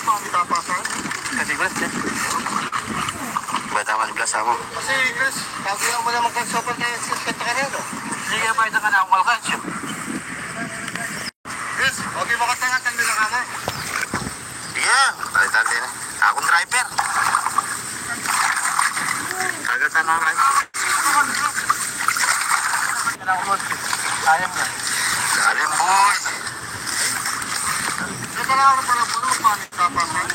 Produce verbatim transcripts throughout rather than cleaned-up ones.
Tadi, Chris, eh. Bata man, Chris, ako. Kasi, Chris, sabi mo naman, Chris, sobrang tayo, Chris, kanta ka na, no? Sige, bata ka na, ako, Chris. Chris, okay, makatanga, tanda na ka na. Sige, bata, tanda na. Akong driver. Kagatan na, Chris. Sayang na. Sayang, boy. Ito na ako pala, boy, magpapasok.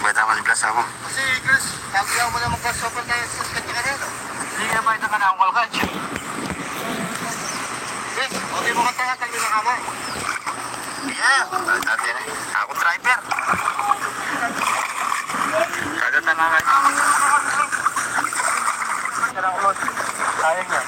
Bata man, Chris, ako. Kasi, Chris, sabi mo naman, Chris, sobrang tayo, Chris, kanta ka na, no? Sige, bata ka na, ako, Chris. Chris, okay, makatanga, tanda na ka na. Sige, bata, tanda na. Akong driver. Kagatan na, Chris. Sayang na.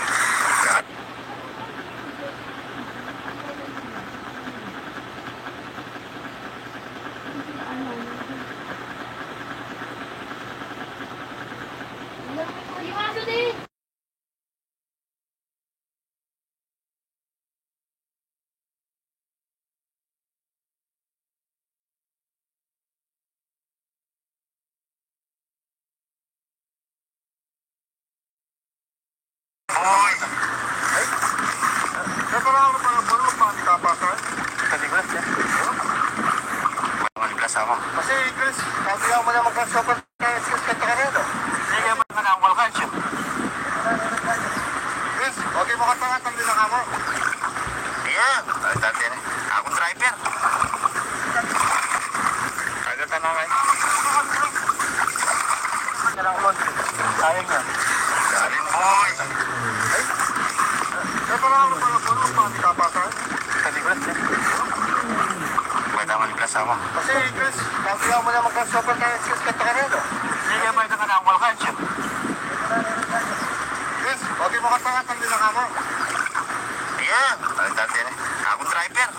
Boy. Ay. Ay, pala ako pala, boy, magpapasok. Tadi, Chris, eh. Bata man, Chris, ako. Kasi, Chris, sabi mo naman, Chris, sobrang Chris, kanta ka na, no? Sige, bata ka na, ako, Chris. Chris, okay, makatanga, tanda na ka na. Sige, bata, tanda na. Akong driver. Kagatan na, Chris. Sayang na. Sayang, boy. Ay, ito na ako pala, boy, magpapasok. Tadi, Chris, eh. Bata man, Chris, ako. Kasi, Chris, sabi mo naman, Chris, sobrang tayo, Chris, kanta ka na, no? Sige, bata ka na, ako, Chris. Chris, okay, makatanga, tanda na ka na. Sige, bata, tanda na. Akong driver.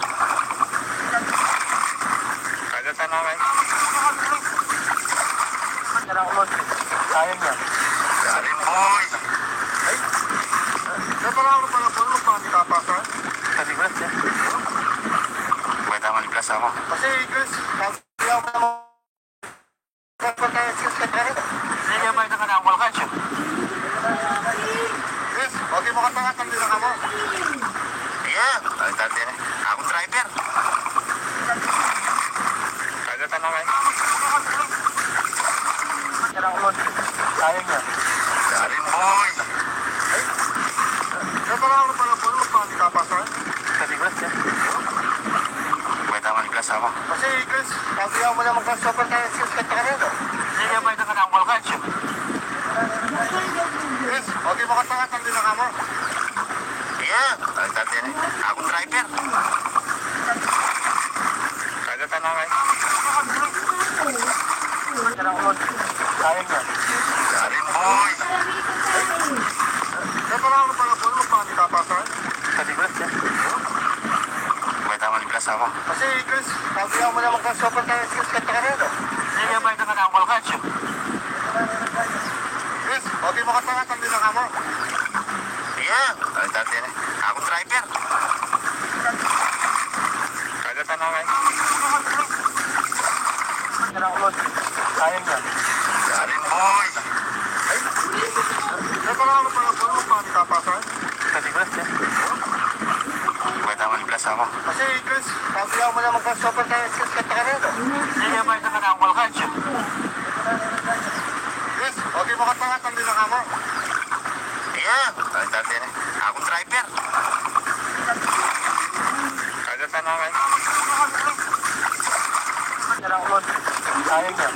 Kagatan na, Chris. Sayang na. Sayang, boy. Ay, ito na ako pala, boy, magpapasok. Tadi, Chris, eh. Bata man, Chris, ako. Kasi, Chris, sabi mo naman, Chris, kanta ka na, no? Sige, bata ka na, ako, Chris. Chris, okay, makatanga, tanda na ka na. Sige, bata, tanda na. Akong driver. Kagatan na, Chris. Sayang na. Sayang, boy. Ay, ito na ako pala, boy, magpapasok. Tadi, Chris, eh. Bata man, Chris, ako. Kasi, Chris, sabi mo naman, Chris, sobrang tayo, Chris, kanta ka na, no? Sige, bata ka na, ako, Chris. Chris, okay, makatanga, tanda na ka na. Sige, bata, tanda na. Akong driver. Kagatan na, Chris. Sayang na. Sayang, boy. Ito na ako pala, boy, magpapasok. Tadi, Chris, eh. Bata man, Chris, ako. Kasi, Chris, sabi mo naman, Chris, sobrang tayo, Chris, kanta ka na, no? Sige, bata ka na, ako, Chris. Chris, okay, makatanga, tanda na ka na. Sige, bata, tanda na. Akong driver. Kagatan na, Chris. Sayang na. Sayang, boy. Ay, ito na ako pala, boy, magpapasok. Tadi, Chris, eh. Bata man, Chris, ako. Kasi, Chris, sabi mo naman, Chris, sobrang tayo, Chris, kanta ka na, no? Sige, bata ka na, ako, Chris. Chris, okay, makatanga, tanda na ka na. Sige, bata, tanda na. Akong driver. Kagatan na, Chris. Sayang na.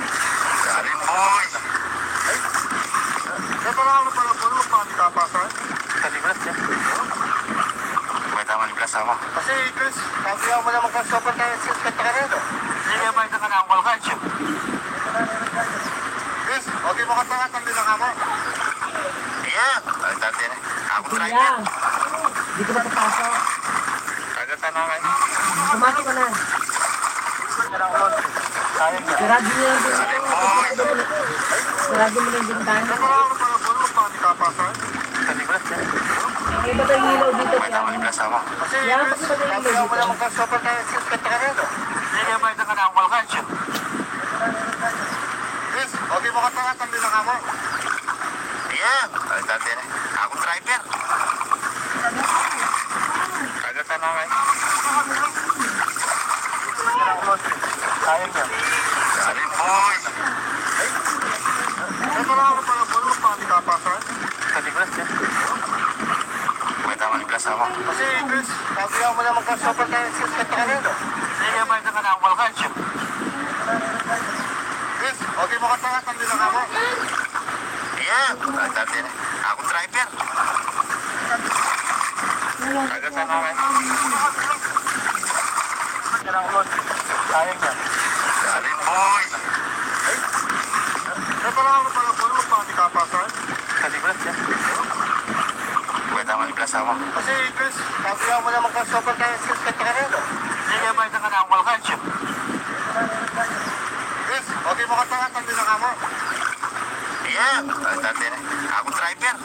Sayang, boy. Ay, ito na ako pala, boy, magpapasok. Tadi, Chris, eh. Bata man, Chris, ako. Kasi, Chris, sabi mo naman, Chris, sobrang tayo, Chris, kanta ka na, no? Sige, bata ka na, ako, Chris. Chris, okay, makatanga, tanda na ka na. Sige, bata, tanda na. Akong driver. Hindi ko makapasok. Kagatan na, Chris. Pumasok ka na. Sayang na. Sarado mo na yung pinto. Sarado mo na yung bintana. Ano ba tayo ilaw dito? Yan, pakipatay ilaw dito. Sige, Aku driver. Kagatan na kay. Sayang yan. Sorry, boy. Ay, pala ako pala, boy, magpapikapasan. Sa Negros, eh. May tama ni Blas ako. Kasi, Chris, sabi ako mo naman ka sobrang tayo, Chris, kanta ka na, no? Sige, may tama na, welcome. Chris, okay mo ka tayo, tandi na ka mo. Iya, tandi na. Aku driver. Kagatan na kay. Sayang yan. Sorry, boy. Ay, pala ako pala, boy, magpapikapasan. Sa Negros, eh. May tama ni Blas ako. Kasi, Chris, sabi ako mo naman ka sobrang tayo, Chris, kanta ka na, no? Sige, may tama na, welcome. Chris, okay mo ka tayo, tandi na ka mo. Iya, tandi na. Aku driver.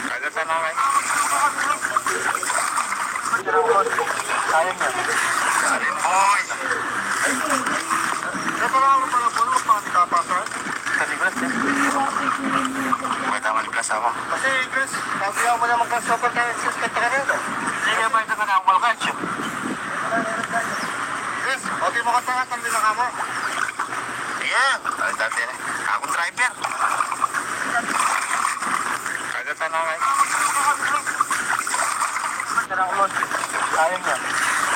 Kagatan na kay. Sayang yan. Sorry, boy. Ay, pala ako pala, boy, magpapikapasan. Sa Negros, eh. May tama ni Blas ako. Kasi, Chris, sabi ako mo naman ka sobrang tayo, Chris, kanta ka na, no? Sige, may tama na, welcome. Chris, okay mo ka tayo, tandi na ka mo. Iya, tandi na. Aku driver. Kagatan na kay. Sayang yan.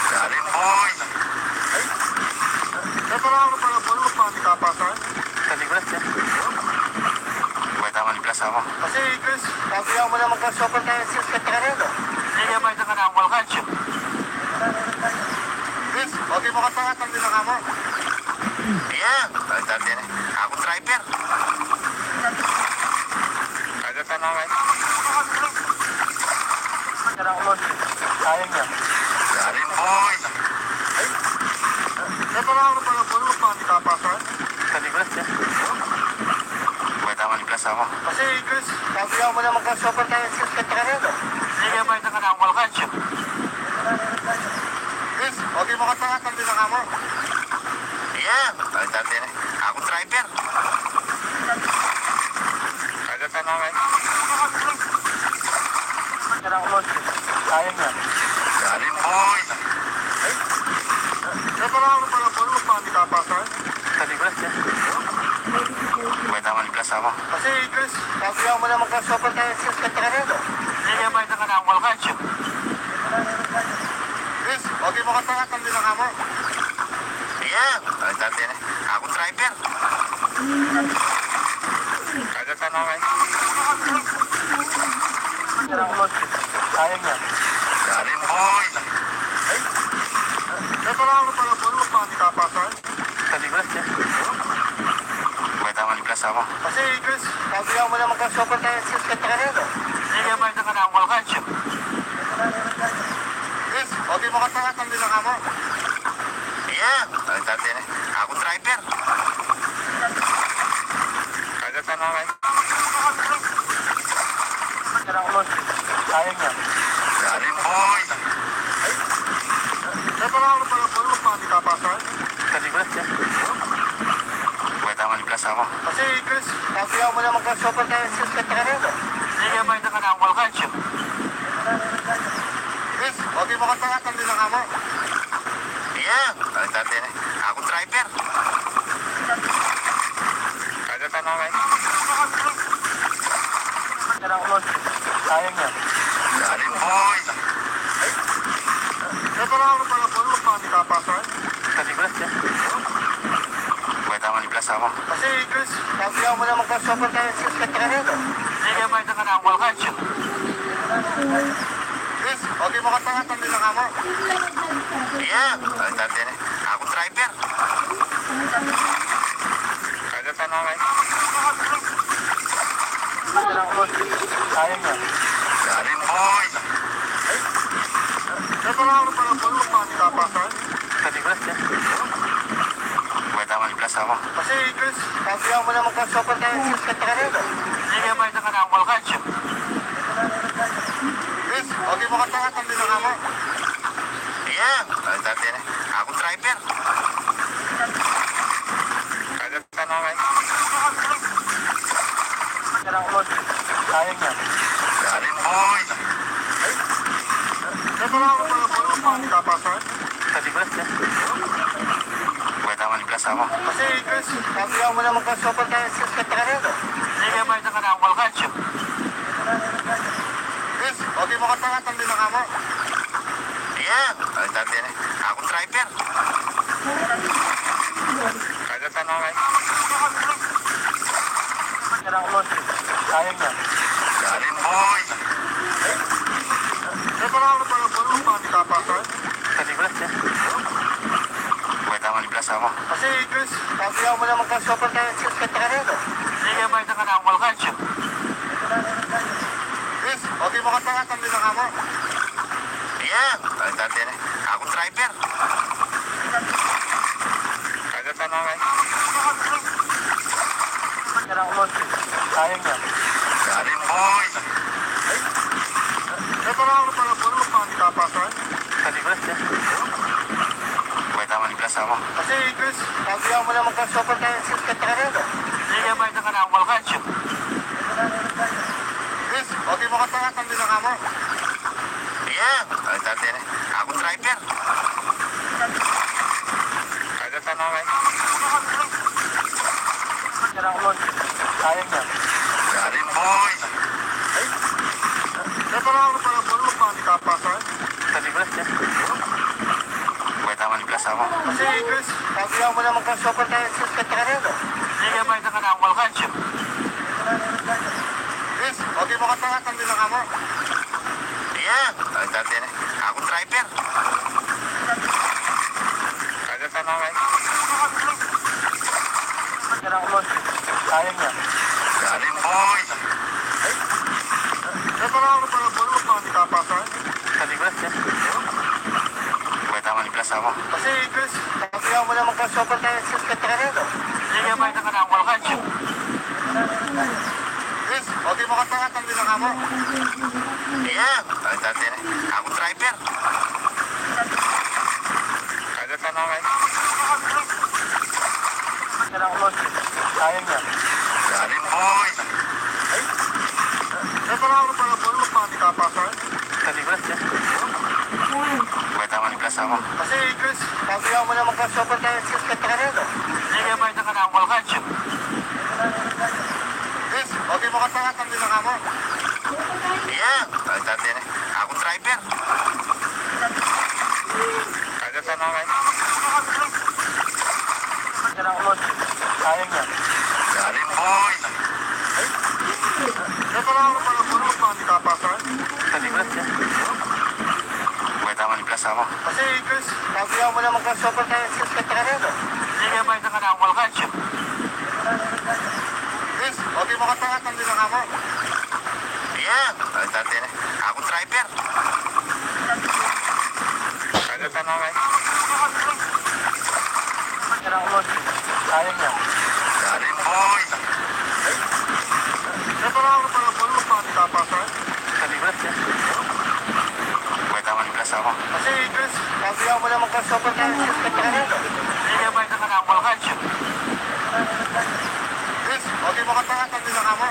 Sorry, boy. Ay, pala ako pala, boy, magpapikapasan. Sa Negros, eh. May tama ni Blas ako. Kasi, Chris, sabi ako mo naman ka sobrang tayo, Chris, kanta ka na, no? Sige, may tama na, welcome. Chris, okay mo ka tayo, tandi na ka mo. Iya, tandi na. Aku driver. Kagatan na kay. Sayang yan. Sorry, boy. Ay, pala ako pala, boy, magpapikapasan. Sa Negros, eh. May tama ni Blas ako. Kasi, Chris, sabi ako mo naman ka sobrang tayo, Chris, kanta ka na, no? Sige, may tama na, welcome. Chris, okay mo ka tayo, tandi na ka mo. Iya, tandi na. Aku driver. Kagatan na kay. Sayang yan. Sorry, boy. Ay, pala ako pala, boy, magpapikapasan. Sa Negros, eh. May tama ni Blas ako. Kasi, Chris, sabi ako mo naman ka sobrang tayo, Chris, kanta ka na, no? Sige, may tama na, welcome. Chris, okay mo ka tayo, tandi na ka mo. Iya, tandi na. Aku driver. Kagatan na kay. Sayang yan. Sorry, boy. Ay, pala ako pala, boy, magpapikapasan. Sa Negros, eh. May tama ni Blas ako. Kasi, Chris, sabi ako mo naman ka sobrang tayo, Chris, kanta ka na, no? Sige, may tama na, welcome. Chris, okay mo ka tayo, tandi na ka mo. Iya, tandi na. Aku driver. Kagatan na kay. Sayang yan. Sorry, boy. Ay, pala ako pala, boy, magpapikapasan. Sa Negros, eh. May tama ni Blas ako. Kasi, Chris, sabi ako mo naman ka sobrang tayo, Chris, kanta ka na, no? Sige, may tama na, welcome. Chris, okay mo ka tayo, tandi na ka mo. Iya, tandi na. Aku driver. Kagatan na kay. Sayang yan. Sorry, boy. Ay, pala ako pala, boy, magpapikapasan. Sa Negros, eh. May tama ni Blas ako. Kasi, Chris, sabi ako mo naman ka sobrang tayo, Chris, kanta ka na, no? Sige, may tama na, welcome. Chris, okay mo ka tayo, tandi na ka mo. Iya, tandi na. Aku driver. Kagatan na kay. Sayang yan. Sorry, boy. Ay, pala ako pala, boy, magpapikapasan. Sa Negros, eh. May tama ni Blas ako. Kasi, Chris, sabi ako mo naman ka sobrang tayo, Chris, kanta ka na, no? Sige, may tama na, welcome. Chris, okay mo ka tayo, tandi na ka mo. Iya, tandi na. Aku driver. Kagatan na kay. Kapasan? Sa Digos, eh. Pwede naman i-plus ako. Kasi, Chris, sabi mo naman, Chris, sobrang tayo sa Santa Clarita. Sige, pwede ka na, walk out siya. Chris, okay mo ka tanga, tandi na ka mo. Sige, ay, tandi na. Akong driver. Kagatan na, kay. Kailangan mo. Kaya niya. Galing, boy. May pala ako pala, boy, kung paano kapasan. Sa Digos, eh. Pwede naman i-plus ako. Kasi, Chris, sabi mo naman, Chris, sobrang tayo sa Santa Clarita. Sige, pwede ka na, walk out siya. Chris, okay mo ka tanga, tandi na ka mo. Sige, tandi na. Akong driver. Kagatan na, kay. Kailangan mo. Kaya niya. Galing, boy. May pala ako pala, boy, kung paano kapasan. Sa Digos, eh. Pwede naman i-plus ako. Kasi, Chris, sabi mo naman, Chris, sobrang tayo sa Santa Clarita. Sige, pwede ka na, walk out siya. Chris, okay mo ka tanga, tandi na ka mo. Sige, ay, tandi na. Akong driver. Kagatan na, kay. Kailangan mo. Kaya niya. Galing, boy. Ay. May pala ako pala, boy, kung paano kapasan. Sa Digos, eh. Pwede naman i-plus ako. Kasi, Chris, sabi mo naman, Chris, sobrang tayo sa Santa Clarita. Sige, pwede ka na, walk out siya. Chris, okay mo ka tanga, tandi na ka mo. Sige, ay, tandi na. Akong driver. Kagatan na, kay. Kailangan mo. Kaya niya. Galing, boy. May pala ako pala, boy, kung paano kapasan. Sa Digos, eh. Pwede naman i-plus ako. Kasi, Chris, sabi mo naman, Chris, sobrang tayo sa Santa Clarita. Sige, pwede ka na, walk out siya. Chris, okay mo ka tanga, tandi na ka mo. Sige, ay, tandi na. Akong driver. Kagatan na, kay. Kailangan mo. Kaya niya. Galing, boy. Ay. May pala ako pala, boy, kung paano kapasan. Sa Digos, eh. Pwede naman i-plus ako. Kasi, Chris, sabi mo naman, Chris, sobrang tayo sa Santa Clarita. Sige, pwede ka na, walk out siya. Chris, okay mo ka tanga, tandi na ka mo. Sige, ay, tandi na. Akong driver. Kagatan na, kay. Kailangan mo. Kaya niya. Galing, boy. May pala ako pala, boy, kung paano kapasan. Sa Digos, eh. Pwede naman i-plus ako. Kasi, Chris, sabi mo naman, Chris, sobrang tayo sa Santa Clarita. Sige, pwede ka na, walk out siya. Chris, okay mo ka tanga, tandi na ka mo. Sige, ay, tandi na. Akong driver. Kagatan na, kay. Kailangan mo. Kaya niya. Galing, boy. May pala ako pala, boy, kung paano kapasan. Sa Digos, eh. Pwede naman i-plus ako. Kasi, Chris, sabi mo naman, Chris, sobrang tayo sa Santa Clarita. Sige, pwede ka na, walk out siya. Chris, okay mo ka tanga, tandi na ka mo.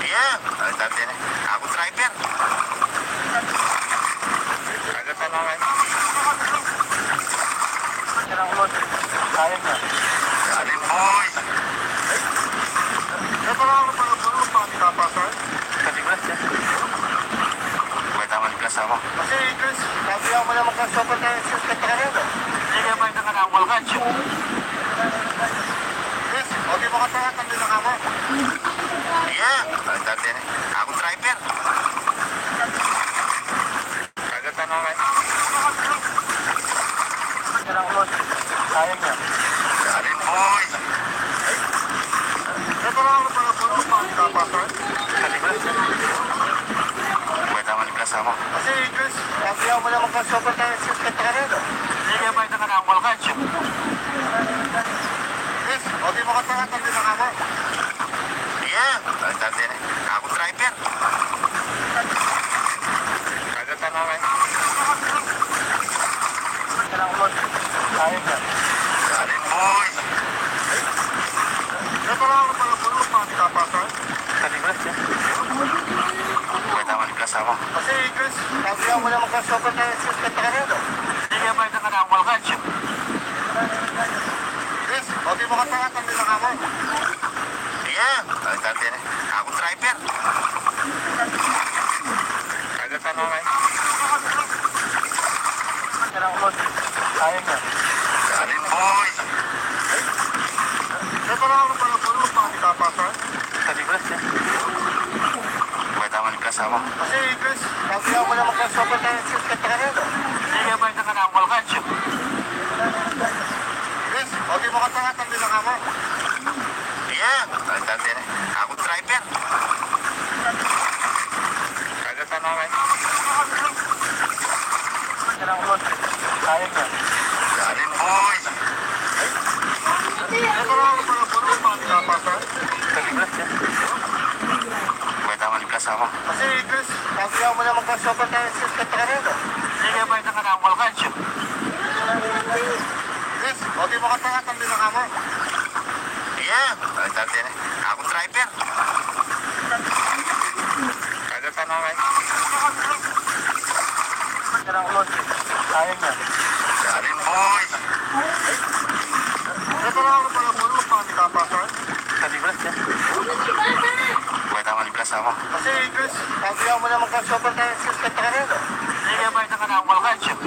Sige, ay, tandi na. Akong driver. Kagatan na, kay. Kailangan mo. Kaya niya. Galing, boy. May pala ako pala, boy, kung paano kapasan. Sa Digos, eh. Pwede naman i-plus ako. Kasi, Chris, sabi mo naman, Chris, sobrang tayo sa Santa Clarita. Sige, pwede ka na, walk out siya. Chris, okay mo ka tanga, tandi na ka mo. Sige, ay, tandi na. Akong driver. Kagatan na, kay. Kailangan mo. Kaya niya. Galing, boy. May pala ako pala, boy, kung paano kapasan. Sa Digos, eh. Pwede naman i-plus ako. Kasi, Chris, sabi mo naman, Chris, sobrang tayo sa Santa Clarita. Sige, pwede ka na, walk out siya. Chris, okay mo ka tanga, tandi na ka mo. Sige, ay, tandi na. Akong driver. Kagatan na, kay. Kailangan mo. Kaya niya. Galing, boy. May pala ako pala, boy, kung paano kapasan. Sa Digos, eh. Pwede naman i-plus ako. Kasi, Chris, sabi mo naman ka, sobrang tayo, Chris, kanta ka na, no? Hindi niya ba ito ka na, Chris? Chris, o, di mo kanta ka, tambi na ka mo. Iya, ay, tambi na. Aku driver. Agad ka na, Ray. Sayang na. Galing, boy. Ito na ako pala, boy, magpapakita pa, sir. Tadi, Chris, eh. Buhay tama ni Plasama. Kasi, Chris, sabi mo naman ka, sobrang tayo, Chris, kanta ka na, no? Hindi niya ba ito ka na, Chris? Chris, o, di mo kanta ka, tambi na ka mo. Iya, ay, tambi na. Aku driver. Agad ka na, Ray. Sayang na. Galing, boy. Ito na ako pala, boy, magpapakita pa, sir. Tadi, Chris, eh. Buhay tama ni Plasama. Kasi, Chris, sabi mo naman ka, sobrang tayo, Chris, kanta ka na, no? Hindi niya ba ito ka na, Chris? Chris, o, di mo kanta ka, tambi na ka mo. Iya, ay, tambi na. Aku driver. Agad ka na, Ray. Sayang na. Galing, boy. Ito na ako pala, boy, magpapakita pa, sir. Tadi, Chris, eh. Buhay tama ni Plasama. Kasi, Chris, sabi mo naman ka, sobrang tayo, Chris, kanta ka na, no? Hindi niya ba ito ka na, Chris?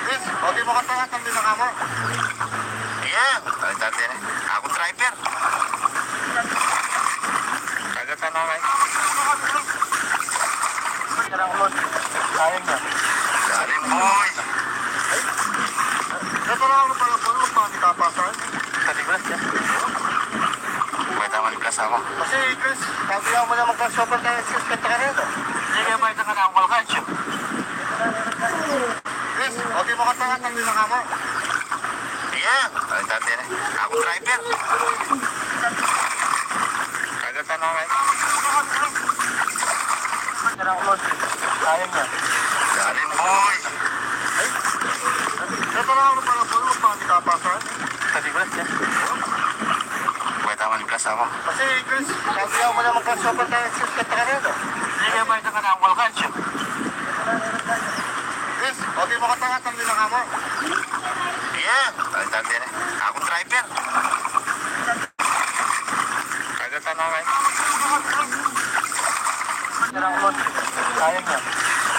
Chris, o, di mo kanta ka, tambi na ka mo. Iya, ay, tambi na. Aku driver. Agad ka na, Ray. Sayang na. Galing, boy. Ito na ako pala, boy, magpapakita pa, sir. Tadi, Chris, eh. Buhay tama ni Plasama. Kasi, Chris, sabi mo naman ka, sobrang tayo, Chris, kanta ka na, no? Hindi niya ba ito ka na, Chris? Chris, o, di mo kanta ka, tambi na ka mo. Iya, ay, tambi na. Aku driver. Agad ka na, Ray. Sayang na. Galing, boy. Ito na ako pala, boy, magpapakita pa, sir. Tadi, Chris, eh. Buhay tama ni Plasama. Kasi, Chris, sabi mo naman ka, sobrang tayo, Chris, kanta ka na, no? Hindi niya ba ito ka na, Chris? Chris, o, di mo kanta ka, tambi na ka mo. Iya, ay, tambi na. Aku driver. Agad ka na, Ray. Sayang na.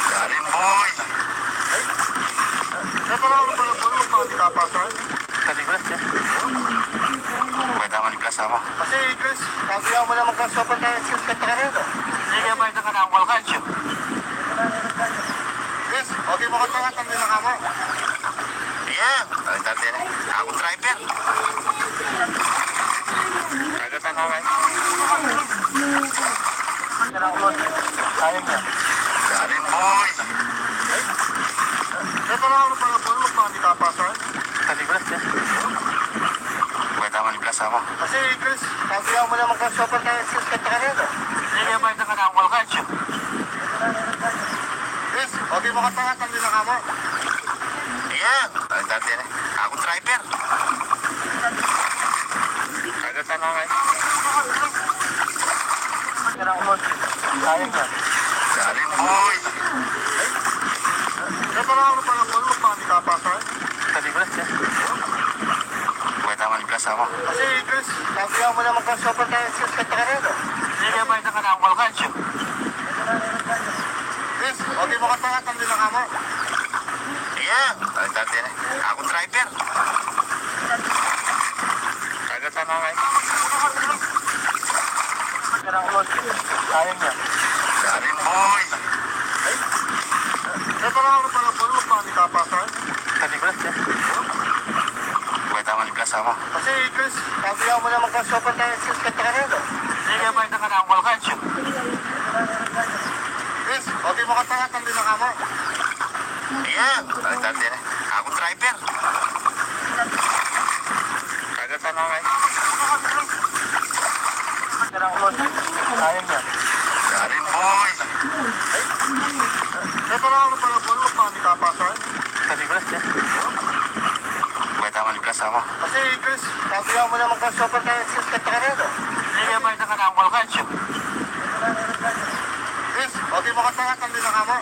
Galing, boy. Ito na ako pala, boy, magpapakita pa, sir. Tadi, Chris, eh. Buhay tama ni Plasama. Kasi, Chris, sabi mo naman ka, sobrang tayo, Chris, kanta ka na, no? Hindi niya ba ito ka na, Chris? Chris, o, di mo kanta ka, tambi na ka mo. Iya, ay, tambi na. Aku driver. Agad ka na, Ray. Sayang na. Galing, boy. Ito na ako pala, boy, magpapakita pa, sir. Tadi, Chris, eh. Buhay tama ni Plasama. Kasi, Chris, sabi mo naman ka, sobrang tayo, Chris, kanta ka na, no? Hindi niya ba ito ka na, Chris? Chris, o, di mo kanta ka, tambi na ka mo. Iya, ay, tambi na. Aku driver. Agad ka na, Ray. Sayang na. Galing, boy. Ito na ako pala, boy, magpapakita pa, sir. Tadi, Chris, eh. Buhay tama ni Plasama. Kasi, Chris, sabi mo naman ka, sobrang tayo, Chris, kanta ka na, no? Hindi niya ba ito ka na, Chris? Chris, o, di mo kanta ka, tambi na ka mo. Iya, ay, tambi na. Aku driver. Agad ka na, Ray. Sayang na. Galing, boy. Ito na ako pala, boy, magpapakita pa, sir. Tadi, Chris, eh. Buhay tama ni Plasama. Kasi, Chris, sabi mo naman ka, sobrang tayo, Chris, kanta ka na, no? Hindi niya ba ito ka na, Chris? Chris, o, di mo kanta ka, tambi na ka mo. Iya, ay, tambi na. Aku driver. Agad ka na, Ray. Sayang na. Galing, boy. Ito na ako pala, boy, magpapakita pa, sir. Tadi, Chris, eh. Buhay tama ni Plasama. Kasi, Chris, sabi mo naman ka, sobrang tayo, Chris, kanta ka na, no? Hindi niya ba ito ka na, Chris? Makatangatan din na kamo.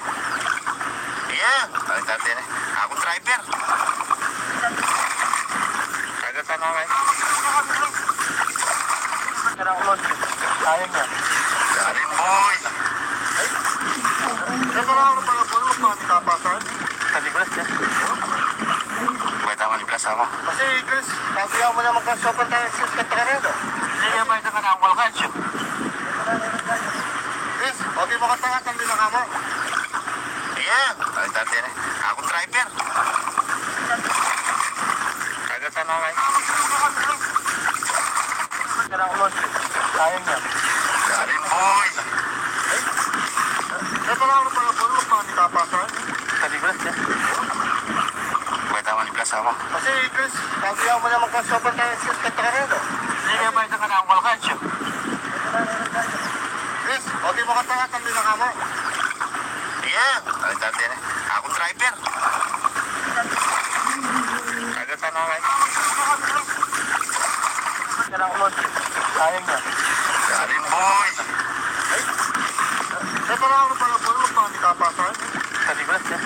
Yeah, makatangatan din. Aku driver. Tagasan na kay. Sayang na. Galing, boy. Ay. Ito na ako pala, boy. Magpapakapasan. Sa likod, eh. Wait, tama ni Plasama. Kasi, Chris, sabi ako mo na magka-sopa tayo, sis, katakan na ito. Sige, may isa ka na, wala ka, siya. Yes, okay, makatangatan din na kamo. Yeah, makatangatan din. Aku driver. Tagasan na kay. Sayang na. Galing, boy. Ito na ako pala, boy, magpapakapasan. Sa likod, eh. Wait, tama ni Plasama. Kasi, Chris, sabi ako mo na magka-sopa tayo, sis, katakan na ito. Sige, may isa ka na, wala ka, siya. Yes, okay, makatangatan din na kamo. Yeah, makatangatan din. Aku driver. Tagasan na kay. Sayang na. Galing, boy. Ito na ako pala, boy, magpapakapasan. Sa likod, eh.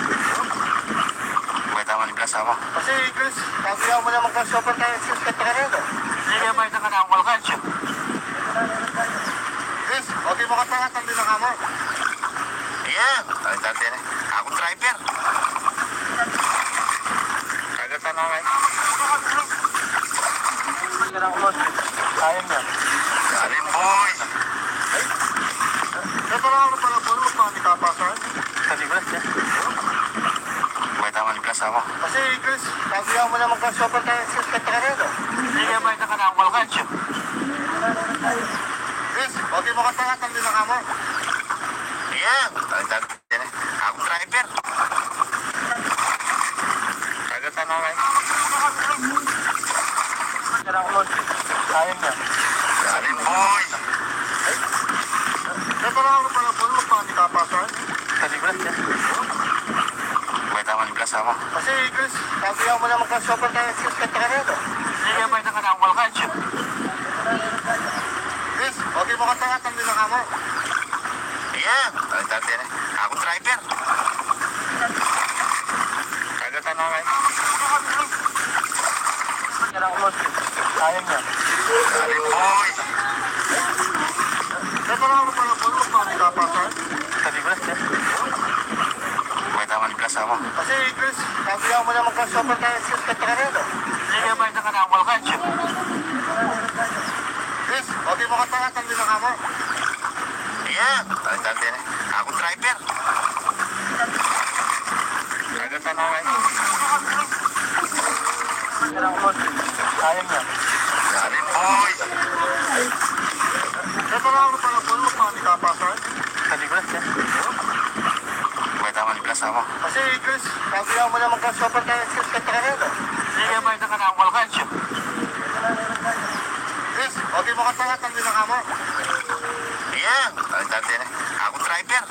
Wait, tama ni Plasama. Kasi, Chris, sabi ako mo na magka-sopa tayo, sis, katakan na ito. Sige, may isa ka na, wala ka, siya. Yes, okay, makatangatan din na kamo. Yeah, makatangatan din. Aku driver. Tagasan na kay. Sayang na. Galing, boy. Ito na ako pala, boy, magpapakapasan. Sa likod, eh. Wait, tama ni Plasama. Kasi, Chris, sabi ako mo na magka-sopa tayo, sis, katakan na ito. Sige, may isa ka na, wala ka, siya. Yes, okay, makatangatan din na kamo. Yeah, makatangatan din. Aku driver. Tagasan na kay. Sayang na. Galing, boy. Ito na ako pala, boy, magpapakapasan. Sa likod, eh. Wait, tama ni Plasama. Kasi, Chris, sabi ako mo na magka-sopa tayo, sis, katakan na ito. Sige, may isa ka na, wala ka, siya. Yes, okay, makatangatan din na kamo. Yeah, makatangatan din. Aku driver. Tagasan na kay. Sayang na. Galing, boy. Ito na ako pala, boy, magpapakapasan. Sa likod, eh. Wait, tama ni Plasama. Kasi, Chris, sabi ako mo na magka-sopa tayo, sis, katakan na ito. Sige, may isa ka na, wala ka, siya. Yes, okay, makatangatan din na kamo. Yeah, makatangatan din. Aku driver. Tagasan na kay. Sayang na. Galing, boy. Ito na ako pala, boy, magpapakapasan. Sa likod, eh. Wait, tama ni Plasama. Kasi, Chris, sabi ako mo na magka-sopa tayo, sis, katakan na ito. Sige, may isa ka na, wala ka, siya. Yes, okay, makatangatan din na kamo. Yeah, makatangatan din. Aku driver.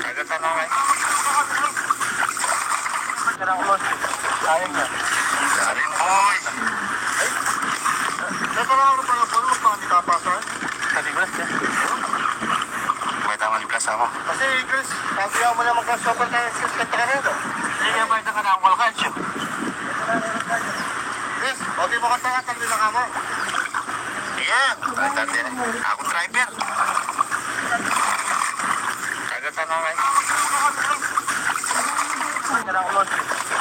Tagasan na kay. Sayang na. Galing, boy. Ito na ako pala, boy, magpapakapasan. Sa likod, eh. Wait, tama ni Plasama. Kasi, Chris, sabi ako mo na magka-sopa tayo, sis, katakan na ito. Sige, may isa ka na, wala ka, siya. Yes, okay, makatangatan din na kamo. Yeah, makatangatan din. Aku driver. Tagasan na kay.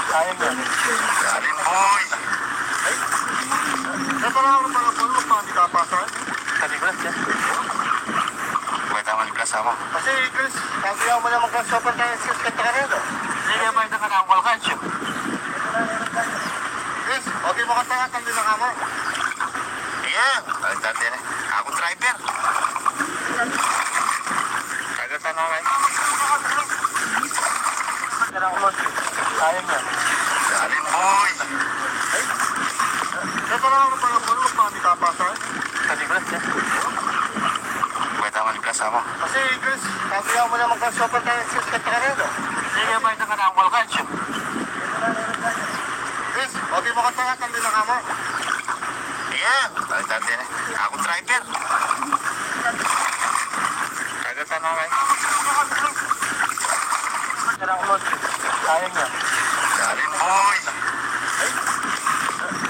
Sayang na. Galing, boy. Ito na ako pala, boy, magpapakapasan. Sa likod, eh. Wait, tama ni Plasama. Kasi, Chris, sabi ako mo na magka-sopa tayo, sis, katakan na ito. Sige, may isa ka na, wala ka, siya. Yes, okay, makatangatan din na kamo. Yeah, makatangatan din. Aku driver. Tagasan na kay. Sayang na. Galing, boy. Ito na ako pala, boy, magpapakapasan. Sa likod, eh. Wait, tama ni Plasama. Kasi, Chris, sabi ako mo na magka-sopa tayo, sis, katakan na ito. Sige, may isa ka na, wala ka, siya. Yes, okay, makatangatan din na kamo. Yeah, makatangatan din. Aku driver. Sayang yan. Galing, boy.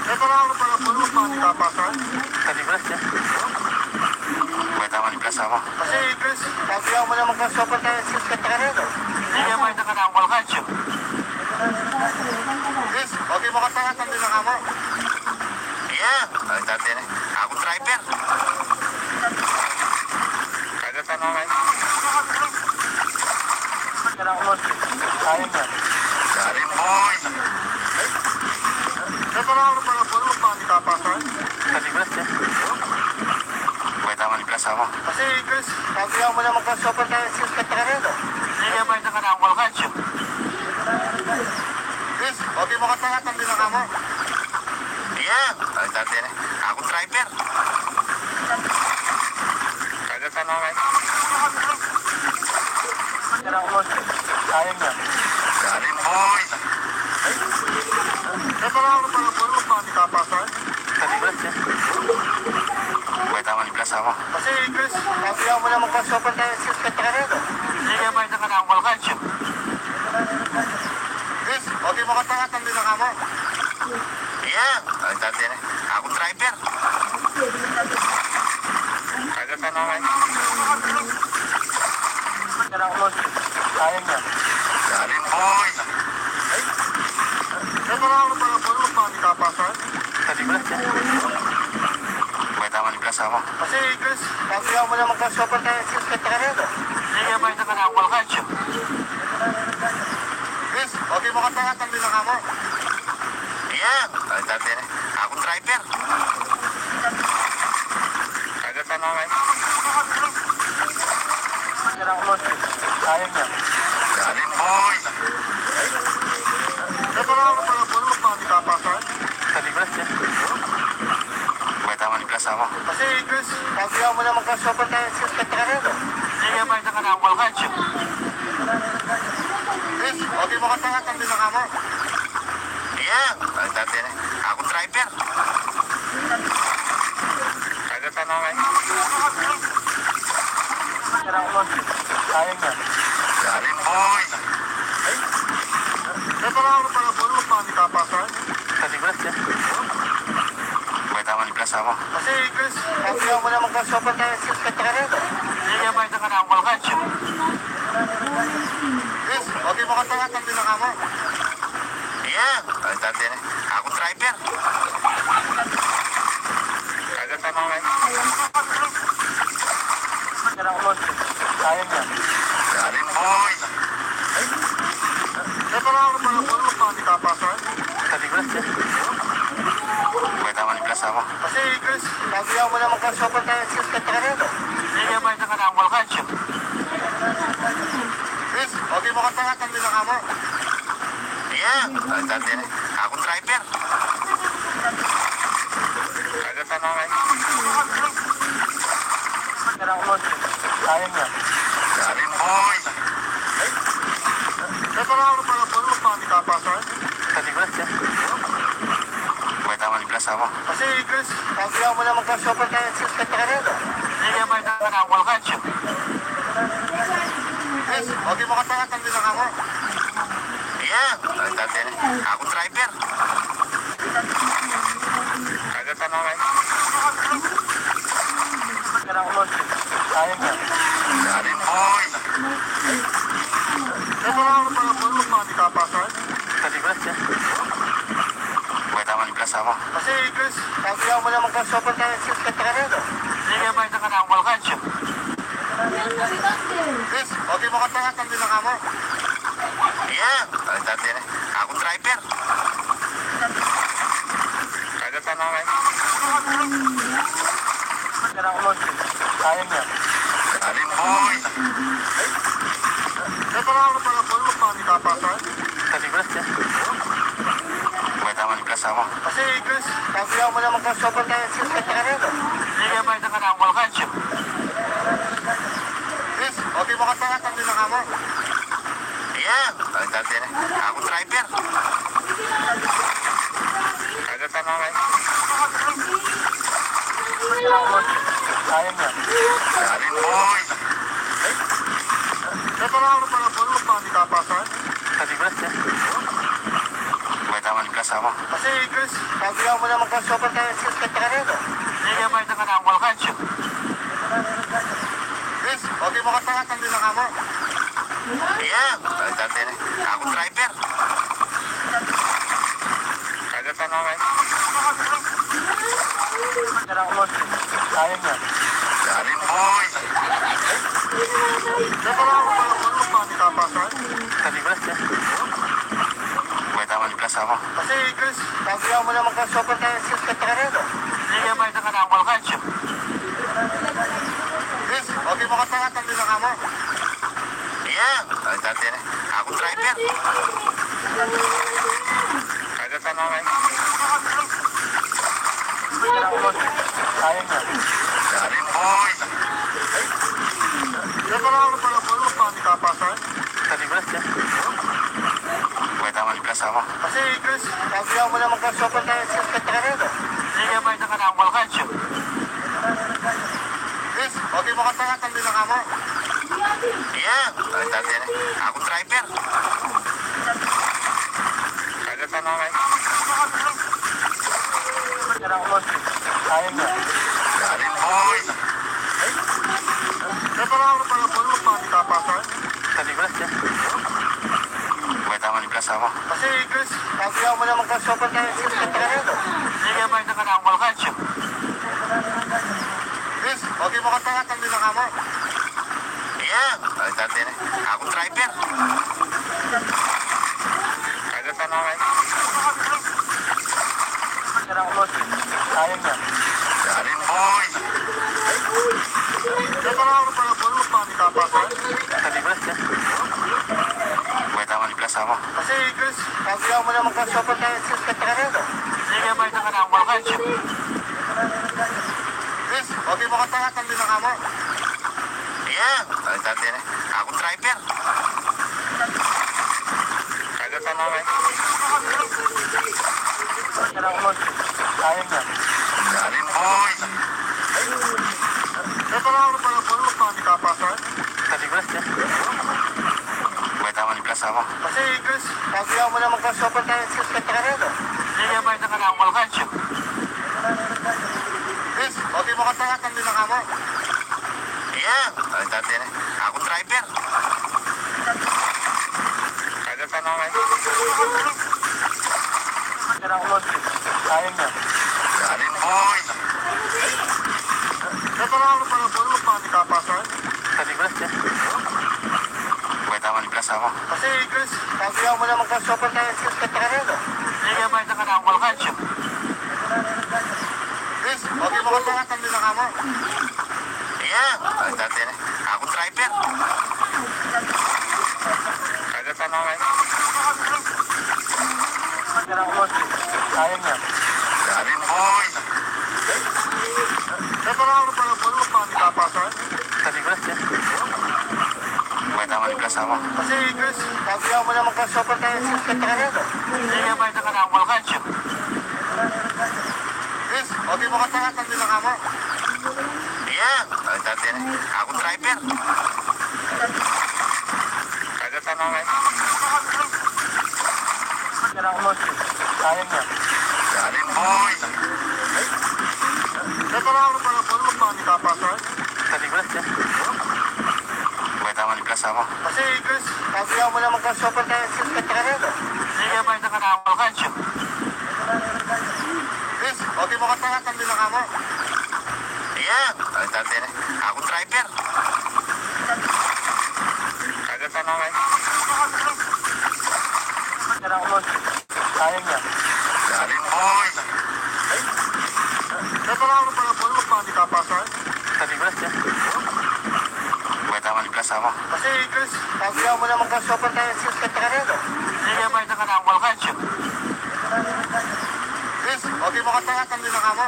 Ito lang, ano pala po, ano pa ang kapasan? Tadi, Chris, ya. Buhay tama ni Chris, ama. Kasi, Chris, sabi mo naman, Chris, sobrang tayo, Chris, kanta ka rin, no? Hindi niya pa yung nakatawag, Chris. Chris, okay mo ka tayo, tandi na ka mo. Yeah, ay, tandi na. Ako driver. Kagatan na kayo. Sayang yan. Galing, boy. Ito lang, ano pala po, ano pa ang kapasan? Tadi, Chris, ya. Buhay tama ni Chris, ama. Kasi, Chris, sabi mo naman, Chris, sobrang tayo, Chris, kanta ka rin, no? Hindi niya pa yung nakatawag, Chris. Chris, okay mo ka tayo, tandi na ka mo. Yeah, ay, tandi na. Ako driver. Kagatan na kayo. Sayang yan. Galing, boy. Ito lang, ano pala po, ano pa ang kapasan? Tadi, Chris, ya. Buhay tama ni Chris, ama. Kasi, Chris, sabi mo naman, Chris, sobrang tayo, Chris, kanta ka rin, no? Hindi niya pa yung nakatawag, Chris. Chris, okay mo ka tayo, tandi na ka mo. Yeah, ay, tandi na. Ako driver. Kagatan na kayo. Sayang yan. Galing, boy. Ito lang, ano pala po, ano pa ang kapasan? Tadi, Chris, ya. Buhay tama ni Chris, ama. Kasi, Chris, sabi mo naman, Chris, sobrang tayo, Chris, kanta ka rin, no? Hindi niya pa yung nakatawag, Chris. Chris, okay mo ka tayo, tandi na ka mo. Yeah, ay, tandi na. Ako driver. Kagatan na kayo. Sayang yan. Galing, boy. Ito lang, ano pala po, ano pa ang kapasan? Tadi, Chris, ya. Buhay tama ni Chris, ama. Kasi, Chris, sabi mo naman, Chris, sobrang tayo, Chris, kanta ka rin, no? Hindi niya pa yung nakatawag, Chris. Chris, okay mo ka tayo, tandi na ka mo. Yeah, ay, tandi na. Ako driver. Kagatan na kayo. Sayang yan. Galing, boy. Ito lang, ano pala po, ano pa ang kapasan? Tadi, Chris, ya. Buhay tama ni Chris, ama. Kasi, Chris, sabi mo naman, Chris, sobrang tayo, Chris, kanta ka rin, no? Hindi niya pa yung nakatawag, Chris. Chris, okay mo ka tayo, tandi na ka mo. Yeah, ay, tandi na. Ako driver. Kagatan na kayo. Sayang yan. Galing, boy. Ito lang, ano pala po, ano pa ang kapasan? Tadi, Chris, ya. Buhay tama ni Chris, ama. Kasi, Chris, sabi mo naman, Chris, sobrang tayo, Chris, kanta ka rin, no? Hindi niya pa yung nakatawag, Chris. Chris, okay mo ka tayo, tandi na ka mo. Yeah, ay, tandi na. Ako driver. Kagatan na kayo. Sayang yan. Galing, boy. Ito lang, ano pala po, ano pa ang kapasan? Tadi, Chris, ya. Buhay tama ni Chris, ama. Kasi, Chris, sabi mo naman, Chris, sobrang tayo, Chris, kanta ka rin, no? Hindi niya pa yung nakatawag, Chris. Chris, okay mo ka tayo, tandi na ka mo. Yeah, ay, tandi na. Ako driver. Kagatan na kayo. Sayang yan. Galing, boy. Ito lang, ano pala po, ano pa ang kapasan? Tadi, Chris, ya. Buhay tama ni Chris, ama. Kasi, Chris, sabi mo naman, Chris, sobrang tayo, Chris, kanta ka rin, no? Hindi niya pa yung nakatawag, Chris. Chris, okay mo ka tayo, tandi na ka mo. Yeah, ay, tandi na. Ako driver. Kagatan na kayo. Sayang yan. Galing, boy. Ito lang, ano pala po, ano pa ang kapasan? Tadi, Chris, ya. Buhay tama ni Chris, ama. Kasi, Chris, sabi mo naman, Chris, sobrang tayo, Chris, kanta ka rin, no? Hindi niya pa yung nakatawag, Chris. Chris, okay mo ka tayo, tandi na ka mo. Yeah, ay, tandi na. Ako driver. Kagatan na kayo. Sayang yan. Galing, boy. Ito na ang pala po, magpapakita pa sa. Sabi ko, sir. May tama ni kasama. Kasi, Chris, sabi nga mo naman, Chris, sobrang tayo, Chris, kanta ka rin, oh. Hindi niya may tanga na ang walkan siya. Chris, okay mo ka tanga, tanggi na ka mo. Yeah, tanggi, tanggi na. Ako driver. Kagatan na, eh. Sayang na. Galing, boy. Sabi ko, sir. May tama ni kasama. Kasi, Chris, sabi mo naman, Chris, sobrang tayo, Chris, kanta ka rin, oh. Hindi niya may tanga na ang walkan siya. Yes, okay mo ka tanga, tanggi na ka mo. Yeah, tanggi, tanggi na. Ako driver. Kagatan na, eh. Sayang na. Galing, boy. Ito na ang pala po, magpapakita pa sa. Sabi ko, sir. May tama ni kasama. Kasi, Chris, sabi mo naman, Chris, sobrang tayo, Chris, kanta ka rin, oh. Hindi niya may tanga na ang walkan siya. Yes, okay mo ka tanga, tanggi na ka mo. Yeah, tanggi, tanggi na. Ako driver. Kagatan na, eh. Sayang na. Galing, boy. Ito na ang pala po, magpapakita pa sa. Sabi ko, sir. May tama ni kasama. Kasi, Chris, sabi mo naman, Chris, sobrang tayo, Chris, kanta ka rin, oh. Hindi niya may tanga na ang walkan siya. Chris, okay mo ka tanga, tanggi na ka mo. Yeah, tanggi, tanggi na. Ako driver. Kagatan na, eh. Sayang na. Galing, boy. Ito na ang pala po, magpapakita pa sa. Sabi ko, sir. May tama ni kasama. Kasi, Chris, sabi mo naman, Chris, sobrang tayo, Chris, kanta ka rin, oh. Hindi niya may tanga na ang walkan siya. Chris, okay mo ka tanga, tanggi na ka mo. Yeah, tanggi, tanggi na. Ako driver. Kagatan na, eh. Sayang na. Galing, boy. Ito na ang pala po, magpapakita pa sa. Sabi ko, sir. May tama ni kasama. Kasi, Chris, sabi mo naman, Chris, sobrang tayo, Chris, kanta ka rin, oh. Hindi niya may tanga na ang walkan siya. Chris, okay mo ka tanga, tanggi na ka mo. Yeah, tanggi, tanggi na. Ako driver. Kagatan na, eh. Sayang na. Galing, boy. Ito na ang pala po, magpapakita pa sa. Sabi ko, sir. May tama ni kasama. Kasi, Chris, sabi mo naman, Chris, sobrang tayo, Chris, kanta ka rin, oh. Hindi niya may tanga na ang walkan siya. Chris, okay mo ka tanga, tanggi na ka mo. Yeah, tanggi, tanggi na. Ako driver. Kagatan na, eh. Sayang na. Galing, boy. Ito na ang pala po, magpapakita pa sa. Sabi ko, sir. May tama ni kasama. Kasi, Chris, sabi mo naman, Chris, sobrang tayo, Chris, kanta ka rin, oh. Hindi niya may tanga na ang walkan siya. Chris, okay mo ka tanga, tanggi na ka mo. Yeah, tanggi, tanggi na. Ako driver. Kagatan na, eh. Sayang na. Galing, boy. Ito na ang pala po, magpapakita pa sa. Sabi ko, sir. May tama ni kasama. Kasi, Chris, sabi mo naman, Chris, sobrang tayo, Chris, kanta ka rin, oh. Hindi niya may tanga na ang walkan siya. Chris, okay mo ka tanga, tanggi na ka mo. Yeah, tanggi, tanggi na. Ako driver. Kagatan na, eh. Sayang na. Galing, boy. Ito na ang pala po, magpapakita pa sa. Sabi ko, sir. May tama ni kasama. Kasi, Chris, sabi mo naman, Chris, sobrang tayo, Chris, kanta ka rin, oh. Hindi niya may tanga na ang walkan siya. Chris, okay mo ka tanga, tanggi na ka mo.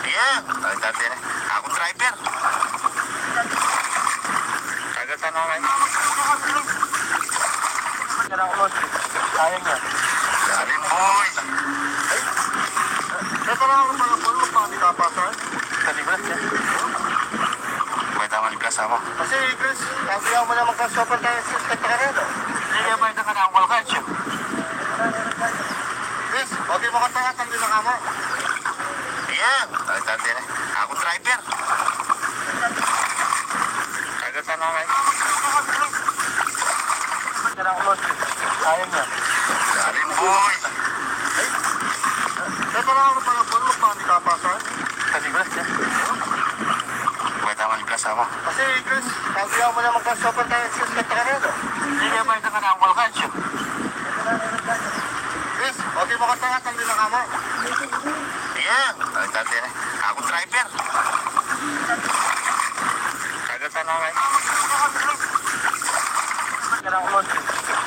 Yeah, tanggi, tanggi na. Ako driver. Kagatan na, eh. Sayang na. Galing, boy. Ito na ang pala po, magpapakita pa sa. Sabi ko, sir. May tama Kasama. Kasi, Chris, sabi mo naman ka, super tayo, sis, kanta ka rin, no? Sige, may na ka na, walk out siya. Chris, okay mo kanta, tanggi na ka mo. Yan, ay, tanggi na. Ako driver. Tagal na nga, eh. Sayang na. Galing, boy. Ay, pala ako pala, pala, pala, pala, pala, pala, Tadi ba? Wait, tama ni Plasama. Kasi, Chris, sabi mo naman ka, super tayo, sis, kanta ka rin, no? Hindi niya ba ito ka na, walk out siya? Chris, okay mo kanta, tanggi na ka mo. Yan, ay, tanggi na. Ako driver. Tagal na nga, eh.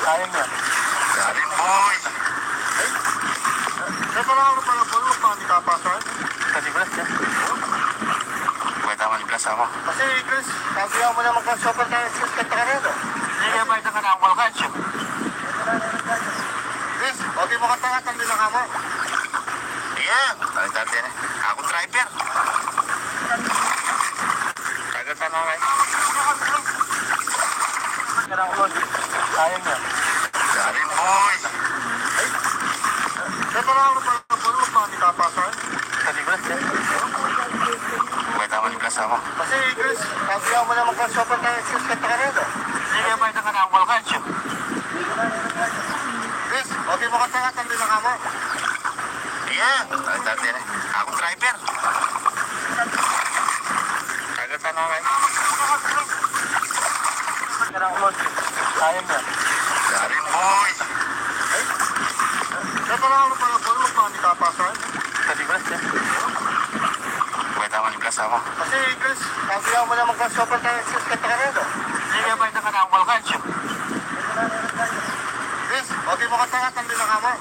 Sayang na. Galing, boy. Ay, pala ako pala, pala, pala, pala, pala, Tadi ba? Wait, tama ni Plasama. Kasi, Chris, sabi mo naman ka, super tayo, sis, kanta ka rin, no? Hindi niya ba ito ka na, walk out siya? Chris, okay mo kanta, tanggi na ka mo. Yan, ay, tanggi na. Ako driver. Tagal na nga, eh. Sayang na. Galing, boy. Ay, pala ako pala, pala, pala, pala, pala, Tadi ba? Wait, tama ni Plasama. Kasi, Chris, sabi mo naman ka, super tayo, sis, kanta ka rin, no? Hindi niya ba ito ka na, walk out siya? Chris, okay mo kanta, tanggi na ka mo. Yan, ay, tanggi na. Ako driver. Tagal na nga, eh. Sayang na. Galing, boy. Ay, pala ako pala, pala, pala, pala, pala, Tadi ba? Wait, tama ni Plasama. Kasi, Chris, sabi mo naman ka, super tayo, sis, kanta ka rin, no? Hindi niya ba ito ka na, walk out siya? Chris, okay mo kanta, tanggi na ka mo.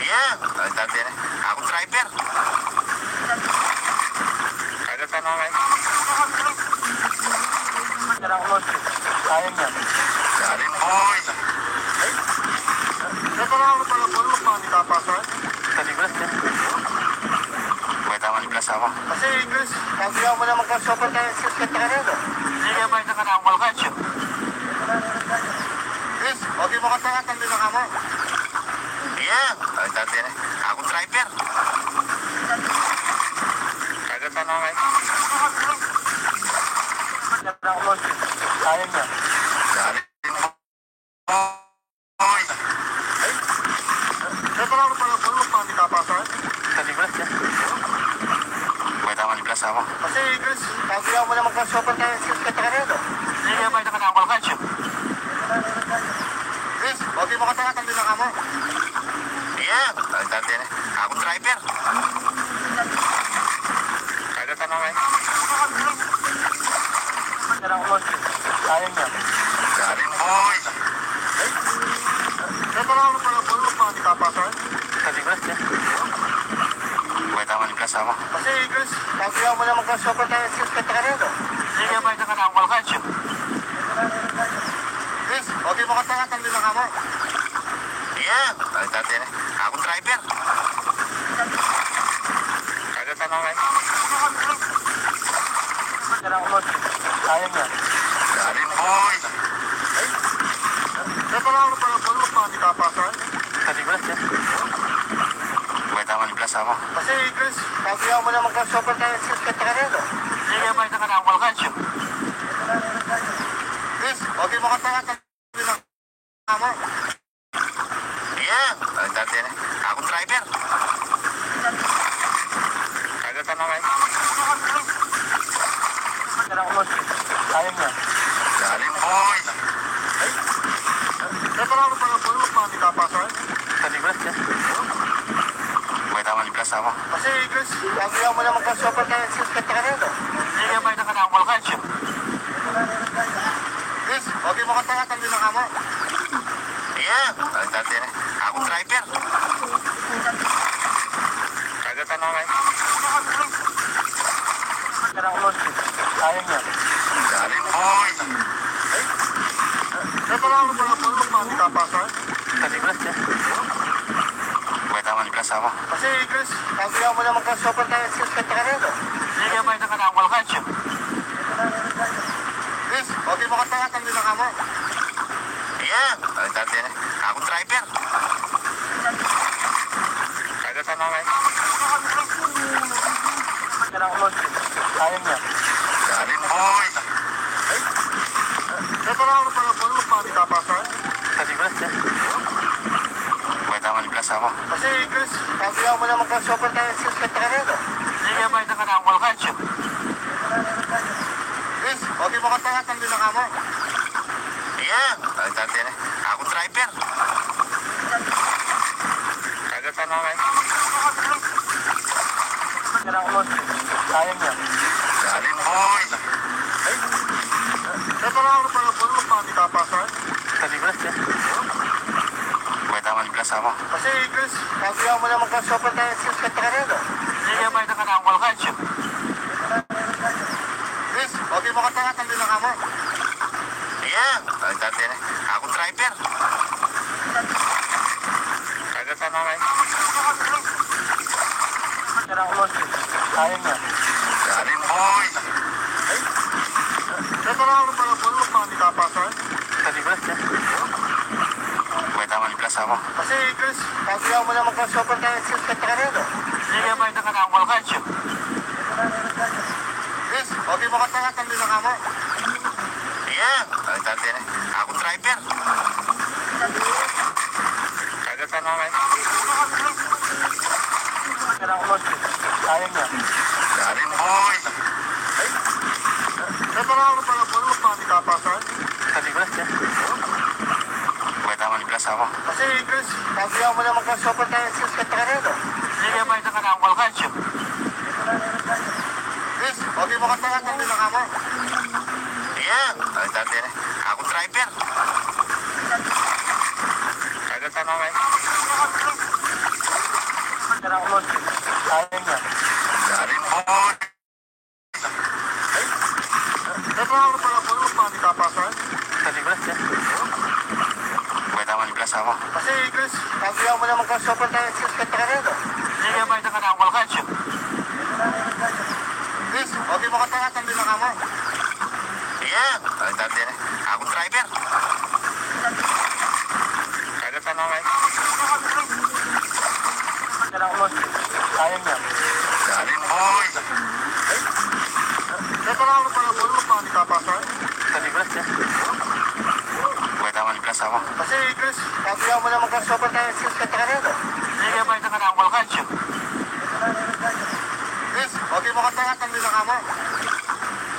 Yan, ay, tanggi na. Ako driver. Tagal na nga, eh. Sayang na. Galing, boy. Ay, pala ako pala, pala, pala, pala, pala, Tadi ba? Wait, tama ni Plasama. Kasi, Chris, sabi mo naman ka, super tayo, sis, kanta ka rin, no? Hindi niya ba ito ka na, walk out siya? Chris, okay mo kanta, tanggi na ka mo. Yan, ay, tanggi na. Ako driver. Tagal na nga, eh. Sayang na. Galing, boy. Ay, pala ako pala, pala, pala, pala, pala, Tadi ba? Wait, tama ni Plasama. Kasi, Chris, sabi mo naman ka, super tayo, sis, kanta ka rin, no? Hindi niya ba ito ka na, walk out siya? Chris, okay mo kanta, tanggi na ka mo. Yan, ay, tanggi na. Ako driver. Tagal na nga, eh. Sayang na. Galing, boy. Ay, pala ako pala, pala, pala, pala, pala, Tadi ba? Wait, tama ni Plasama. Kasi, Chris, sabi mo naman ka, super tayo, sis, kanta ka rin, no? Hindi niya ba ito ka na, walk out siya? Chris, okay mo kanta, tanggi na ka mo. Yan, ay, tanggi na. Ako driver. Tagal na nga, eh. Sayang na. Galing, boy. Ay, pala ako pala, pala, pala, pala, pala, Tadi ba? Wait, tama ni Plasama. Kasi, Chris, sabi mo naman ka, super tayo, sis, kanta ka rin, no? Hindi niya ba ito ka na, walk out siya? Chris, okay mo kanta, tanggi na ka mo. Yan, ay, tanggi na. Ako driver. Tagal na nga, eh. Sayang na. Galing, boy. Ay, pala ako pala, pala, pala, pala, pala, Tadi ba? Wait, tama ni Plasama. Kasi, Chris, sabi mo naman ka, super tayo, sis, kanta ka rin, no? Hindi niya ba ito ka na, walk out siya? Chris, okay mo kanta, tanggi na ka mo. Yan, ay, tanggi na. Ako driver. Tagal na nga, eh. Sayang na. Galing, boy. Ay, pala ako pala, pala, pala, pala, pala, Tadi ba? Wait, tama ni Plasama. Kasi, Chris, sabi mo naman ka, super tayo, sis, kanta ka rin, no? Hindi niya ba ito ka na, walk out siya? Ay, tante na. Aku driver. Taga sana kay? Kailangan mo. Kaya niya. Galing, boy. Ay. May pala ako pala po, magpapitapasan. Sa Libres, eh. Buhay tama ni Plas, ako. Kasi, Chris, sabi mo naman ka, super tayo, sis, kanta ka rin, oh. Sige, bay, naka na, wal ka, siya. Chris, okay mo ka tayo, tanggi na ka mo. Ayan. Ay, tante na. Aku driver. Taga sana kay? Kailangan mo. Kaya niya. Galing, boy. Ay. May pala ako pala po, magpapitapasan. Sa Libres, eh. Buhay tama ni Plas, ako. Kasi, Chris, sabi mo naman ka, super tayo, sis, kanta ka rin, oh. Sige, bay, naka na, wal ka, siya. Chris, okay mo ka tayo, tanggi na ka mo. Ayan. Ay, tante na. Aku driver. Taga sana kay? Kailangan mo. Kaya niya. Galing, boy. Ay. May pala ako pala po, magpapitapasan. Sa Libres, eh. Buhay tama ni Plas, ako. Kasi, Chris, sabi mo naman ka, super tayo, sis, kanta ka rin, oh. Sige, bay, naka na, wal ka, siya. Chris, okay mo ka tayo, tanggi na ka mo. Ayan. Ay, tante na. Aku driver. Taga sana kay? Kailangan mo. Kaya niya. Galing, boy. Ay. May pala ako pala po, magpapitapasan. Sa Libres, eh. Buhay tama ni Plas, ako. Kasi, Chris, sabi mo naman ka, super tayo, sis, kanta ka rin, oh. Sige, bay, naka na, wal ka, siya. Chris, okay mo ka tayo, tanggi na ka mo. Ayan. Ay, tante na. Aku driver. Taga sana kay? Kailangan mo. Kaya niya. Galing, boy. Ay. May pala ako pala po, magpapitapasan. Sa Libres, eh. Buhay tama ni Plas, ako. Kasi, Chris, sabi mo naman ka, super tayo, sis, kanta ka rin, oh. Sige, bay, naka na, wal ka, siya. Chris, okay mo ka tayo, tanggi na ka mo. Ayan. Ay, tante na. Aku driver. Taga sana kay? Kailangan mo. Kaya niya. Galing, boy. Ay. May pala ako pala po, magpapitapasan. Sa Libres, eh. Buhay tama ni Plas, ako. Kasi, Chris, sabi mo naman ka, super tayo, sis, kanta ka rin, oh. Sige, bay, naka na, wal ka, siya. Chris, okay mo ka tayo, tanggi na ka mo.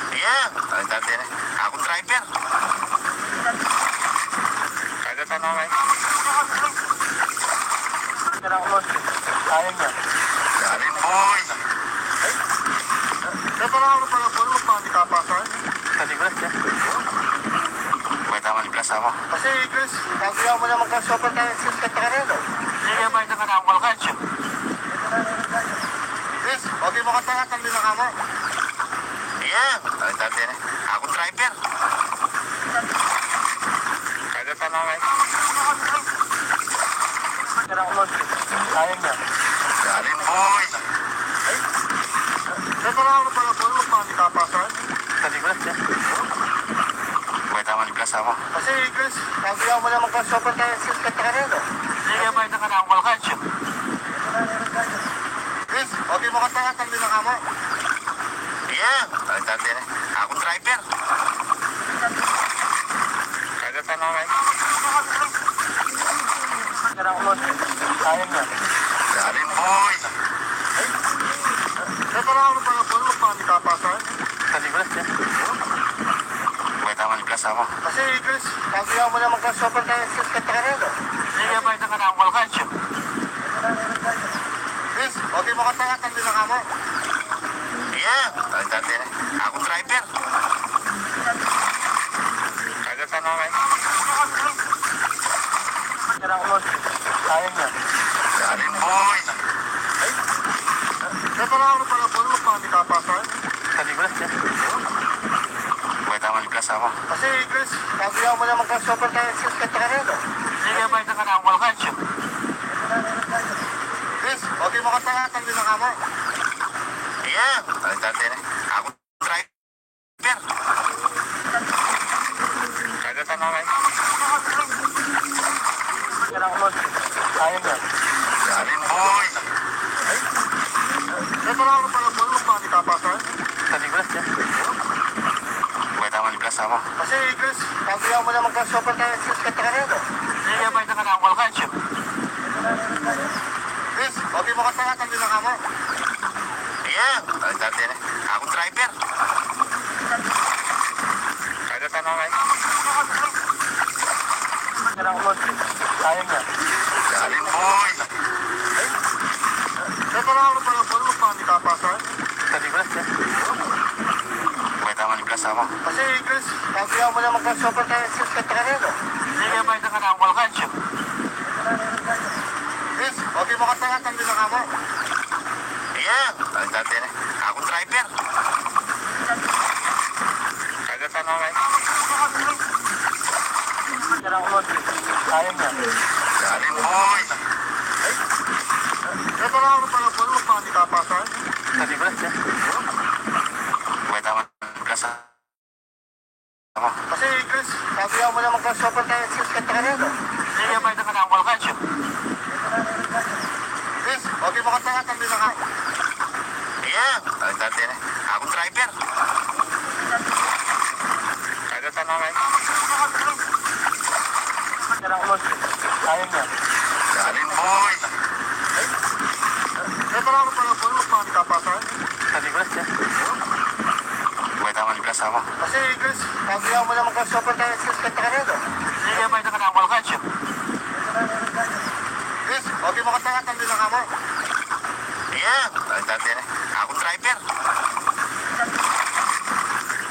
Ayan. Ay, tante na. Aku driver. Taga sana kay? Kailangan mo. Kaya niya. Galing, boy. Ay. May pala ako pala po, magpapitapasan. Sa Libres, eh. Buhay tama ni Plas, ako. Kasi, Chris, sabi mo naman ka, super tayo, sis, kanta ka rin, oh. Sige, bay, naka na, wal ka, siya. Chris, okay mo ka tayo, tanggi na ka mo. Ayan. Ay, tante na. Aku driver. Taga sana kay? Kailangan mo. Kaya niya. Galing, boy. Ay. May pala ako pala po, magpapitapasan. Sa Libres, eh. Buhay tama ni Plas, ako. Kasi, Chris, sabi mo naman ka, super tayo, sis, kanta ka rin, oh. Sige, bay, naka na, wal ka, siya. Chris, okay mo ka tayo, tanggi na ka mo. Ayan. Ay, tante na. Aku driver. Taga sana kay? Kailangan mo. Kaya niya. Galing, boy. Ay. May pala ako pala po, magpapitapasan. Sa Libres, eh. Buhay tama ni Plas, ako. Kasi, Chris, sabi mo naman ka, super tayo, sis, kanta ka rin, oh. Sige, bay, naka na, wal ka, siya. Chris, okay mo ka tayo, tanggi na ka mo. Ayan. Ay, tante na. Aku driver. Taga sana kay? Kailangan mo. Kaya niya. Galing, boy. Ay. May pala ako pala po, magpapitapasan. Sa Libres, eh. Buhay tama ni Plas, ako. Kasi, Chris, sabi mo naman ka, super tayo, sis, kanta ka rin, oh. Sige, bay, naka na, wal ka, siya. Chris, okay mo ka tayo, tanggi na ka mo. Ayan. Ay, tante na. Aku driver. Taga sana kay? Sayang ya. Galing, boy. Ay, may parang pala po yung mga nikapasan. Sabi ko lang siya. May tama ni Plasama. Kasi, Chris, sabi mo naman ka, sobrang tayo, Chris, kanta ka na yun, oh. Hindi niya ba yung nakatawag ka, Chip? Chris, okay mo ka sa akin, hindi na ka mo. Ayan, ang dati na. Akong driver. Kagatan na, guys. Sayang na. Galing, boy. May parang pala po yung mga nikapasan. Sabi ko lang siya. May tama ni Plasama. Kasi, Chris, sabi mo naman ka, sobrang tayo, Chris, kanta ka na yun, oh. Hindi niya ba yung nakatawag ka, Chip? Yes, okay mo ka sa akin, hindi na ka mo. Ayan, ang dati na. Akong driver. Kagatan na, guys. Sayang na. Galing, boy. Ay, may parang pala po yung mga nikapasan. Sabi ko lang siya. May tama ni Plasama. Kasi, Chris, sabi mo naman ka, sobrang tayo, Chris, kanta ka na, no? Hindi niya ba yung nakatawag ka, Chip? Chris, okay mo ka sa akin, hindi na ka. Ayan, ang dati na. Akong driver. Kagatan na, guys. Sayang na. Galing, boy. Ay, may parang pala po yung mga nikapasan. Sabi ko lang siya. May tama ni Plasama. Kasi, Chris, sabi mo naman ka, sobrang tayo, Chris, kanta ka na, no? Hindi niya ba yung nakatawag ka, Chip? Chris, okay mo ka sa akin, hindi na ka mo. Ayan, ang dati na. Akong driver.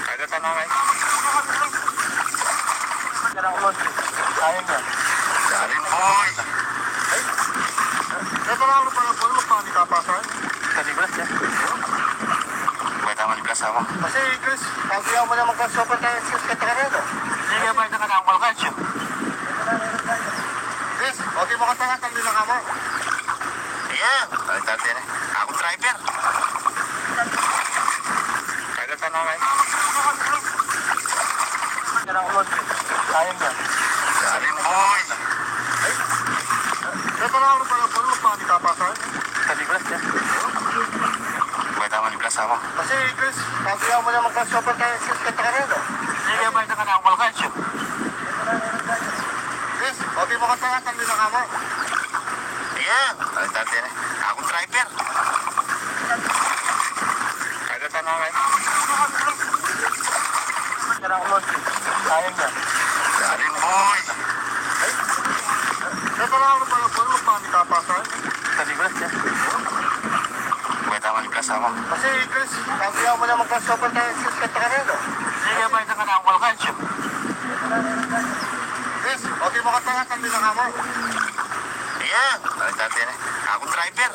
Kagatan na, guys. Sayang na. Galing, boy. Ay, may parang pala po yung mga nikapasan. Sabi ko lang siya. May tama ni Plasama. Kasi, Chris, sabi mo naman ka, sobrang tayo, Chris, kanta ka na, no? Hindi niya ba yung nakatawag ka, Chip? Chris, okay mo ka sa akin, hindi na ka mo. Ayan, ang dati na. Akong driver. Kagatan na, guys. Sayang na. Galing, boy. Ay, may parang pala po yung mga nikapasan. Sabi ko lang siya. May tama ni Plasama. Kasi, Chris, sabi mo naman ka, sobrang tayo, Chris, kanta ka na, no? Hindi niya ba yung nakatawag ka, Chip? Chris, okay mo ka sa akin, hindi na ka mo. Ayan, ang dati na. Akong driver. Kagatan na, guys. Sayang na. Galing, boy. Ay, may parang pala po yung mga nikapasan. Sabi ko lang siya. May tama ni Plasama. Kasi, Chris, sabi mo naman ka, sobrang tayo, Chris, kanta ka na, no? Hindi niya ba yung nakatawag ka, Chip? Chris, okay mo ka sa akin, hindi na ka mo. Ayan, ang dati na. Akong driver.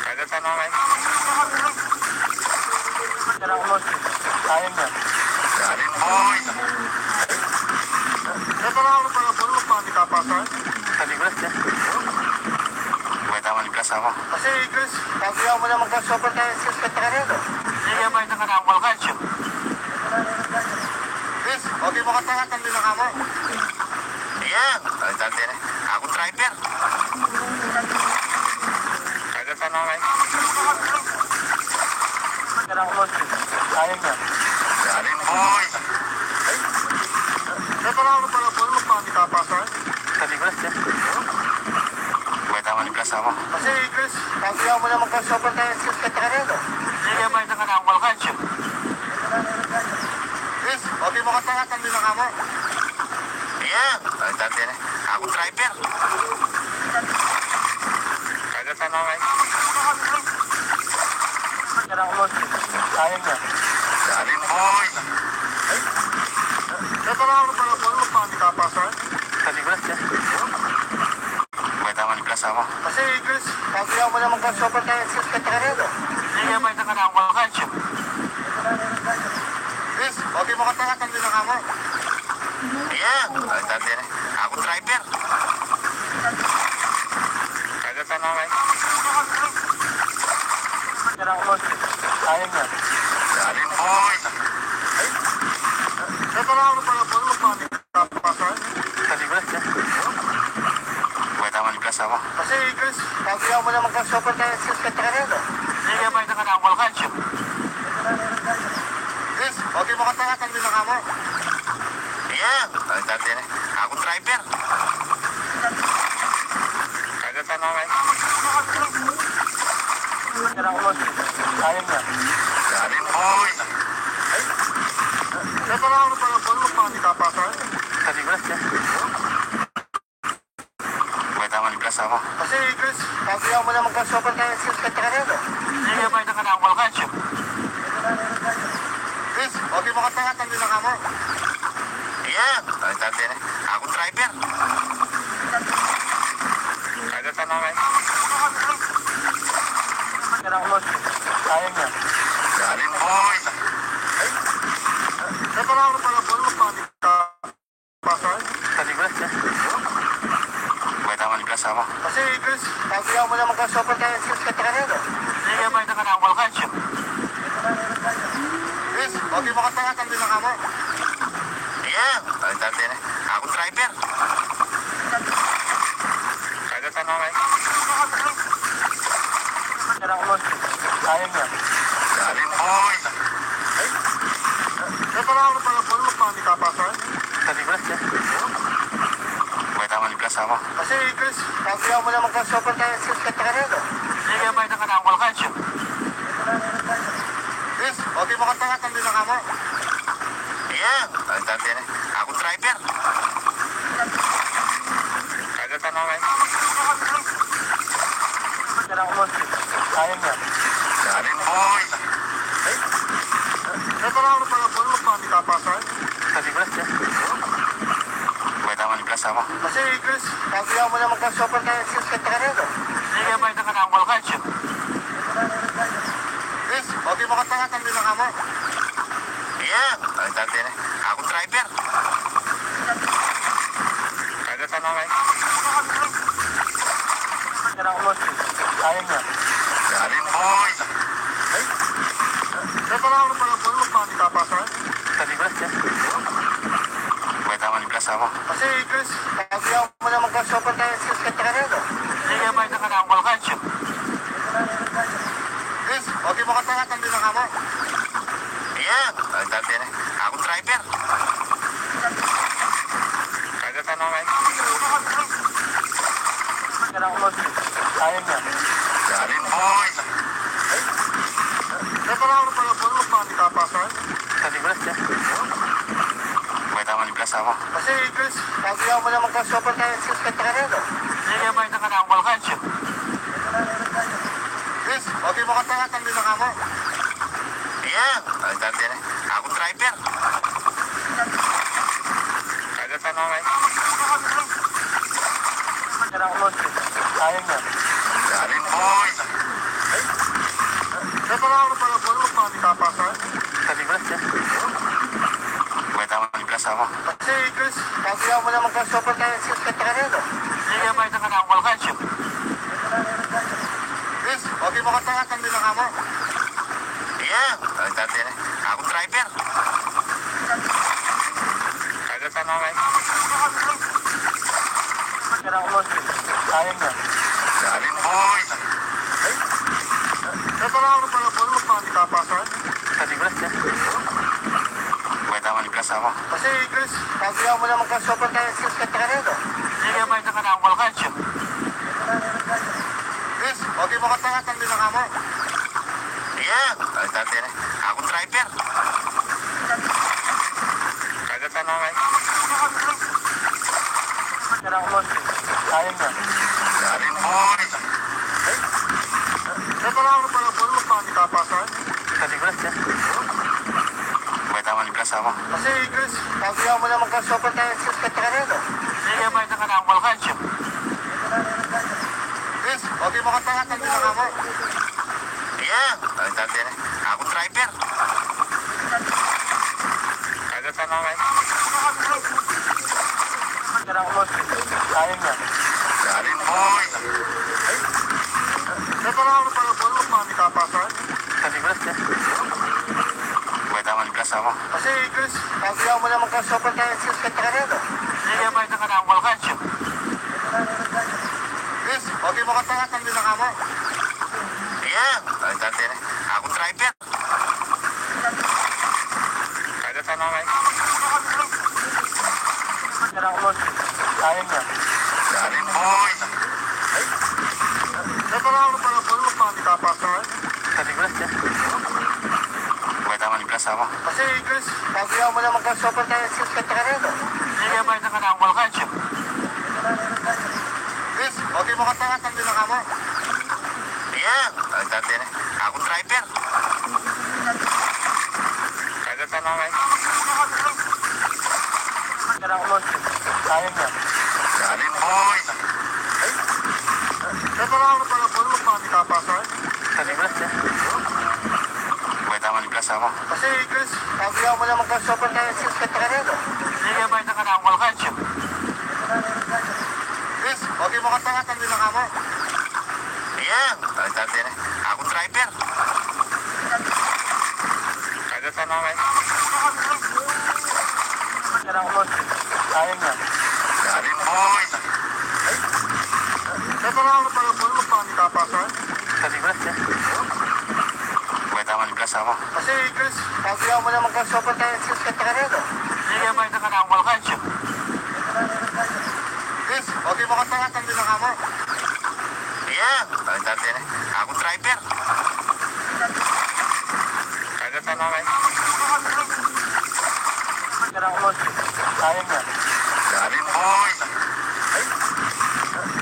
Kagatan na, guys. Sayang na. Galing, boy. May parang pala po yung mga nikapasan. Sabi ko lang siya. May tama ni Plasama. Kasi, Chris, sabi mo naman ka, sobrang tayo, Chris, kanta ka na, no? Hindi niya ba yung nakatawag ka, Chip? Chris, okay mo ka sa akin, hindi na ka mo. Ayan, ang dati na. Akong driver. Kagatan na, guys. Sayang na. Galing, boy. Ay, may parang pala po yung mga nikapasan. Sabi ko lang siya. May tama ni Plasama. Kasi, Chris, sabi mo naman ka, sobrang tayo, Chris, kanta ka na, no? Hindi niya ba yung nakatawag ka, Chip? Chris, okay mo ka sa akin, hindi na ka mo. Ayan, ang dati na. Akong driver. Kagatan na, guys. Sayang na. Galing, boy. Ay, may parang pala po yung mga nikapasan. Sabi ko lang siya. May tama ni Plasama. Kasi, Chris, sabi mo naman ka, sobrang tayo, Chris, kanta ka na, no? Hindi niya ba yung nakatawag ka, Chip? Chris, okay mo ka sa akin, hindi na ka mo. Ayan, ang dati na. Akong driver. Kagatan na, guys. Sayang na. Galing, boy. Ay, may parang pala po yung mga nikapasan. Sabi ko lang siya. Kanta ka na, no? Sige, may na ka na, walk out. Yes, okay, makanta ka, tanggi na ka mo. Ayan, ay, tanggi na. Aku driver. Kagatan na nga. Kaya na. Galing, boy. Ay, may pala ako pala, boy, magpapakita pa sa akin. Sabi ko, sir. May tama ni Plas, ama. Kasi, Chris, sabi ako mo naman, Chris, open tayo, Chris, kanta ka na, no? Sige, may na ka na, walk out. Chris, okay, makanta ka, tanggi na ka mo. Ayan, ay, tanggi na. Aku driver. Kagatan na nga. Kaya na. Galing, boy. Ay, may pala ako pala, boy, magpapakita. Pasal? Tadi, Chris, ya. May tama ni Plas, ama. Kasi, Chris, sabi ako mo naman, Chris, open tayo, Chris, kanta ka na, no? Sige, may na ka na, walk out. Chris, okay, makanta ka, tanggi na ka mo. Ayan, ay, tanggi na. Aku driver. Kagatan na nga. Kaya na. Galing, boy. Ay, may pala ako pala, boy, magpapakita pa sa akin. Sabi ko, sir. May tama ni Plas, ama. Kasi, Chris, sabi ako mo naman, Chris, open tayo, Chris, kanta ka na, no? Sige, may na ka na, walk out. Chris, okay, makanta ka, tanggi na ka mo. Ayan, ay, tanggi na. Aku driver. Kagatan na nga. Kaya na. Galing, boy. Ay, may pala ako pala, boy, magpapakita pa sa akin. Sabi ko, sir. May tama ni Plas, ama. Kasi, Chris, sabi ako mo naman, Chris, open tayo, Chris, kanta ka na, no? Sige, may na ka na, walk out. Chris, okay, makanta ka, tanggi na ka mo. Ayan, ay, tanggi na. Aku driver. Kagatan na nga. Kaya na. Galing, boy. Ay, may pala ako pala, boy, magpapakita pa sa akin. Sabi ko, sir. May tama ni Plas, ama. Kasi, Chris, sabi ako mo naman, Chris, open tayo, Chris, kanta ka na, no? Sige, may na ka na, walk out. Chris, okay, makanta ka, tanggi na ka mo. Ayan, ay, tanggi na. Aku driver. Kagatan na nga. Kaya na. Galing, boy. Ay, may pala ako pala, boy, magpapakita pa sa akin. Sabi ko, sir. May tama ni Plas, ama. Kasi, Chris, sabi ako mo naman, Chris, open tayo, Chris, kanta ka na, no? Sige, may na ka na, walk out. Chris, okay, makanta ka, tanggi na ka mo. Ayan, ay, tanggi na. Aku driver. Kagatan na nga. Kaya na. Galing, boy. Ay, may pala ako pala, boy, magpapakita pa sa akin. Sabi ko, sir. May tama ni Plas, ama. Kasi, Chris, sabi ako mo naman, Chris, open tayo, Chris, kanta ka na, no? Sige, may na ka na, walk out. Chris, okay, makanta ka, tanggi na ka mo. Ayan, ay, tanggi na. Aku driver. Kagatan na nga. Kaya na. Galing, boy. Ay, may pala ako pala, boy, magpapakita pa sa akin. Sabi ko, sir. May tama ni Plas, ama. Kasi, Chris, sabi ako mo naman, Chris, open tayo, Chris, kanta ka na, no? Sige, may na ka na, walk out. Chris, okay, makanta ka, tanggi na ka mo. Ayan, ay, tanggi na. Aku driver. Kagatan na nga. Kaya na. Galing, boy. Ay, may pala ako pala, boy, magpapakita pa sa akin. Sabi ko, sir. May tama ni Plas, ama. Kasi, Chris, sabi ako mo naman, Chris, open tayo, Chris, kanta ka na, no? Sige, may na ka na, walk out. Chris, okay, makanta ka, tanggi na ka mo. Ayan, ay, tanggi na. Aku driver. Kagatan na nga. Kaya na. Galing, boy. Ay, may pala ako pala, boy, magpapakita pa sa akin. Sabi ko, sir. May tama ni Plas, ama. Kasi, Chris, sabi ako mo naman, Chris, open tayo, Chris, kanta ka na, no? Sige, may na ka na, walk out. Chris, okay, makanta ka, tanggi na ka mo. Sayang ya. Galing, boy. Ay. May pala ako pala, boy, magpapakita pa sa akin. Sabi ko na siya. May tama ni Plas, ama. Kasi, Chris, pag iyaw mo naman ka, sobrang tayo, sis, kanta ka rin, no? Hindi kaya ba yung nakanawal ka, Chip? Chris, okay mo kanta ka, tanggi na ka mo. Iya, ay, tanggi na. Ako driver. Kagatan na, ay. Kailangan mo, sayang yan. Galing, boy. Ay, may pala ako pala, boy, magpapakita pa sa akin. Sabi ko na siya. May tama ni Plas, ama. Kasi, Chris, sabi ako mo naman ka, sobrang tayo, sis, kanta ka rin, no? Hindi kaya ba yung nakanawal ka, Chip? Chris, okay mo kanta ka, tanggi na ka mo. Iya, tanggi na. Ako driver. Kagatan na, ay. Kailangan mo, sayang yan. Galing, boy. Ay, may pala ako pala, boy, magpapakita pa sa akin. Sabi ko na siya. May tama ni Plas, ama. Kasi, Chris, sabi ako mo naman ka, sobrang tayo, sis, kanta ka rin, no? Hindi kaya ba yung nakanawal ka, Chip? Chris, okay mo kanta ka, tanggi na ka mo. Iya, ay, tanggi na. Ako driver. Kagatan na, ay. Kailangan mo, sayang yan. Galing, boy. Ay,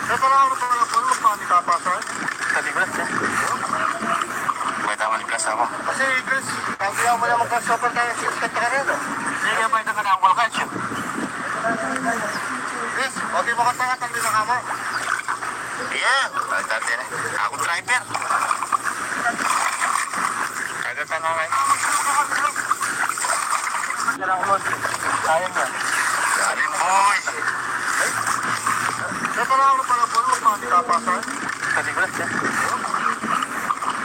may pala ako pala, boy, magpapakita pa sa akin. Sabi ko na siya. May tama ni Plas, ama. Kasi, Chris, sabi ako mo naman ka, sobrang tayo, sis, kanta ka rin, no? Hindi kaya ba yung nakanawal ka, Chip? Chris, okay mo kanta ka, tanggi na ka mo. Iya, ay, tanggi na. Ako driver. Kagatan na, ay. Kailangan mo, sayang yan. Galing, boy. Ay, may pala ako pala, boy, magpapakita pa sa akin. Sabi ko na siya.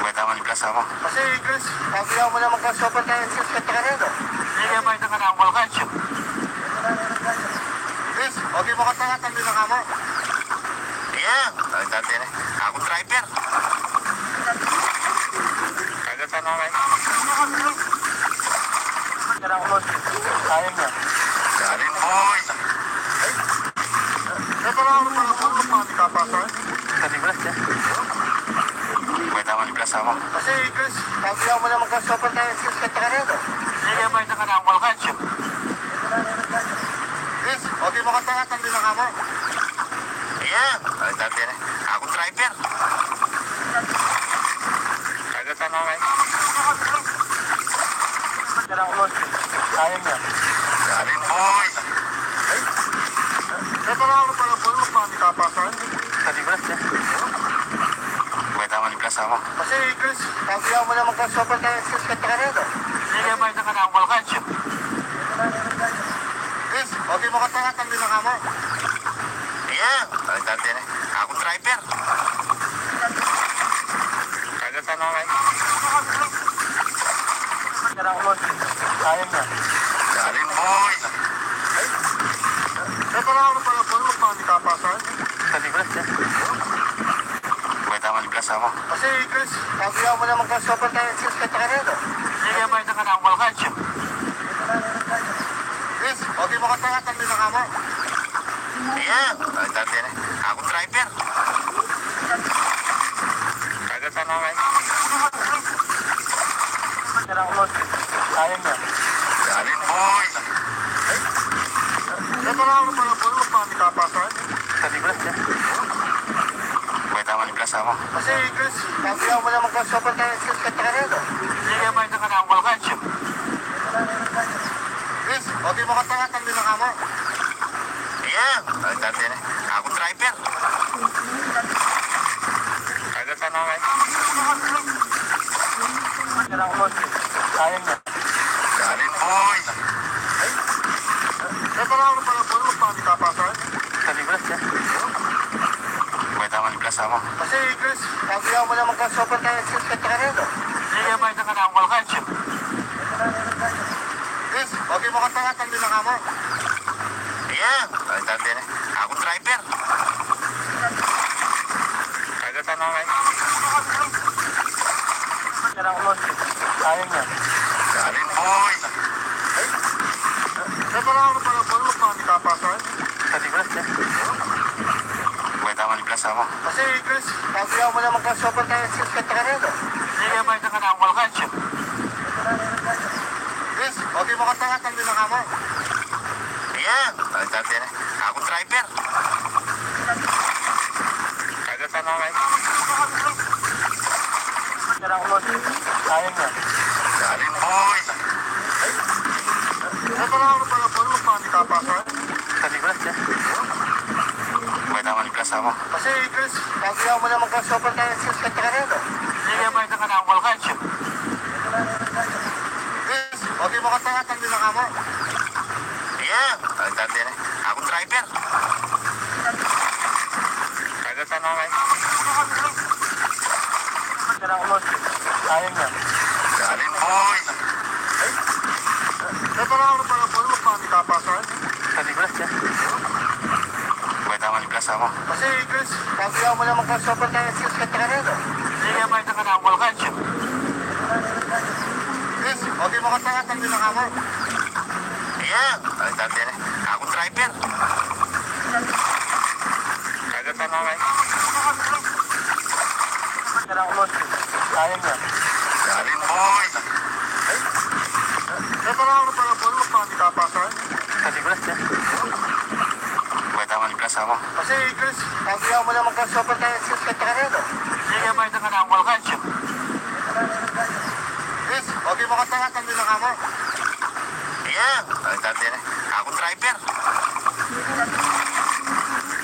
May tama ni Plas, ama. Kasi, Chris, sabi ako mo naman ka, sobrang tayo, sis, kanta ka rin, no? Hindi kaya ba yung nakanawal ka, Chip? Chris, okay mo kanta ka, tanggi na ka mo. Iya, ay, tanggi na. Ako driver. Kagatan na, ay. Kailangan mo, sayang yan. Galing, boy. Ay, may pala ako pala, boy, magpapakita pa sa akin. Sabi ko na siya. May tama ni Plas, ama. Kasi, Chris, sabi ako mo naman ka, sobrang tayo, sis, kanta ka rin, no? Hindi kaya ba yung nakanawal ka, Chip? Chris, okay mo kanta ka, tanggi na ka mo. Iya, ay, tanggi na. Ako driver. Kagatan na, ay. Kailangan mo, sayang yan. Galing, boy. Ay, may pala ako pala, boy, magpapakita pa sa akin. Sabi ko na siya. May tama ni Plas, ama. Kasi, Chris, sabi ako mo naman ka, sobrang tayo, sis, kanta ka rin, no? Hindi kaya ba yung nakanawal ka, Chip? Chris, okay mo kanta ka, tanggi na ka mo. Iya, ay, tanggi na. Ako driver. Kagatan na, ay. Kailangan mo, sayang yan. Galing, boy. Ay, may pala ako pala, boy, magpapakita pa sa akin. Sabi ko na siya. May tama ni Plas, ama. Kasi, Chris, sabi ako mo naman ka, sobrang tayo, sis, kanta ka rin, no? Hindi kaya ba yung nakanawal ka, Chip? Chris, okay mo kanta ka, tanggi na ka mo. Iya, ay, tanggi na. Ako driver. Kagatan na, ay. Kailangan mo, sayang yan. Galing, boy. Ay, may pala ako pala, boy, magpapakita pa sa akin. Sabi ko na siya. May tama ni Plas, ama. Kasi, Chris, sabi ako mo naman ka, sobrang tayo, sis, kanta ka rin, no? Hindi kaya ba yung nakanawal ka, Chip? Chris, okay mo kanta ka, tanggi na ka mo. Iya, ay, tanggi na. Ako driver. Kagatan na, ay. Kailangan mo, sayang yan. Galing, boy. Ay, may pala ako pala, boy, magpapakita pa sa akin. Sabi ko na siya. May tama ni Plas, ama. Kasi, Chris, sabi ako mo naman ka, sobrang tayo, sis, kanta ka rin, no? Hindi kaya ba yung nakanawal ka, Chip? Chris, okay mo kanta ka, tanggi na ka mo. Iya, ay, tanggi na. Ako driver. Kagatan na, ay. Kailangan mo, sayang yan. Galing, boy. Ay, may pala ako pala, boy, magpapakita pa sa akin. Sama. Kasi, Chris, pag-uwi mu naman ka, sobrang tayo sa kanta ka rin, no? Sige, may na ka na, wala ka, Chip. Chris, okay mo kanta ka, tanggalin na ka mo. Ayan, ay, tanggalin na. Akong driver. Kagatan na, kay. Kira ko, sayang na. Galing, boy. Ay, pala ako pala, boy, magpapasa. Tadi ko lang siya. May naman yung kasama. Kasi, Chris, pag-uwi mu naman ka, sobrang tayo sa kanta ka rin, no? Sige, may na ka na, wala ka, Chip. Chris, okay mo kanta ka, tanggalin na ka mo. Ayan, tanggalin na. Akong driver. Kagatan na, kay. Kira ko, boss. Sayang na. Galing, boy. Ay, pala ako pala, boy, magpapasa. Tadi ko lang siya. May naman yung kasama. Kasi, Chris, pag-uwi mu naman ka, sobrang tayo sa kanta ka rin, no? Sige, may na ka na, wala ka, Chip. Chris, okay mo kanta ka, tanggalin na ka mo. Ayan, ay, tanggalin na. Akong driver. Kagatan na, kay. Kira ko, boss. Sayang na. Galing, boy. Ay, pala ako pala, boy, magpapasa. Tadi ko lang siya. May naman yung kasama. Kasi, Chris, pag-uwi mu naman ka, sobrang tayo sa kanta ka rin, no? Sige, may na ka na, wala ka, Chip. Chris, okay mo kanta ka, tanggalin na ka mo. Ayan, tanggalin na. Akong driver.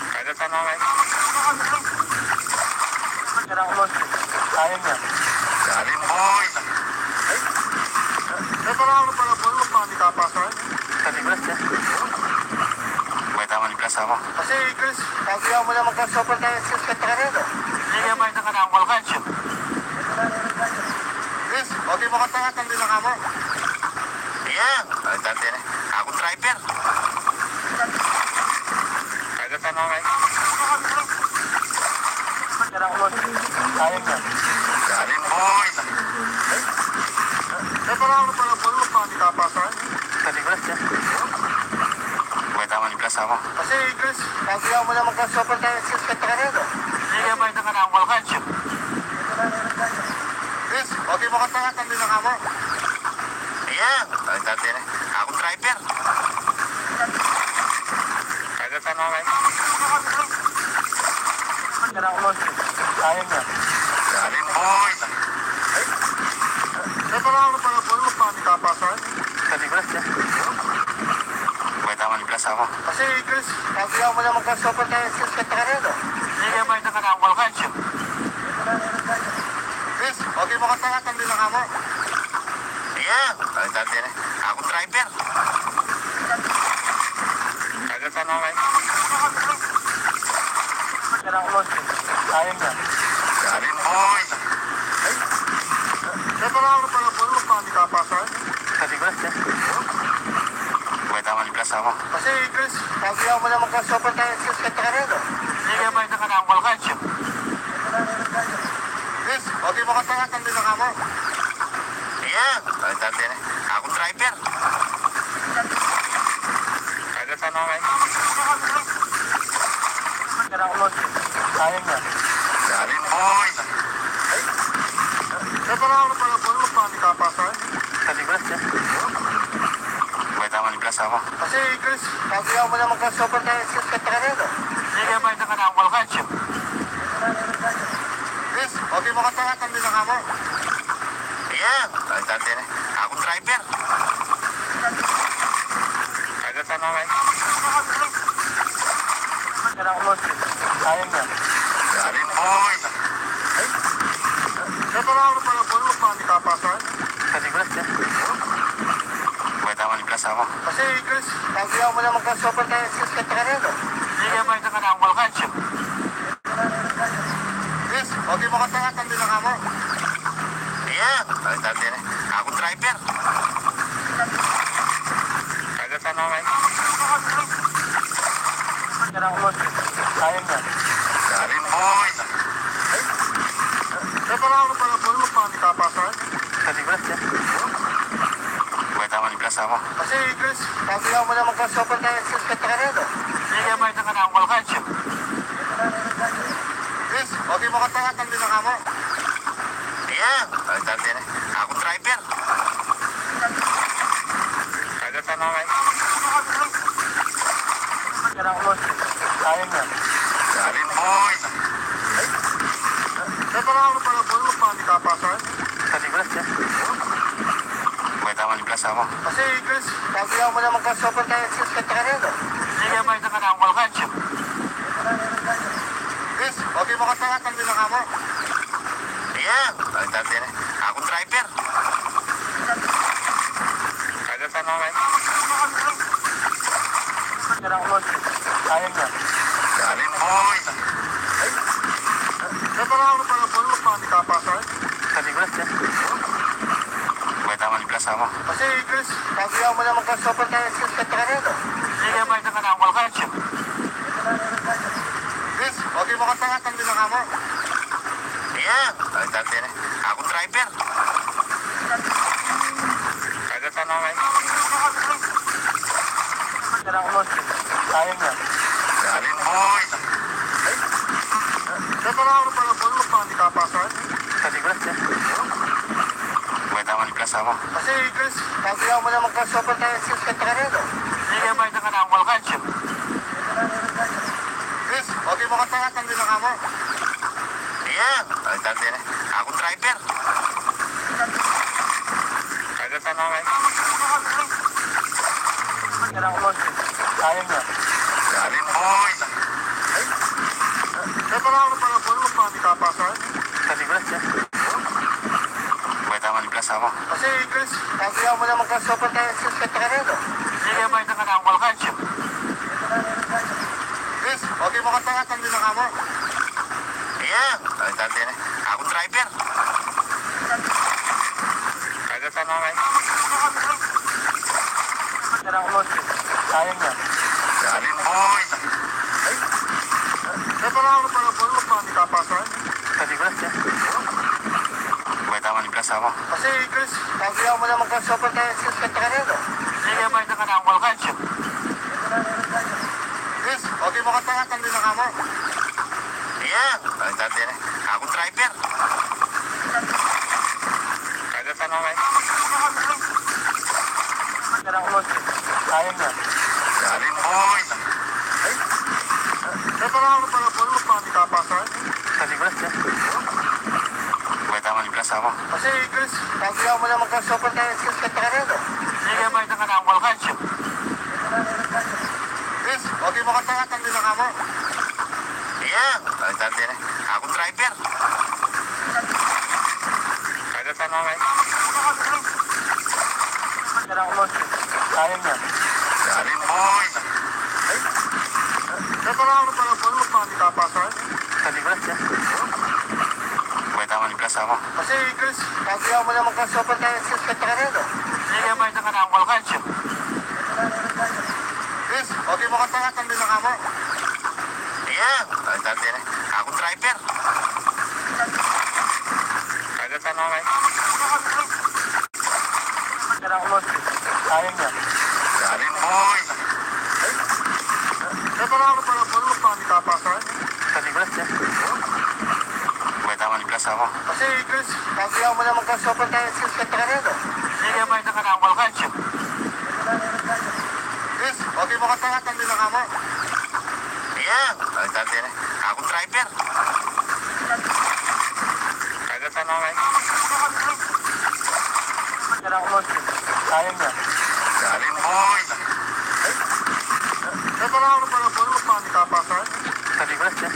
Kagatan na, kay. Kira ko, boss. Sayang na. Galing, boy. Ay, pala ako pala, boy, magpapasa. Tadi ko lang siya. May naman yung kasama. Kasi, Chris, pag-uwi mu naman ka, sobrang tayo sa kanta ka rin, no? Sige, may na ka na, wala ka, Chip. Chris, okay mo kanta ka, tanggalin na ka mo. Ayan, tanggalin na. Akong driver. Kagatan na, kay. Kira ko, boss. Sayang na. Galing, boy. Ay, pala ako pala, boy, magpapasa. Tadi ko lang siya. May naman yung kasama. Kasi, Chris, pag-uwi mu naman ka, sobrang tayo sa kanta ka rin, no? Sige, may na ka na, wala ka, Chip. Chris, okay mo kanta ka, tanggalin na ka mo. Ayan, tanggalin na. Akong driver. Kagatan na, kay. Kira ko, boss. Sayang na. Galing, boy. Ay, pala ako pala, boy, magpapasa. Tadi ko lang siya. May naman yung kasama. Kasi, Chris, pag-uwi mu naman ka, sobrang tayo sa kanta ka rin, no? Sige, may na ka na, wala ka, Chip. Chris, okay mo kanta ka, tanggalin na ka mo. Ayan, tanggalin na. Akong driver. Kagatan na, kay. Kira ko, boss. Sayang na. Galing, boy. Ay, pala ako pala, boy, magpapasa. Tadi ko lang siya. May naman yung kasama. Kasi, Chris, pag-uwi mu naman ka, sobrang tayo sa kanta ka rin, no? Sige, may na ka na, wala ka, Chip. Chris, okay mo kanta ka, tanggalin na ka mo. Ayan, tanggalin na. Akong driver. Kagatan na, kay. Kira ko, boss. Sayang na. Galing, boy. Ay, pala ako pala, boy, magpapasa. Tadi ko lang siya. May naman yung kasama. Kasi, Chris, pag-uwi mu naman ka, sobrang tayo sa kanta ka rin, no? Sige, may na ka na, wala ka, Chip. Chris, okay mo kanta ka, tanggalin na ka mo. Ayan, tanggalin na. Akong driver. Kagatan na, kay. Kira ko, boss. Sayang na. Galing, boy. Ay, pala ako pala, boy, magpapasa. Tadi ko lang siya. May naman yung kasama. Kasi, Chris, pag-uwi mu naman ka, sobrang tayo sa kanta ka rin, no? Sige, may na ka na, wala ka, Chip. Chris, okay mo kanta ka, tanggalin na ka mo. Ayan, tanggalin na. Akong driver. Kagatan na, kay. Kira ko, boss. Sayang na. Galing, boy. Ay, pala ako pala, boy, magpapasa. Tadi ko lang siya. May naman yung kasama. Kasi, Chris, pag-uwi mu naman ka, sobrang tayo sa kanta ka rin, no? Sige, may na ka na, wala ka, Chip. Tanggi na kamo. Ayan. Ay, tanggi na. Aku driver. Kagatan na kay. Kailangan mo. Kaya na. Galing, boy. Ay. Sa pala ako pala, boy, magpapakita pa sa akin. Sa Negros, eh. May tama ni Plas, amo. Kasi, Chris, pag-iyaw mo naman ka, sobrang tayo, Chris, kanta ka na, no? Sige, may tama na, wala ka, Chris. Yes, okay, makatanga, tanggi na kamo. Ayan, ay, tanggi na. Aku driver. Kagatan na, kay. Kailangan mo, Chris. Kaya na. Galing, boy. Ay, sa pala ako pala, boy, magpapakita pa sa akin. Sa Negros, eh. May tama ni Plas, amo. Kasi, Chris, pag-iyaw mo naman ka, sobrang tayo, Chris, kanta ka na, no? Sige, may tama na, wala ka, Chris. Chris, okay, makatanga, tanggi na kamo. Ayan, ay, tanggi na. Aku driver. Kagatan na, kay. Kailangan mo, Chris. Kaya na. Galing, boy. Ay, sa pala ako pala, boy, magpapakita pa sa akin. Sa Negros, eh. May tama ni Plas, amo. Kasi, Chris, pag-iyaw mo naman ka, sobrang tayo, Chris, kanta ka na, no? Sige, may tama na, wala ka, Chris. Chris, okay, makatanga, tanggi na kamo. Ayan, ay, tanggi na. Aku driver. Kagatan na, kay. Kailangan mo, Chris. Kaya na. Galing, boy. Ay, sa pala ako pala, boy, magpapakita pa sa akin. Sa Negros, eh. May tama ni Plas, amo. Kasi, Chris, pag-iyaw mo naman ka, sobrang tayo, Chris, kanta ka na, no? Sige, may tama na, wala ka, Chris. Chris, okay, makatanga, tanggi na kamo. Ayan, ay, tanggi na. Aku driver. Kagatan na, kay. Kailangan mo, Chris. Kaya na. Galing, boy. Ay, sa pala ako pala, boy, magpapakita pa sa akin. Sa Negros, eh. May tama ni Plas, amo. Kasi, Chris, pag-iyaw mo naman ka, sobrang tayo, Chris, kanta ka na, no? Sige, may tama na, wala ka, Chris. Chris, okay, makatanga, tanggi na kamo. Ayan, ay, tanggi na. Aku driver. Kagatan na, kay. Kailangan mo, Chris. Kaya na. Galing, boy. Ay, sa pala ako pala, boy, magpapakita pa sa akin. Sa Negros, eh. May tama ni Plas, amo. Kasi, Chris, pag-iyaw mo naman ka, sobrang tayo, Chris, kanta ka na, no? Sige, may tama na, wala ka, Chris. Chris, okay, makatanga, tanggi na kamo. Ayan, ay, tanggi na. Aku driver. Kagatan na, kay. Kailangan mo, Chris. Kaya na. Galing, boy. Ay, sa pala ako pala, boy, magpapakita pa sa akin. Sa Negros, eh. May tama ni Plas, amo. Kasi, Chris, pag-iyaw mo naman ka, sobrang tayo, Chris, kanta ka na, no? Sige, may tama na, wala ka, Chris. Chris, okay, makatanga, tanggi na kamo. Ayan, ay, tanggi na. Aku driver. Kagatan na, kay. Kailangan mo, Chris. Kaya na. Galing, boy. Ay, sa pala ako pala, boy, magpapakita pa sa akin. Sa Negros, eh. May tama ni Plas, amo. Kasi, Chris, pag-iyaw mo naman ka, sobrang tayo, Chris, kanta ka na, no? Sige, may tama na, wala ka, Chris. Chris, okay, makatanga, tanggi na kamo. Ayan, ay, tanggi na. Aku driver. Kagatan na, kay. Kailangan mo, Chris. Kaya na. Galing, boy. Ay, sa pala ako pala, boy, magpapakita pa sa akin. Sa Negros, eh.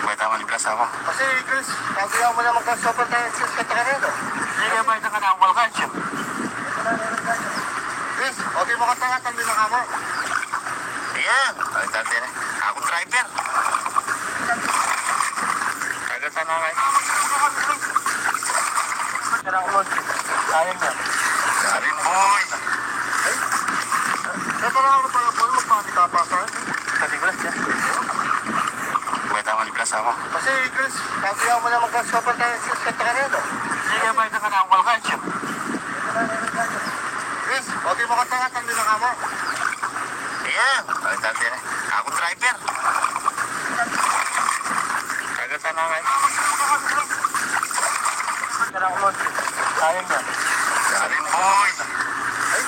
May tama ni Plas, amo. Kasi, Chris, pag-iyaw mo naman ka, sobrang tayo, Chris, kanta ka na, no? Sige, may tama na, wala ka, Chris. Chris, okay, makatanga, tanggi na kamo. Ayan, ay, tanggi na. Aku driver. Kagatan na, kay. Kailangan mo, Chris. Kaya na. Galing, boy. Ay, sa pala ako pala, boy, magpapakita pa sa akin. Sa Negros, eh. May tama ni Plas, amo. Kasi, Chris, pag-iyaw mo naman ka, sobrang tayo, Chris, kanta ka na, no? Sige, may tama na, wala ka, Chris. Chris, okay, makatanga, tanggi na kamo. Ayan, ay, tanggi na. Aku driver. Kagatan Sayang yan. Galing, boy. Ay,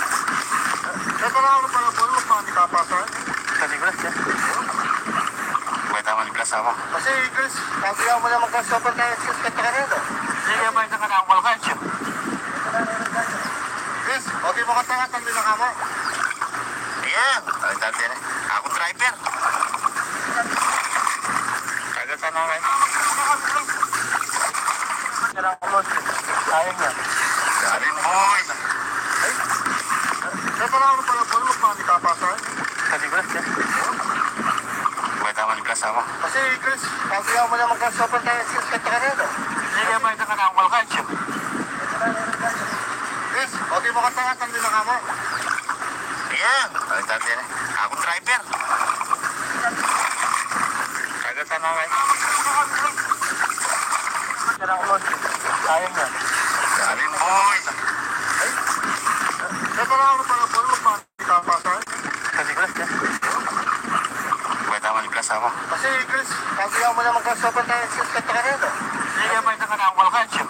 sa pala ako pala, boy, magpapakita pa, eh. Sa Negros, eh. Pwede naman i-plus ako. Kasi, Chris, sabi ako mo naman kasi sobrang tayo, Chris, kanta ka rin, eh. Sige, may isa ka na, wala ka, Chip. Chris, okay mo ka, tanga, tanggalin na ka mo. Ayan, ay, tanggalin na. Ako driver. Tagal pa naman. Sayang yan. Galing, boy. Ay, sa pala ako pala, boy, magpapakita pa, eh. Sa Negros, eh. Pwede naman i-plus ako. Kasi, Chris, sabi ako mo naman kasi sobrang tayo, Chris, kanta ka rin, eh. Sige, may isa ka na, wala ka, Chip. Chris, okay mo ka, tanga, tanggalin na ka mo. Ayan, ay, tanggalin na. Ako driver. Tagal pa naman. Sayang yan. Galing, boy. Ay, sa pala ako pala, boy, magpapakita pa, eh. Sa Negros, eh. Pwede naman i-plus ako. Kasi, Chris, sabi ako mo naman kasi sobrang tayo, Chris, kanta ka rin, eh. Sige, may isa ka na, wala ka, Chip.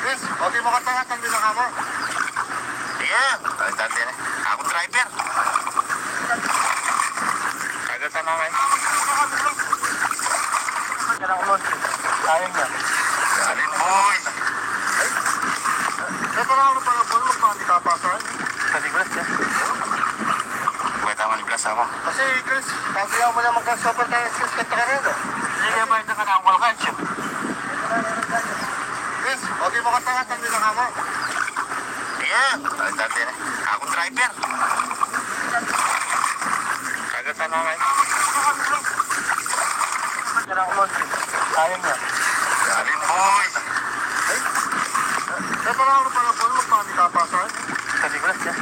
Chris, okay mo ka, tanga, tanggalin na ka mo. Ayan, ay, tanggalin na. Ako driver. Tagal pa naman. Sayang yan. Galing, boy. Ay, sa pala ako pala, boy, magpapakita pa, eh. Sa Negros, eh. Pwede naman i-plus ako. Kasi, Chris, sabi ako mo naman kasi sobrang tayo, Chris, kanta ka rin, eh. Sige, may isa ka na, wala ka, Chip. Chris, okay mo ka, tanga, tanggalin na ka mo. Ayan, ay, tanggalin na. Ako driver. Tagal pa naman. Sayang yan. Galing, boy. Ay, sa pala ako pala, boy, magpapakita pa, eh. Sa Negros, eh.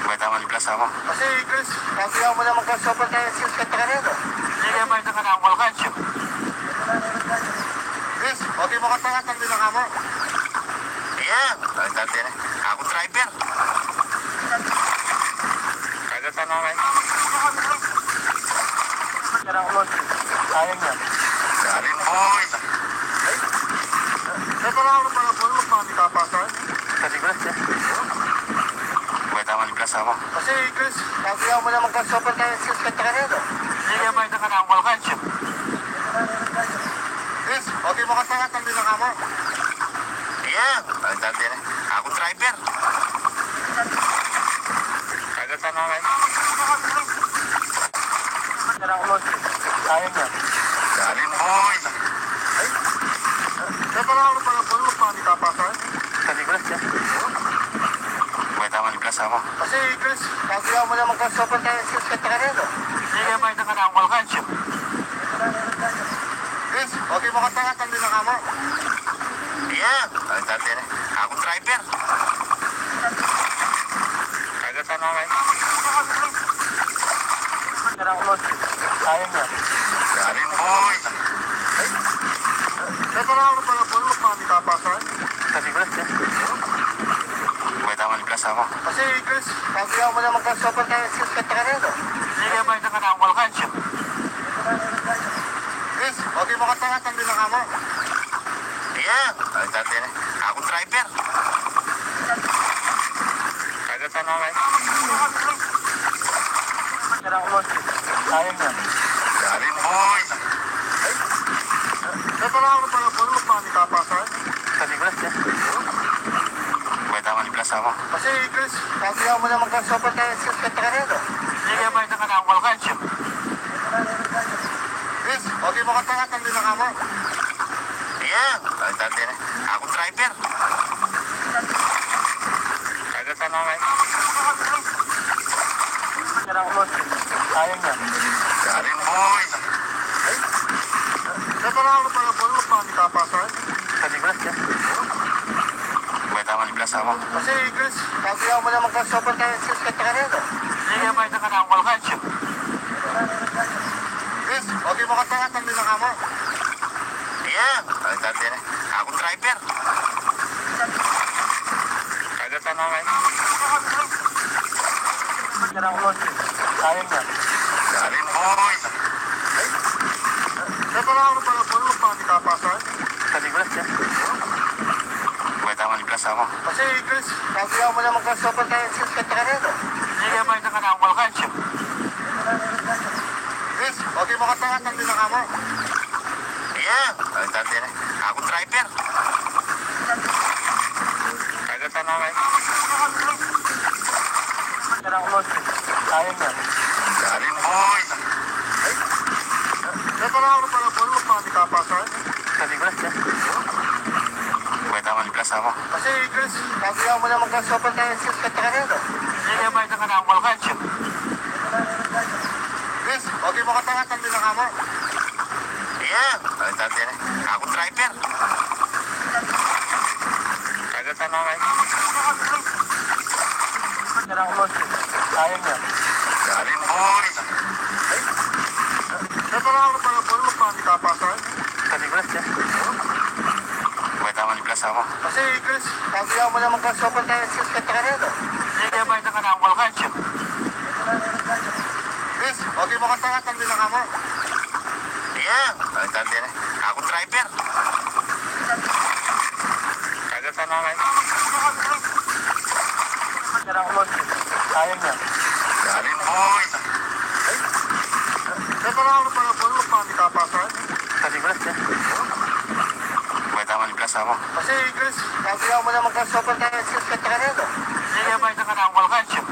Pwede naman i-plus ako. Kasi, Chris, sabi ako mo naman kasi sobrang tayo, Chris, kanta ka rin, eh. Sige, may isa ka na, wala ka, Chip. Chris, okay mo ka, tanga, tanggalin na ka mo. Ayan, ay, tanggalin na. Ako driver. Tagal pa naman. Sayang yan. Galing, boy. Ay, sa pala ako pala, boy, magpapakita pa, eh. Sa Negros, eh. Pwede naman i-plus ako. Kasi, Chris, sabi ako mo naman kasi sobrang tayo, Chris, kanta ka rin, eh. Sige, may isa ka na, wala ka, Chip. Chris, okay mo ka, tanga, tanggalin na ka mo. Ayan, ay, tanggalin na. Ako driver. Tagal pa naman. Sayang yan. Galing, boy. Ay, sa pala ako pala, boy, magpapakita pa, eh. Sa Negros, eh. Pwede naman i-plus ako. Kasi, Chris, sabi ako mo naman kasi sobrang tayo, Chris, kanta ka rin, eh. Sige, may isa ka na, wala ka, Chip. Chris, okay mo ka, tanga, tanggalin na ka mo. Ayan, ay, tanggalin na. Ako driver. Tagal pa naman. Sayang yan. Galing, boy. Ay, sa pala ako pala, boy, magpapakita pa, eh. Sa Negros, eh. Pwede naman i-plus ako. Kasi, Chris, sabi ako mo naman kasi sobrang tayo, Chris, kanta ka rin, eh. Sige, may isa ka na, wala ka, Chip. Chris, okay mo ka, tanga, tanggalin na ka mo. Ayan, ay, tanggalin na. Ako driver. Tagal pa naman. Sayang yan. Galing, boy. Ay, sa pala ako pala, boy, magpapakita pa, eh. Sa Negros, eh. Pwede naman i-plus ako. Kasi, Chris, sabi ako mo naman kasi sobrang tayo, Chris, kanta ka rin, eh. Sige, may isa ka na, wala ka, Chip. Chris, okay mo ka, tanga, tanggalin na ka mo. Ayan, ay, tanggalin na. Ako driver. Tagal pa naman. Sayang yan. Galing, boy. Ay, sa pala ako pala, boy, magpapakita pa, eh. Sa Negros, eh. Pwede naman i-plus ako. Kasi, Chris, sabi ako mo naman kasi sobrang tayo, Chris, kanta ka rin, eh. Sige, may isa ka na, wala ka, Chip. Chris, okay mo ka, tanga, tanggalin na ka mo. Ayan, ay, tanggalin na. Ako driver. Tagal pa naman. Sayang yan. Galing, boy. Ay, Pala ako pala po, magpapakita pa sa akin. Sa Negros, eh. May tama ni Plasama. Kasi, Chris, sabi ako mo naman kasi sa pantay, Chris, kanta ka rin, oh. Hindi ka may tanga na, wala ka, siya. Chris, okay mo ka tanga, tandi na ka mo. Yeah, ay, tandi na. Ako driver. Kagatan na, eh. Kaya mo, kaya mo. Galing, boy. Ay, pala ako pala po, magpapakita pa sa akin. Sa Negros, eh. May tama ni Plasama. Kasi, Chris, sabi ako mo naman kasi sa pantay, Chris, kanta ka rin, oh. Hindi ka may tanga na, wala ka, siya. Chris, okay mo ka tanga, tandi na ka mo. Yeah, ay, tandi na. Ako driver. Kagatan na, eh. Kaya mo, kaya mo. Galing, boy. Ay, pala ako pala po, magpapakita pa sa akin. Sa Negros, eh. May tama ni Plasama. Kasi, Chris, sabi ako mo naman kasi sa pantay, Chris, kanta ka rin, oh. Hindi ka may tanga na, wala ka, siya. Chris, okay mo ka tanga, tandi na ka mo. Yeah, ay, tandi na. Ako driver. Kagatan na, eh. Kaya mo, kaya mo. Galing, boy. Ay, pala ako pala po, magpapakita pa sa akin. Sa Negros, eh. May tama ni Plasama. Kasi, Chris, sabi ako mo naman kasi sa pantay, Chris, kanta ka rin, oh. Hindi ka may tanga na, wala ka, siya.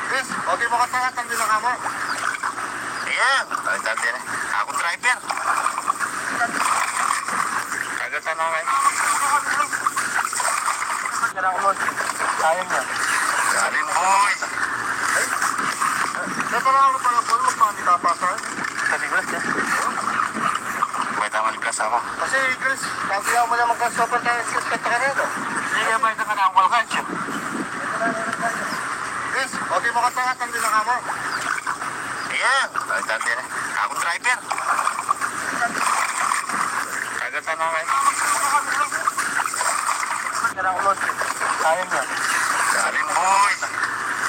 Chris, okay mo ka tanga, tandi na ka mo. Yeah, ay, tandi na. Ako driver. Kagatan na, eh. Kaya mo, kaya mo. Galing, boy. Ay, pala ako pala po, magpapakita pa sa akin. Sa Negros, eh. May tama ni Plasama. Kasi, Chris, sabi ako mo naman kasi sa pantay, Chris, kanta ka rin, oh. Hindi ka may tanga na, wala ka, siya. Chris, okay mo ka tanga, tandi na ka mo. Yeah, ay, tandi na. Ako driver. Kagatan na, eh. Kaya mo, kaya mo. Galing, boy.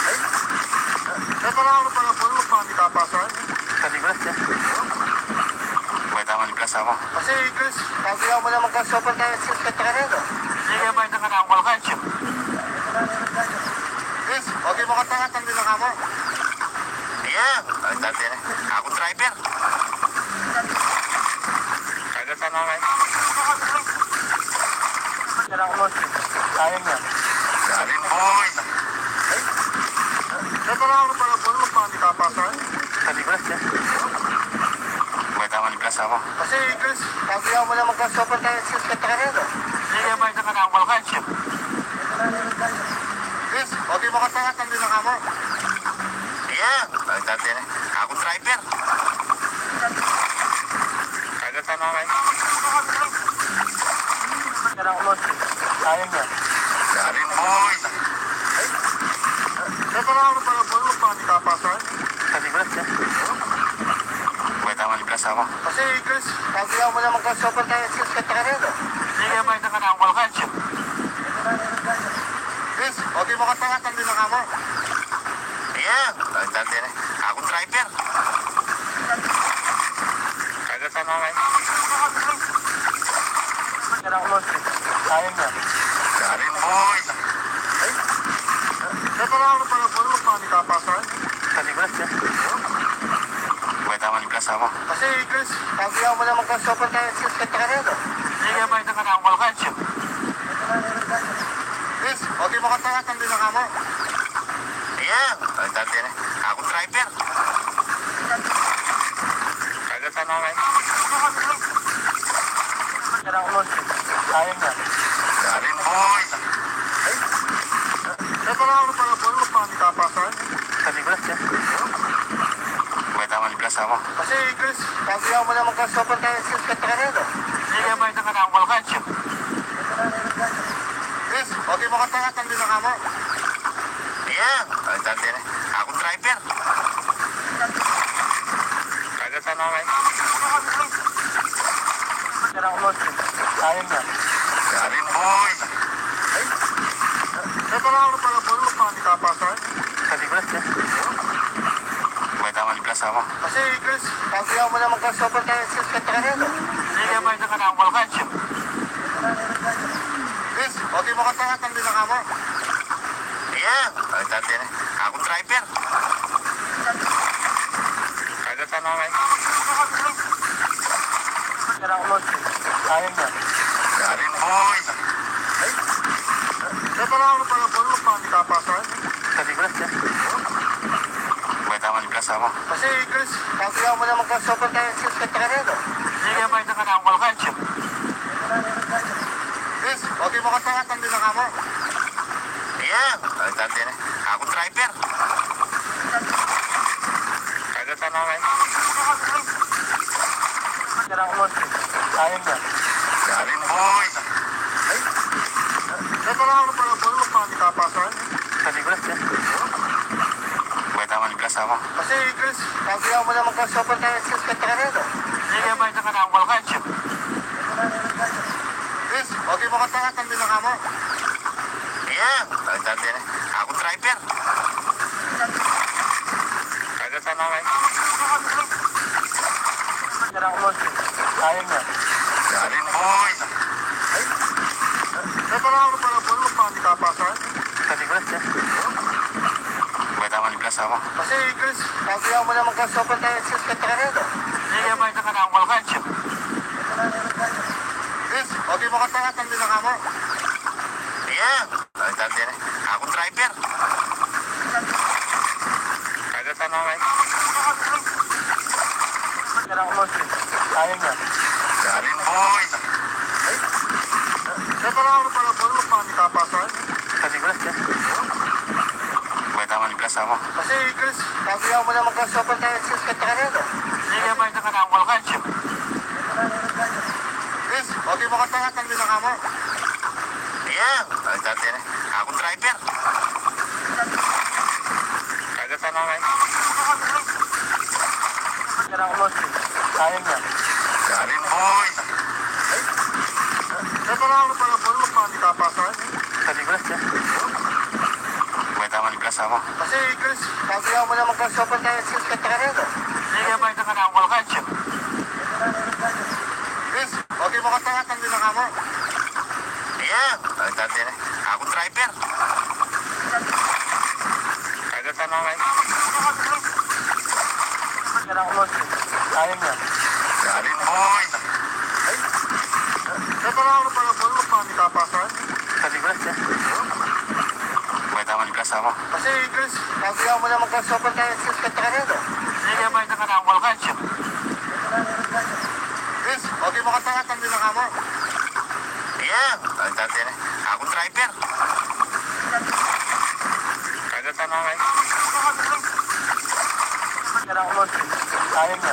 Ay, pala ako pala po, magpapakita pa sa akin. Sa Negros, eh. May tama ni Plasama. Kasi, Chris, sabi ako mo naman kasi sa pantay, Chris, kanta ka rin, oh. Hindi ka may tanga na, wala ka, siya. Chris, okay mo ka tanga, tandi na ka mo. Yeah, ay, tandi na. Ako driver. Kagatan na, eh. Kaya mo, kaya mo. Galing, boy. Ay, pala ako pala po, magpapakita pa sa akin. Sa Negros, eh. May tama ni Plasama. Kasi, Chris, sabi ako mo naman kasi sa pantay, Chris, kanta ka rin, oh. Hindi ka may tanga na, wala ka, siya. Chris, okay mo ka tanga, tandi na ka mo. Yeah, ay, tandi na. Ako driver. Kagatan na, eh. Kaya mo, kaya mo. Galing, boy. Ay, pala ako pala po, magpapakita pa sa akin. Sa Negros, eh. May tama ni Plasama. Kasi, Chris, sabi ako mo naman kasi sa pantay, Chris, kanta ka rin, oh. Hindi ka may tanga na, wala ka, siya. Chris, okay mo ka tanga, tandi na ka mo. Yeah, ay, tandi na. Ako driver. Kagatan na, eh. Kaya mo, kaya mo. Galing, boy. Ay, pala ako pala po, magpapakita pa sa akin. Sa Negros, eh. May tama ni Plasama. Kasi, Chris, sabi ako mo naman kasi sa pantay, Chris, kanta ka rin, oh. Hindi ka may tanga na, wala ka, siya. Chris, okay mo ka tanga, tandi na ka mo. Yeah, ay, tandi na. Ako driver. Kagatan na, eh. Kaya mo, kaya mo. Galing, boy. Ay, pala ako pala po, magpapakita pa sa akin. Sa Negros, eh. May tama ni Plasama. Kasi, Chris, sabi ako mo naman kasi sa pantay, Chris, kanta ka rin, oh. Hindi ka may tanga na, wala ka, siya. Chris, okay mo ka tanga, tandi na ka mo. Yeah, ay, tandi na. Ako driver. Kagatan na, eh. Kaya mo, kaya mo. Galing, boy. Ay, pala ako pala po, magpapakita pa sa akin. Sa Negros, eh. May tama ni Plasama. Kasi, Chris, kasi ako mo naman ka super tayo, sis, kanta ka na, no? Hindi ka ba ito ka na, wala ka, siya? Chris, okay mo kanta ka, tanggi na ka mo. Yeah, ay, tanggi na. Ako driver. Kagatan na, ay. Kaya ako mo, kaya na. Galing, boy. Ay, kaya pala ako pala, boy, magpapakita pa sa akin. Sa Negros, eh. May tama ni Plas, ako. Kasi, Chris, kasi ako mo naman ka super tayo, sis, kanta ka na, no? Hindi ka ba ito ka na, wala ka, siya? Chris, okay mo kanta ka, tanggi na ka mo. Yeah, ay, tanggi na. Ako driver. Kagatan na, ay. Kaya ako mo, kaya na. Galing, boy. Ay, kaya pala ako pala, boy, magpapakita pa sa akin. Sa Negros, eh. May tama ni Plas, ako. Kasi, Chris, kasi ako mo naman ka super tayo, sis, kanta ka na, no? Hindi ka ba ito ka na, wala ka, siya? Chris, okay mo kanta ka, tanggi na ka mo. Yeah, ay, tanggi na. Ako driver. Kagatan na, ay. Kaya ako mo, kaya na. Galing, boy. Ay, kaya pala ako pala, boy, magpapakita pa sa akin. Sa Negros, eh. May tama ni Plas, ako. Kasi, Chris, kasi ako mo naman ka super tayo, sis, kanta ka na, no? Hindi ka ba ito ka na, wala ka, siya? Chris, okay mo kanta ka, tanggi na ka mo. Yeah, ay, tanggi na. Ako driver. Kagatan na, ay. Kaya ako mo, kaya na. Galing, boy. Ay, kaya pala ako pala, boy, magpapakita pa sa akin. Sa Negros, eh. May tama ni Plas, ako. Kasi, Chris, kasi ako mo naman ka super tayo, sis, kanta ka na, no? Hindi ka ba ito ka na, wala ka, siya? Chris, okay mo kanta ka, tanggi na ka mo. Yeah, ay, tanggi na. Ako driver. Kagatan na, ay. Kaya ako mo, kaya na. Galing, boy. Ay, kaya pala ako pala, boy, magpapakita pa sa akin. Sa Negros, eh. May tama ni Plas, ako. Kasi, Chris, kasi ako mo naman ka super tayo, sis, kanta ka na, no? Hindi ka ba ito ka na, wala ka, siya? Chris, okay mo kanta ka, tanggi na ka mo. Yeah, ay, tanggi na. Ako driver. Kagatan na, ay. Kaya ako mo, kaya na. Galing, boy. Ay, kaya pala ako pala, boy, magpapakita pa sa akin. Sa Negros, eh. May tama ni Plas, ako. Kasi, Chris, kasi ako mo naman ka super tayo, sis, kanta ka na, no? Hindi ka ba ito ka na, wala ka, siya? Chris, okay mo kanta ka, tanggi na ka mo. Yeah, ay, tanggi na. Ako driver. Kagatan na, ay. Kaya ako mo, kaya na.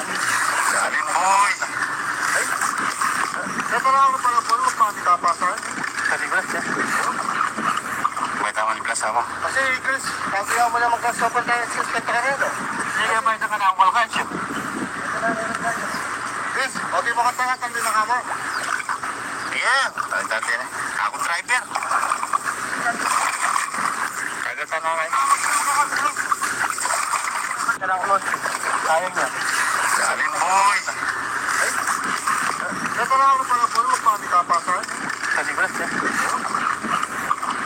Galing, boy. Ay, kaya pala ako pala, boy, magpapakita pa sa akin. Sa Negros, eh. May tama ni Plas, ako. Kasi, Chris, kasi ako mo naman ka super tayo, sis, kanta ka na, no? Hindi ka ba ito ka na, wala ka, siya? Chris, okay mo kanta ka, tanggi na ka mo. Yeah, ay, tanggi na. Ako driver. Kagatan na, ay. Kaya ako mo, kaya na. Galing, boy. Ay, kaya pala ako pala, boy, magpapakita pa sa akin. Sa Negros, eh.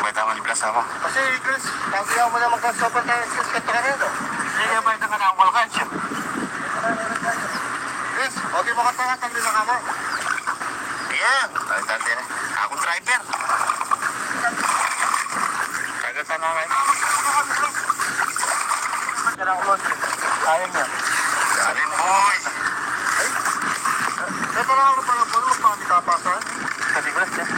May tama ni Plas, ako. Kasi, Chris, kasi ako mo naman ka super tayo, sis, kanta ka na, no? Hindi ka ba ito ka na, wala ka, siya? Chris, okay mo kanta ka, tanggi na ka mo. Yeah, ay, tanggi na. Ako driver. Kagatan na, ay. Kaya ako mo, kaya na. Galing, boy. Ay, kaya pala ako pala, boy, magpapakita pa sa akin. Sa Negros, eh.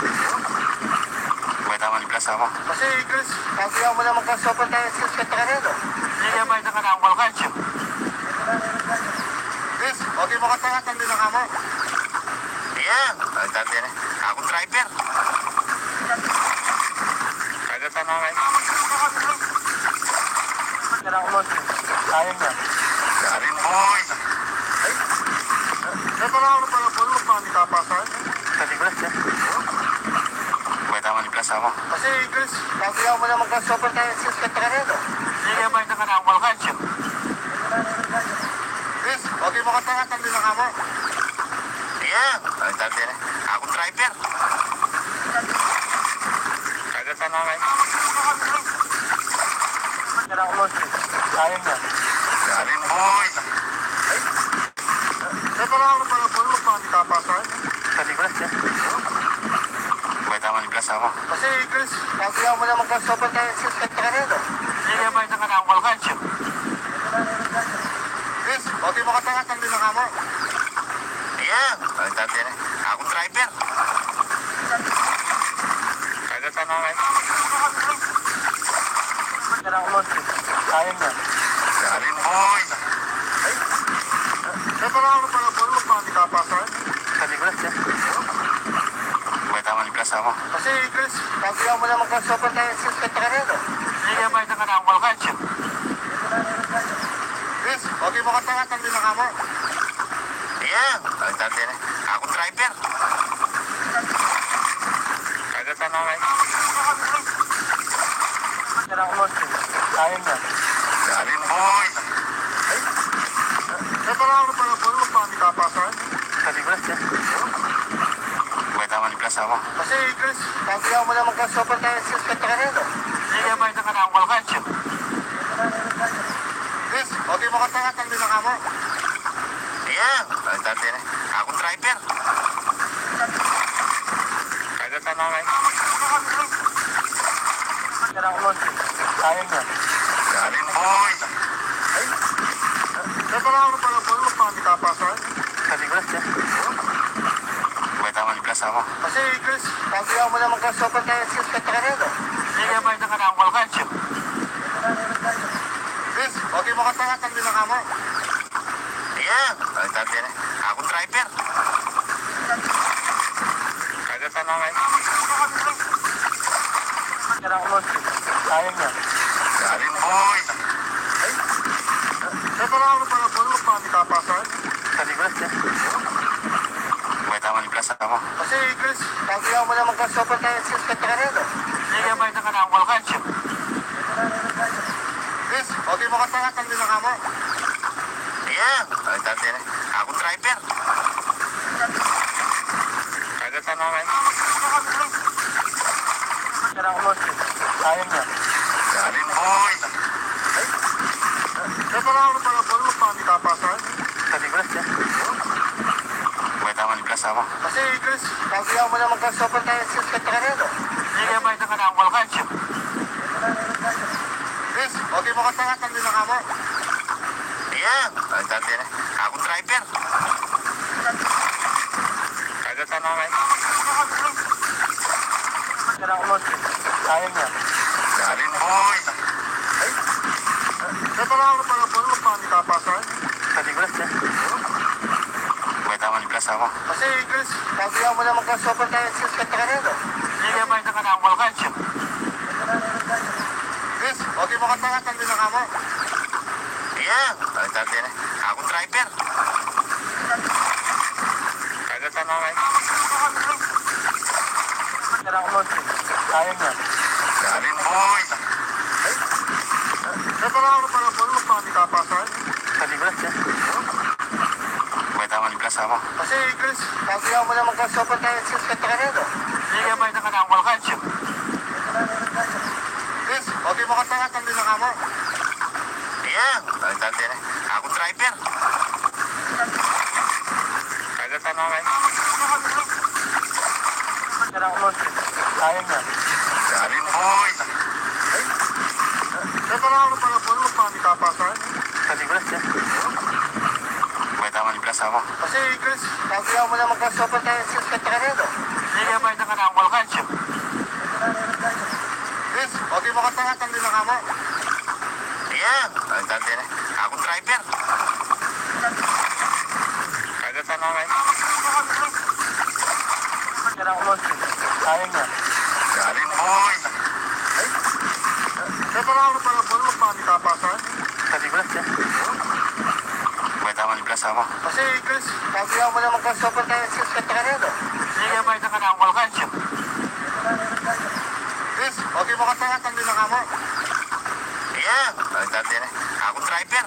May tama ni Plas, ako. Kasi, Chris, kasi ako mo naman ka super tayo, sis, kanta ka na, no? Hindi ka ba ito ka na, wala ka, siya? Chris, okay mo kanta ka, tanggi na ka mo. Yeah, ay, tanggi na. Ako driver. Kagatan na, ay. Kaya ako mo, kaya na. Galing, boy. Ay, kaya pala ako pala, boy, magpapakita pa sa akin. Sa Negros, eh. May tama ni Plas, ako. Kasi, Chris, kasi ako mo naman ka super tayo, sis, kanta ka na, no? Hindi ka ba ito ka na, wala ka, siya? Aku driver. Kagatan na kay. Kailangan mo, sayang na. Sabi, boy. Ay. Sa pala ako pala, boy, magpapakapasan. Sa Negros, eh. May tama ni Plas ako. Kasi, Chris, sabi ako mo na magkasopan tayo, sis, kanta ka na, no? Sige, may tama na, wala ka, siya. Chris, okay, makatanga, tanggalin na ka mo. Iya, ang tante na. Akong driver. Kagatan na kay. Kailangan mo, sayang na. Sabi, boy. Ay. Sa pala ako pala, boy, magpapakapasan. Sa Negros, eh. May tama ni Plas ako. Kasi, Chris, sabi ako mo na magkasopan tayo, sis, kanta ka na, no? Sige, may tama na, wala ka, siya. Chris, okay, makatanga, tanggalin na ka mo. Iya, ang tante na. Akong driver. Kagatan na kay. Kailangan mo, sayang na. Sabi, boy. Ay. Sa pala ako pala, boy, magpapakapasan. Sa Negros, eh. May tama ni Plas ako. Kasi, Chris, sabi ako mo na magkasopan tayo, sis, kanta ka na, no? Sige, may tama na, wala ka, siya. Chris, okay, makatanga, tanggalin na ka mo. Iya, ang tante na. Akong driver. Kagatan na kay. Kailangan mo, sayang na. Sabi, boy. Ay. Sa pala ako pala, boy, magpapakapasan. Sa Negros, eh. May tama ni Plas ako. Kasi, Chris, sabi ako mo na magkasopan tayo, sis, kanta ka na, no? Sige, may tama na, wala ka, siya. Chris, okay, makatanga, tanggalin na ka mo. Iya, ang tante na. Akong driver. Kagatan na kay. Kailangan mo, sayang na. Sabi, boy. Ay. Sa pala ako pala, boy, magpapakapasan. Sa Negros, eh. May tama ni Plas ako. Kasi, Chris, sabi ako mo na magkasopan tayo, sis, kanta ka na, no? Sige, may tama na, wala ka, siya. Chris, okay, makatanga, tanggalin na ka mo. Iya, ang tante na. Akong driver. Kagatan na kay. Kailangan mo, sayang na. Sabi, boy. Ay. Sa pala ako pala, boy, magpapakapasan. Sa Negros, eh. May tama ni Plas ako. Kasi, Chris, sabi ako mo na magkasopan tayo, sis, kanta ka na, no? Sige, may tama na, wala ka, siya. Chris, okay, makatanga, tanggalin na ka mo. Iya, ang tante na. Akong driver. Kagatan na kay. Kailangan mo, sayang na. Sabi, boy. Ay. Sa pala ako pala, boy, magpapakapasan. Sa Negros, eh. May tama ni Plas ako. Kasi, Chris, sabi ako mo na magkasopan tayo, sis, kanta ka na, no? Sige, may tama na, wala ka, siya. Chris, okay, makatanga, tanggalin na ka mo. Iya, ang tante na. Akong driver. Kagatan na kay. Kailangan mo, sayang na. Sabi, boy. Ay. Sa pala ako pala, boy, magpapakapasan. Sa Negros, eh. May tama ni Plas ako. Kasi, Chris, sabi ako mo na magkasopan tayo, sis, kanta ka na, no? Sige, may tama na, wala ka, siya. Chris, okay, makatanga, tanggalin na ka mo. Iya, ang tante na. Akong driver. Kagatan na kay. Kailangan mo, sayang na. Sabi, boy. Ay. Sa pala ako pala, boy, magpapakapasan. Sa Negros, eh. May tama ni Plas ako. Kasi, Chris, sabi ako mo na magkasopan tayo, sis, kanta ka na, no? Sige, may tama na, wala ka, siya. Chris, okay, makatanga, tanggalin na ka mo. Iya, ang tante na. Akong driver. Kagatan na kay. Kailangan mo, sayang na. Sabi, boy. Ay. Sa pala ako pala, boy, magpapakapasan. Sa Negros, eh. May tama ni Plas ako. Kasi, Chris, sabi ako mo na magkasopan tayo, sis, kanta ka na, no? Sige, may tama na, wala ka, siya. Chris, okay, makatanga, tanggalin na ka mo. Iya, ang tante na. Akong driver.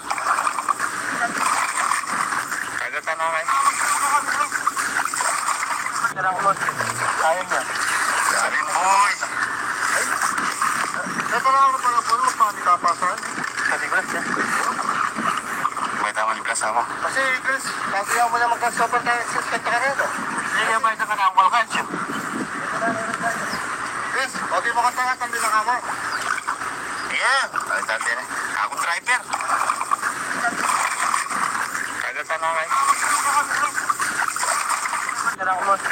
Kagatan na kay. Sayang yan. Galing, boy. Ay, may pala ako pala po, magpapikapasan. Galing, boy. May tama ni Plas, amo. Kasi, Chris, sabi mo naman ka, sobrang tayo, sis, kanta ka rito. Sige, may tama na, wala ka, siya. Chris, okay mo kanta ka, tandi na ka mo. Yeah, ay, tandi na. Ako driver. Kagatan na, ay. Kira ko, boss.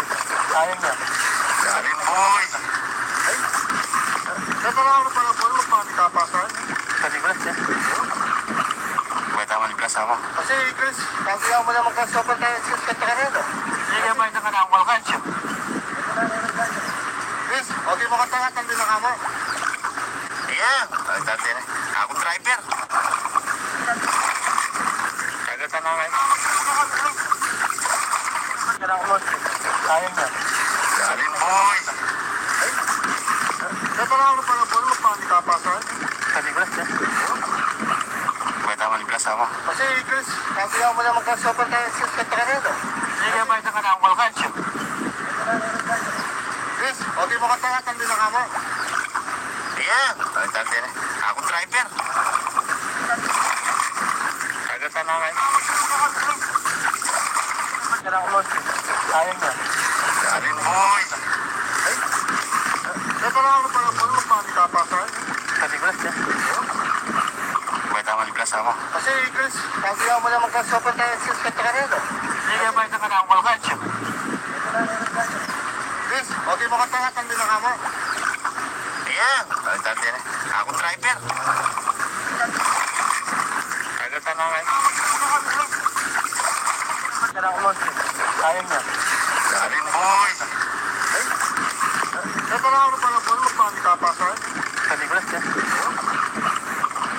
Sayang yan. Galing, boy. Ay, may pala ako pala po, magpapikapasan. Galing, boss, eh. May tama ni Plas, amo. Kasi, Chris, sabi mo naman ka, sobrang tayo, sis, kanta ka rito. Sige, may tama na, wala ka, siya. Chris, okay mo kanta ka, tandi na ka mo. Yeah, ay, tandi na. Ako driver. Kagatan na, ay. Kira ko, boss. Sayang yan. Galing, boy. Ay, may pala ako pala po, magpapikapasan. Galing, boss, eh. May tama ni Plas, amo. Kasi, Chris, sabi mo naman ka, sobrang tayo, sis, kanta ka rito. Sige, may tama na, wala ka, siya. Chris, okay mo kanta ka, tandi na ka mo. Yeah, ay, tandi na. Ako driver. Kagatan na, ay. Kira ko, boss. Sayang yan. Galing, boy. Ay, may pala ako pala po, magpapikapasan. Galing, boss, eh. May tama ni Plas, amo. Kasi, Chris, sabi mo naman ka, sobrang tayo, sis, kanta ka rito. Sige, may tama na, wala ka, siya. Chris, okay mo kanta ka, tandi na ka mo. Yeah, ay, tandi na. Ako driver. Kagatan na, ay. Kira ko, boss. Sayang yan. Galing, boy. Ay, may pala ako pala po, magpapikapasan. Galing, boss, eh.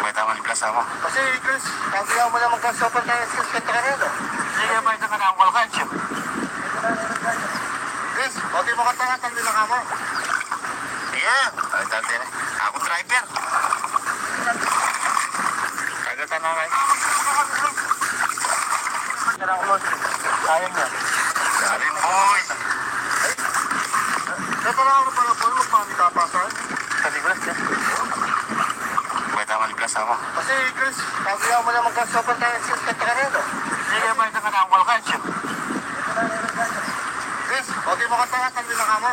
May tama ni Plas, amo. Kasi, Chris, sabi mo naman ka, sobrang tayo, sis, kanta ka rito. Sige, may tama na, wala ka, siya. Chris, okay mo kanta ka, tandi na ka mo. Yeah, ay, tandi na. Ako driver. Kagatan na, ay. Kira ko, boss. Sayang yan. Galing, boy. Ay, may pala ako pala po, magpapikapasan. Galing, boss, eh. May tama ni Plas, amo. Kasi, Chris, sabi mo naman ka, sobrang tayo, sis, kanta ka rito. Sige, may tama na, wala ka, siya. Chris, okay mo kanta ka, tandi na ka mo.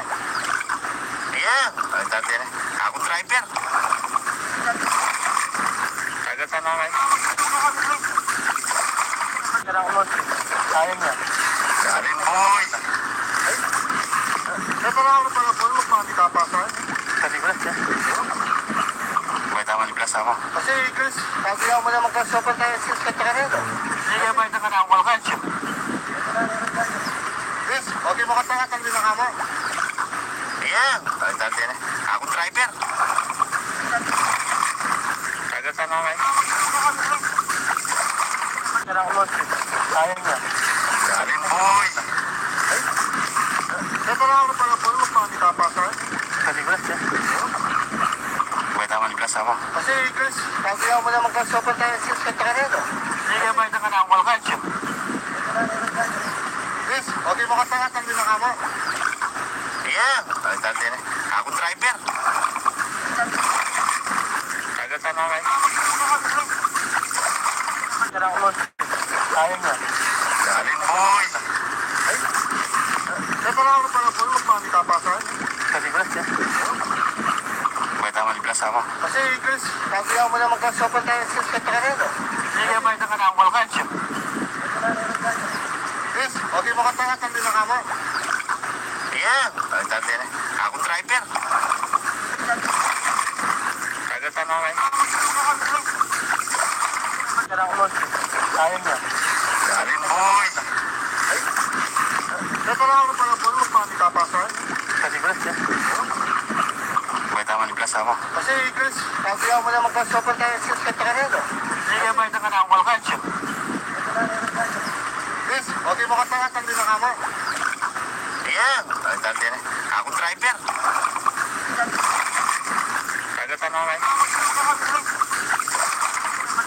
Yeah, ay, tandi na. Ako driver. Kagatan na, ay. Kira ko, boss. Sayang yan. Galing, boy. Ay, may pala ako pala po, magpapikapasan. Galing, boss, eh. May tama ni Plas, amo. Kasi, Chris, sabi mo naman ka, sobrang tayo, sis, kanta ka rito. Sige, may tama na, wala ka, siya. Chris, okay mo kanta ka, tandi na ka mo. Yeah, ay, tandi na. Ako driver. Kagatan na, ay. Kira ko, boss. Sayang yan. Galing, boy. Ay, may pala ako pala po, magpapikapasan. Galing, boss, eh. May tama ni Plas, amo. Kasi, Chris, sabi mo naman ka, sobrang tayo, sis, kanta ka rito. Sige, may tama na, wala ka, siya. Chris, okay mo kanta ka, tandi na ka mo. Yeah, ay, tandi na. Ako driver. Kagatan na, ay. Kira ko, boss. Sayang yan. Galing, boy. Ay, may pala ako pala po, magpapikapasan. Galing, boss, eh. May tama ni Plas, amo. Kasi, Chris, sabi mo naman ka, sobrang tayo, sis, kanta ka rito. Sige, may tama na, wala ka, siya. Chris, okay mo kanta ka, tandi na ka mo. Yeah, ay, tandi na. Ako driver. Kagatan na, ay. Kira ko, boss. Sayang yan. Galing, boy. Ay, may pala ako pala po, magpapikapasan. Galing, boss, eh. May tama ni Plas, amo. Kasi, Chris, sabi mo naman ka, sobrang tayo, sis, kanta ka rito. Sige, may tama na, wala ka, siya. Chris, okay mo kanta ka, tandi na ka mo. Yeah, ay, tandi na. Ako driver. Kagatan na, ay.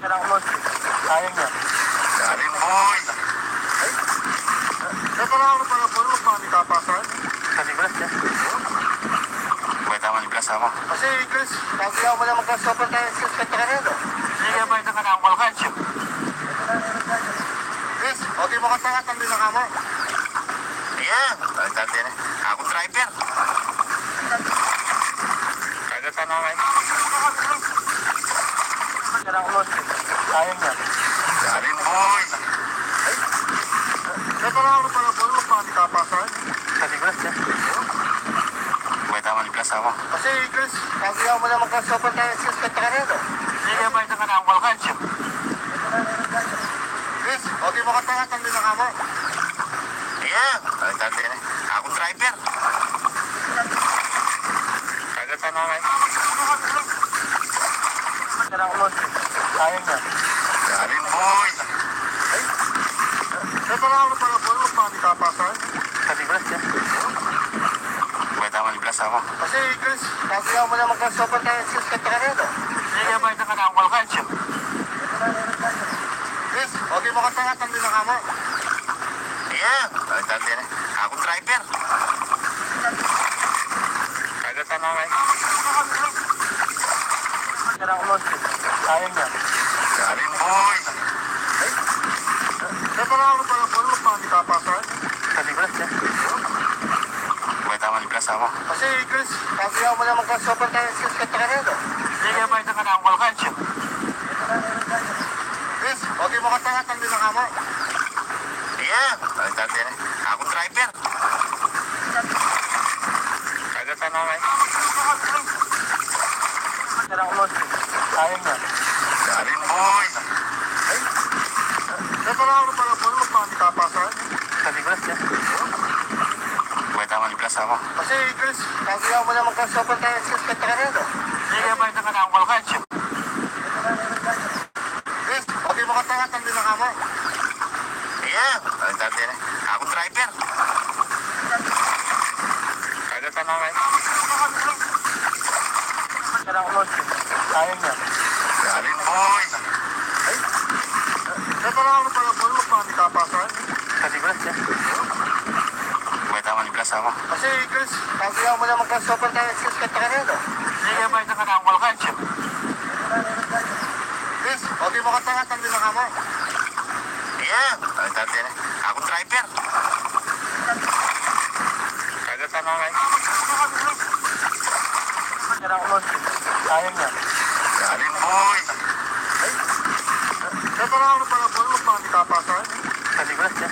Kira ko, boss. Sayang yan. Galing, boy. Ay, may pala ako pala po, Kapasan? Sa Negros, eh. May tama ni Plaza mo. Kasi, Chris, kasi ako mo naman Plaza mo, tayo sa Petrolero. Sige, may tama na ang Volcán, sir. Chris, okay mo ka tayo, tanggalin na ka mo. Sige, tayo, tayo, tayo. Ako driver. Taga tanaway. Sayang yan. Galing, boy. Ay. Sa tanaway pala, boy, magpani kapasan. Sa Negros, eh. May tama ni Plaza mo. Kasi, Chris, kasi ako mo naman Plaza mo, tayo sa Petrolero. Sige, may tama na ang Volcán, sir. Chris, okay mo ka tayo, tanggalin na ka mo. Sige, tayo, tayo, tayo. Akong driver. Taga tanaway. Sayang yan. Galing, boy. Ay. Sa tanaway pala, boy, magpani kapasan. Sa Negros, eh. May tama ni Plaza mo. Kasi, Chris, kasi ako mo naman Plaza mo, tayo sa Petrolero. Sige, may tama na ang Volcán, sir. Chris, okay mo ka tayo, tanggalin na ka mo. Sige, tayo, tayo, tayo. Akong driver. Taga tanaway. Sayang yan. Galing, boy. Ay. Sa tanaway pala, boy, magpani kapasan. Sa Negros, eh. May tama ni Plaza mo. Kasi, Chris, kasi ako mo naman Plaza mo, tayo sa Petrolero. Sige, may tama na ang Volcán, sir. Chris, okay mo ka tayo, tanggalin na ka mo. Sige, tayo, tayo, tayo. Akong driver. Taga tanaway. Sayang yan. Galing, boy. Ay. Sa tanaway pala, boy, magpani kapasan. Sa Negros, eh. May tama ni Plaza mo. Kasi, Chris, kasi ako mo naman Plaza mo, tayo sa Petrolero. Sige, may tama na ang Volcán, sir. Chris, okay mo ka tayo, tanggalin na ka mo. Sige, tayo, tayo, tayo. Akong driver. Taga tanaway. Sayang yan. Galing, boy. Ay. Sa tanaway pala, boy, magpani kapasan. Sa Negros, eh. May tama ni Plaza mo. Kasi, Chris, kasi ako mo naman Plaza mo, tayo sa Petrolero. Sige, may tama na ang Volcán, sir. Chris, okay mo ka tayo, tanggalin na ka mo. Sige, tayo, tayo, tayo. Akong driver. Taga tanaway. Sayang yan. Galing, boy. Ay. Sa tanaway pala, boy, magpani kapasan. Sa Negros, eh.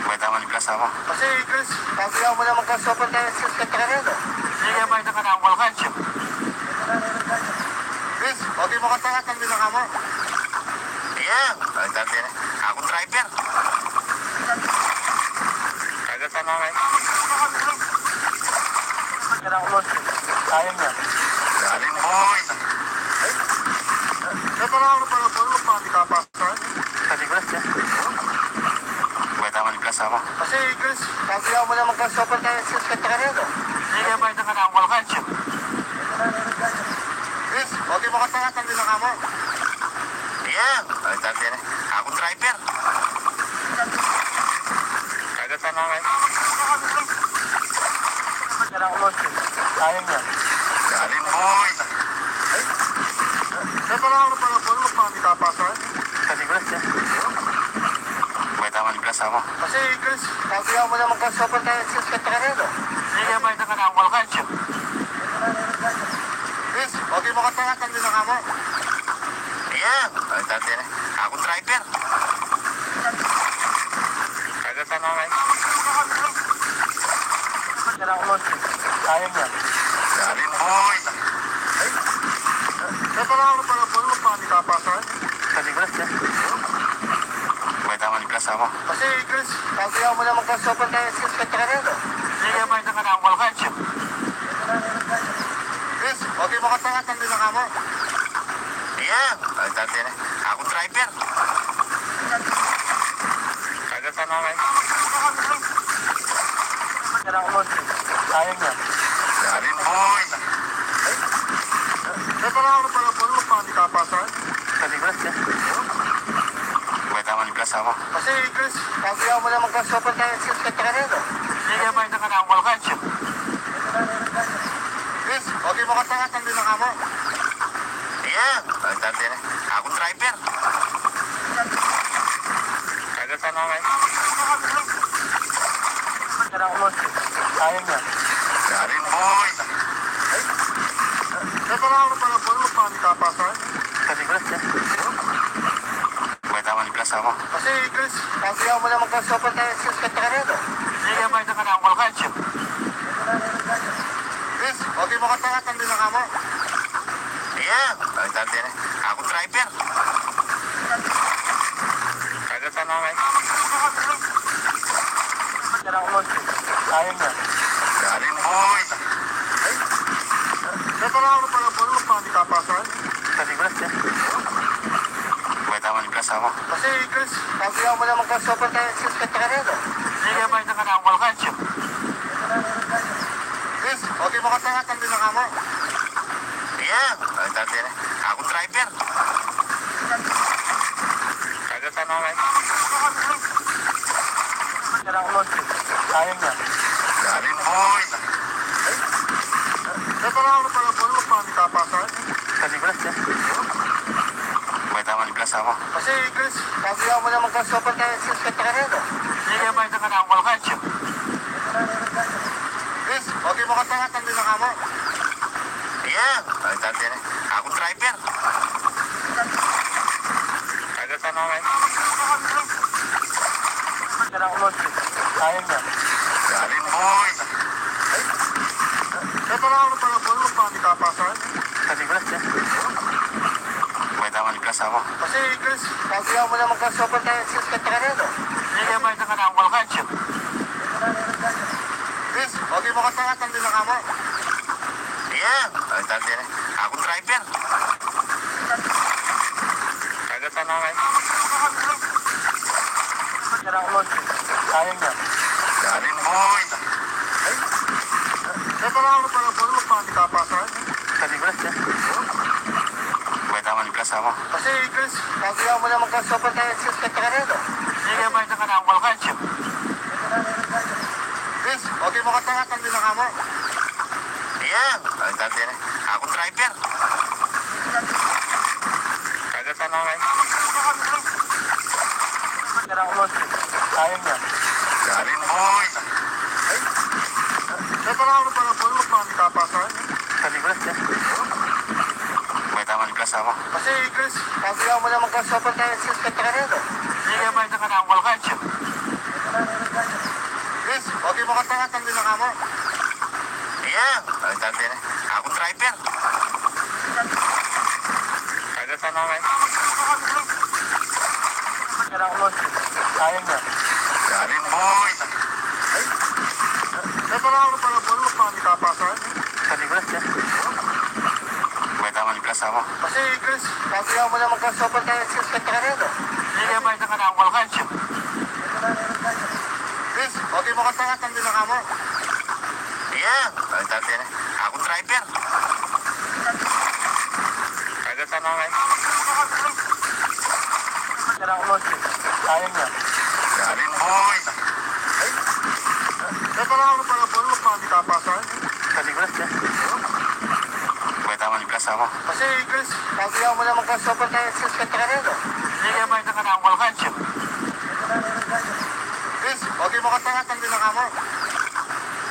May tama ni Plaza mo. Kasi, Chris, kasi ako mo naman Plaza mo, tayo sa Petrolero. Sige, may tama na ang Volcán, sir. Chris, okay mo ka tayo, tanggalin na ka mo. Sige, tayo, tayo, tayo. Akong driver. Taga tanaway. Sayang yan. Galing, boy. Ay. Sa tanaway pala, boy, magpani kapasan. Sa Negros, eh. May tama ni Plaza mo. Kasi, Chris, kasi ako mo naman Plaza mo, tayo sa Petrolero. Sige, may tama na ang Volcán, sir. Chris, okay mo ka tayo, tanggalin na ka mo. Sige, tayo, tayo, tayo. Akong driver. Taga tanaway. Sayang yan. Galing, boy. Ay. Sa tanaway pala, boy, magpani kapasan. Sa Negros, eh. May tama ni Plaza mo. Kasi, Chris, kasi ako mo naman Plaza mo, tayo sa Petrolero. Sige, may tama na ang Volcán, sir. Chris, okay mo ka tayo, tanggalin na ka mo. Sige, tayo, tayo, tayo. Akong driver. Taga tanaway. Sayang yan. Galing, boy. Ay. Sa tanaway pala, boy, magpani kapasan. Sa Negros, eh. May tama ni Plaza mo. Kasi, Chris, kasi ako mo naman Plaza mo, tayo sa Petrolero. Sige, may tama na ang Volcán, sir. Chris, okay mo ka tayo, tanggalin na ka mo. Sige, tayo, tayo, tayo. Akong driver. Taga tanaway. Sayang yan. Galing, boy. Ay. Sa tanaway pala, boy, magpani kapasan. Sa Negros, eh. May tama ni Plaza mo. Kasi, Chris, kasi ako mo naman Plaza mo, tayo sa Sige, bayad na ka na, wala ka, chip. Yes, okay, makatanga, tandi na ka mo. Yan, ay, tandi na. Aku driver. Kagatan na nga. Kailangan mo, chip. Sayang na. Galing, boy. Ay, may pala ako pala, boy, magpapakita pa sa akin. Tandi ko na, chip. May tama ni Plas ako. Kasi, Chris, kasi ako mo naman ka sobrang tayo sa kanta ka rin, oh. Sige, may tama na, wala ka, chip. Chris, okay mo ka tayo, tandi na ka mo. Ayan, ay, tandi na. Ako driver. Kagatan na nga. Kailangan mo, chip. Sayang na. Galing, boy. Ay, may pala ako pala, boy, magpapakita pa sa akin. Tandi ko na, chip. May tama ni Plas ako. Kasi, Chris, kasi ako mo naman ka sobrang tayo sa kanta ka rin, oh. Sige, may tama na, wala ka, chip. Chris, okay mo ka tayo, tandi na ka mo. Ayan, ay, tandi na. Ako driver. Kagatan na nga. Kailangan mo, chip. Sayang na. Galing, boy. May pala ako pala, boy, magpapakita pa sa akin. Tandi ko na, chip. May tama ni Plas ako. Kasi, Chris, kasi ako mo naman ka sobrang tayo sa kanta ka rin, oh. Sige, may tama na, wala ka, chip. Chris, okay mo ka tayo, tandi na ka mo. Ayan, ay, tandi na. Ako driver. Kagatan na nga. Kailangan mo, chip. Sayang na. Galing, boy. Ay, may pala ako pala, boy, magpapakita pa sa akin. Tandi ko na, chip. May tama ni Plas ako. Kasi, Chris, kasi ako mo naman ka sobrang tayo sa kanta ka rin, oh. Sige, may tama na, wala ka, chip. Chris, okay mo ka tayo, tandi na ka mo. Ayan, ay, tandi na. Ako driver. Kagatan na nga. Kailangan mo, chip. Sayang na. Galing, boy. Ay, may pala ako pala, boy, magpapakita pa sa akin. Tandi ko na, chip. May tama ni Plas ako. Kasi, Chris, kasi ako mo naman ka sobrang tayo sa kanta ka rin, oh. Sige, may tama na, wala ka, chip. Chris, okay mo ka tayo, tandi na ka mo. Ayan, ay, tandi na. Ako driver. Kagatan na nga. Kailangan mo, chip. Sayang na. Galing, boy. Ay, may pala ako pala, boy, magpapakita pa sa akin. Tandi ko na, chip. May tama ni Plas ako. Kasi, Chris, kasi ako mo naman ka sobrang tayo sa kanta ka rin, oh. Sige, may tama na, wala ka, chip. Chris, okay mo ka tayo, tandi na ka mo. Ayan, ay, tandi na. Ako driver. Kagatan na nga. Kailangan mo, chip. Sayang na. Galing, boy. Ay, may pala ako pala, boy, magpapakita pa sa akin. Tandi ko na, chip. May tama ni Plas ako. Kasi, Chris, kasi ako mo naman ka sobrang tayo sa kanta ka rin, oh. Sige, may tama na, wala ka, chip. Chris, okay mo ka tayo, tandi na ka mo. Ayan, ay, tandi na. Ako driver. Kagatan na nga. Kailangan mo, chip. Sayang na. Galing, boy. Ay, may pala ako pala, boy, magpapakita pa sa akin. Tandi ko na, chip. May tama ni Plas ako. Kasi, Chris, kasi ako mo naman ka sobrang tayo sa kanta ka rin, oh. Sige, may tama na, wala ka, chip. Chris, okay mo ka tayo, tandi na ka mo.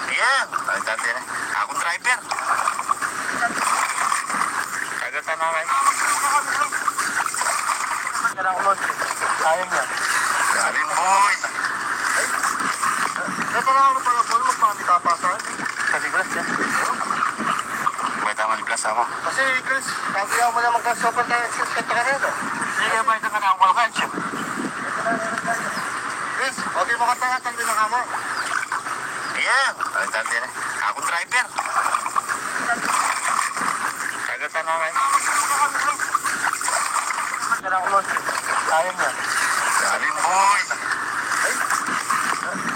Ayan, ay, tandi na. Ako driver. Kagatan na nga. Kailangan mo, chip. Sayang na. Galing, boy. Ay, may pala ako pala, boy, magpapakita pa sa akin. Tandi ko na, chip. May tama ni Plas ako. Kasi, Chris, kasi ako mo naman ka sobrang tayo sa kanta ka rin, oh. Sige, may tama na, wala ka, chip. Chris, okay mo ka tayo, tandi na ka mo. Ayan, ay, tandi na. Ako driver. Kagatan na nga. Kailangan mo, chip. Sayang na. Galing, boy. Ay,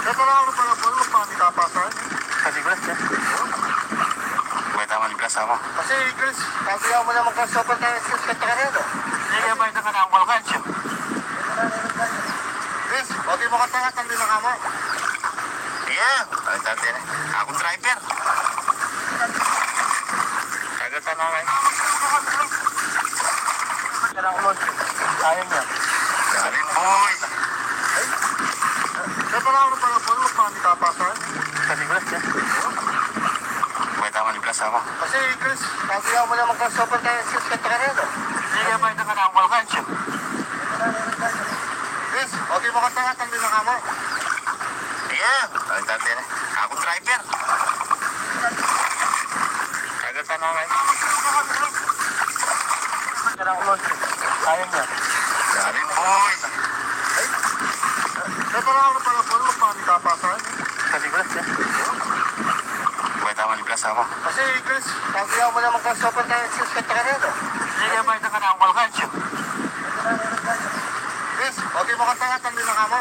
may pala ako pala, boy, magpapakita pa sa akin. Tandi ko na, chip. May tama ni Plas ako. Kasi, Chris, kasi ako mo naman ka sobrang tayo sa kanta ka rin, oh. Sige, may tama na, wala ka, chip. Chris, okay mo ka tayo, tandi na ka mo. Aku driver. Kagatan na ngay. Kailangan mo. Kaya niya. Galing, boy. Ay. Sa pala ako pala po, magpapakita pa sa akin. Sa Negros, eh. May tama ni Blas, ama. Kasi, Chris, kasi ako mo naman kasi sobrang tayo sa kanta ka rin, no? Sige, may tama na, wala ka, siya. Chris, okay mo kanta ka, tanggalin na ka mo. Iya, ay, tanggalin na. Ako driver. Kagatan na ngay. Kaya niya. Galing, boy. Ay. Sa pala ako pala po, magpapakita pa sa akin. Sa Negros, eh. May tama ni Blas, ama. Kasi, Chris, sabi ako mo naman kasi sobrang tayo sa kanta ka rin, no? Sige, may tama na, wala ka, siya. Chris, okay mo kanta ka, tanggalin na ka mo.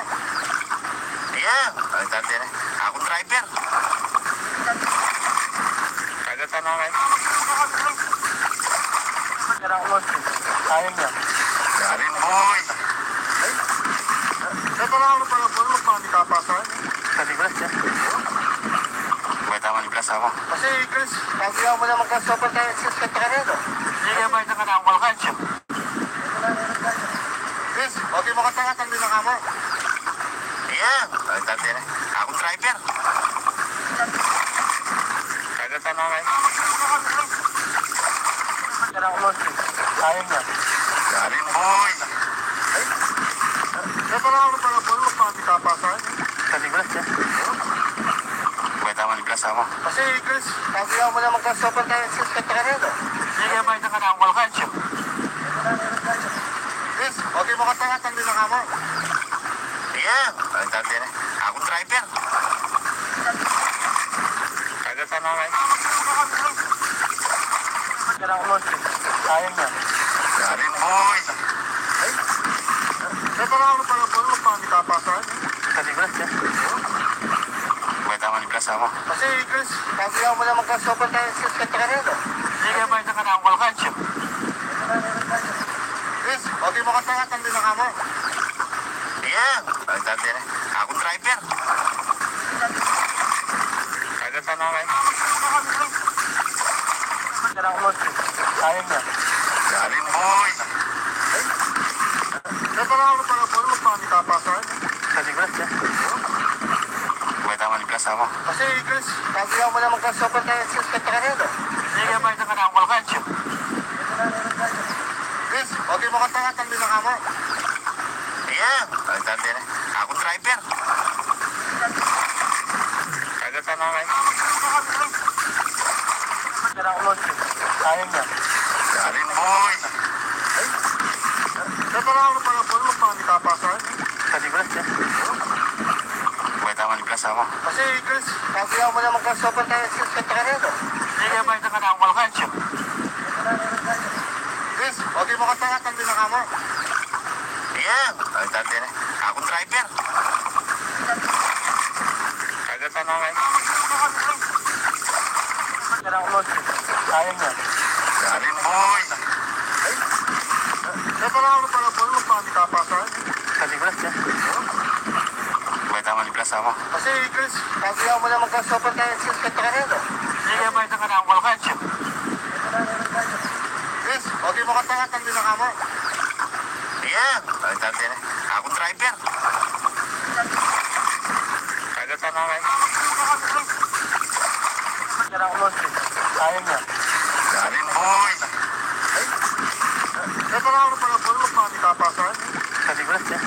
Iya, ay, tanggalin na. Ako driver. Kagatan na ngay. Kaya niya. Galing, boy. Ay. Sa pala ako pala po, magpapakita pa sa akin. Sa Negros, eh. May tama ni Blas, ama. Kasi, Chris, sabi ako mo naman kasi sobrang tayo sa kanta ka rin, no? Sige, may tama na, wala ka, siya. Chris, okay mo kanta ka, tanggalin na ka mo. Iya, ay, tanggalin na. Ako driver. Kagatan na ngay. Kaya niya. Galing, boy. Ay. Sa pala ako pala po, magpapakita pa sa akin. Sa Negros, eh. May tama ni Blas, ama. Kasi, Chris, sabi ako mo naman kasi sobrang tayo sa kanta ka rin, no? Sige, may tama na, wala ka, siya. Chris, okay mo kanta ka, tanggalin na ka mo. Iya, ay, tanggalin na. Ako driver. Kagatan na ngay. Kaya niya. Galing, boy. Ay. Sa pala ako pala po, magpapakita pa sa akin. Sa Negros, eh. May tama ni Blas, ama. Kasi, Chris, sabi ako mo naman kasi sobrang tayo sa kanta ka rin, no? Sige, may tama na, wala ka, siya. Chris, okay mo kanta ka, tanggalin na ka mo. Iya, ay, tanggalin na. Ako driver. Kagatan na ngay. Kaya niya. Galing, boy. Ay. Sa pala ako pala po, magpapakita pa sa akin. Sa Negros, eh. May tama ni Blas, ama. Kasi, Chris, sabi ako mo naman kasi sobrang tayo sa kanta ka rin, no? Sige, may tama na, wala ka, siya. Chris, okay mo kanta ka, tanggalin na ka mo. Iya, ay, tanggalin na. Ako driver. Kagatan na ngay. Kaya niya. Galing, boy. Ay. Sa pala ako pala po, magpapakita pa sa akin. Sa Negros, eh. May tama ni Blas, ama. Kasi, Chris, sabi ako mo naman kasi sobrang tayo sa kanta ka rin, no? Sige, may tama na, wala ka, siya. Chris, okay mo kanta ka, tanggalin na ka mo. Iya, ay, tanggalin na. Ako driver. Kagatan na ngay. Kaya niya. Galing, boy. Ay. Sa pala ako pala po, magpapakita pa sa akin. Sa Negros, eh. May tama ni Blas, ama. Kasi, Chris, sabi ako mo naman kasi sobrang tayo sa kanta ka rin, no? Sige, may tama na, wala ka, siya. Chris, okay mo kanta ka, tanggalin na ka mo. Iya, ay, tanggalin na. Ako driver. Kagatan na ngay. Kaya niya. Galing, boy. Ay. Sa pala ako pala po, magpapakita pa sa akin. Sa Negros, eh.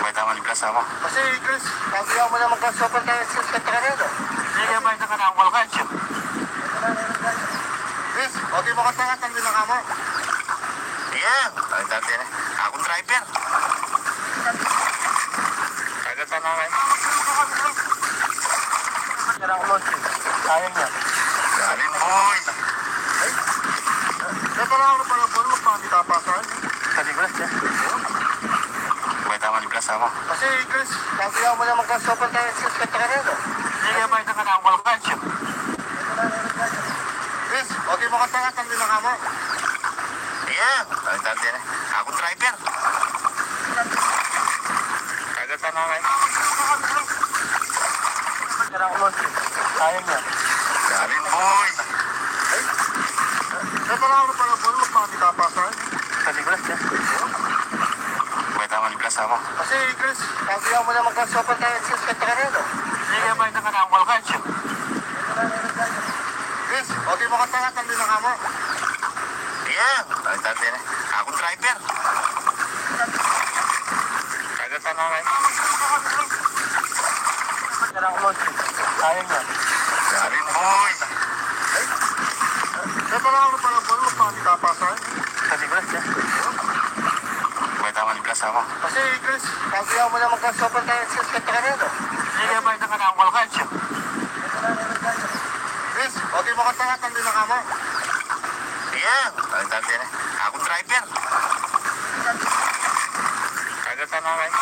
May tama ni Blas, ama. Kasi, Chris, sabi ako mo naman kasi sobrang tayo sa kanta ka rin, no? Sige, may tama na, wala ka, siya. Chris, okay mo kanta ka, tanggalin na ka mo. Iya, ay, tanggalin na. Ako driver. Kagatan na ngay. Kaya niya. Galing, boy. Ay. Sa pala ako pala po, magpapakita pa sa akin. Sa Negros, eh. May tama ni Blas, ama. Kasi, Chris, sabi ako mo naman kasi sobrang tayo sa kanta ka rin, no? Sige, may tama na, wala ka, siya. Chris, okay mo kanta ka, tanggalin na ka mo. Iya, ay, tanggalin na. Ako driver. Kagatan na ngay. Kailangan mo, sayang yan. Galing, boy. Ay, may pala ako pala, boy, magpapakita pa sa akin. Sa Negros, eh. May tama ni Plas ako. Kasi, Chris, sabi mo naman, Chris, open tayo, Chris, kanta ka na, no? Sige, may tama na, wala ka, Chris. Chris, okay mo kanta, kanta din na ka mo. Iya, tawag-tawag din, eh. Akong driver. Kagatan na, eh. Sayang yan. Galing, boy. Ay, may pala ako pala, boy, magpapakita pa sa akin. Sa Negros, eh. May tama ni Plas ako. Kasi, Chris, sabi mo naman, Chris, open tayo, Chris, kanta ka na, no? Sige, may tama na, wala ka, Chris. Chris, okay mo kanta, kanta din na ka mo. Iya, tawag-tawag din, eh. Akong driver. Kagatan na, eh.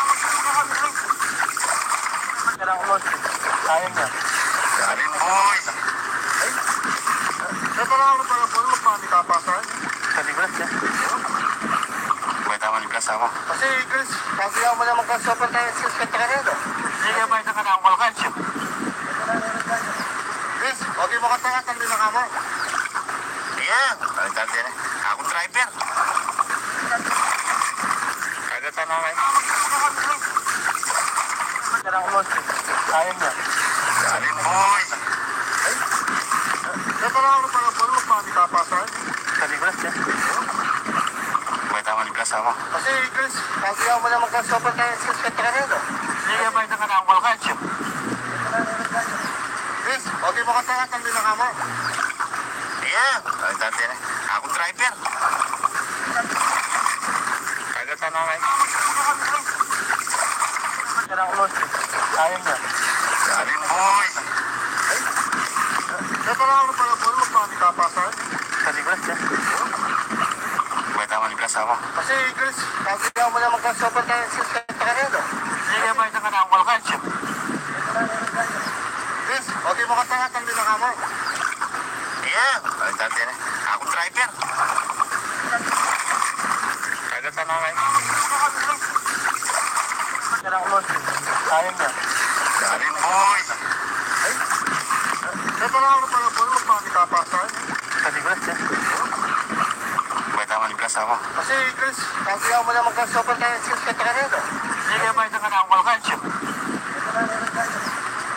Kailangan mo, sayang yan. Galing, boy. Ay, may pala ako pala, boy, magpapakita pa sa akin. Sa Negros, eh. May tama ni Plas ako. Kasi, Chris, sabi mo naman, Chris, open tayo, Chris, kanta ka na, no? Sige, may tama na, wala ka, Chris. Chris, okay mo kanta, kanta din na ka mo. Iya, tawag-tawag din, eh. Akong driver. Kagatan na, eh. Kailangan mo, sayang yan. Galing, boy. Ay, may pala ako pala, boy, magpapakita pa sa akin. Sa Negros, eh. May tama ni Plas ako. Kasi, Chris, sabi mo naman, Chris, open tayo, Chris, kanta ka na, no? Sige, may tama na, wala ka, Chris. Chris, okay mo kanta, kanta din na ka mo. Iya, tawag-tawag din, eh. Akong driver. Kagatan na, eh. Kailangan mo, sayang yan. Galing, boy. Ay, may pala ako pala, boy, magpapakita pa sa akin. Sa Negros, eh. May tama ni Plas ako. Kasi, Chris, sabi mo naman, Chris, open tayo, Chris, kanta ka na, no? Sige, may tama na, wala ka, Chris. Chris, okay mo kanta, kanta din na ka mo. Iya, tawag-tawag din, eh. Akong driver. Kagatan na, eh. Kailangan mo, sayang yan. Galing, boy. Ay, may pala ako pala, boy, magpapakita pa sa akin. Sa Negros, eh. May tama ni Plas ako. Kasi, Chris, sabi mo naman, Chris, open tayo, Chris, kanta ka na, no? Sige, may tama na, wala ka, Chris.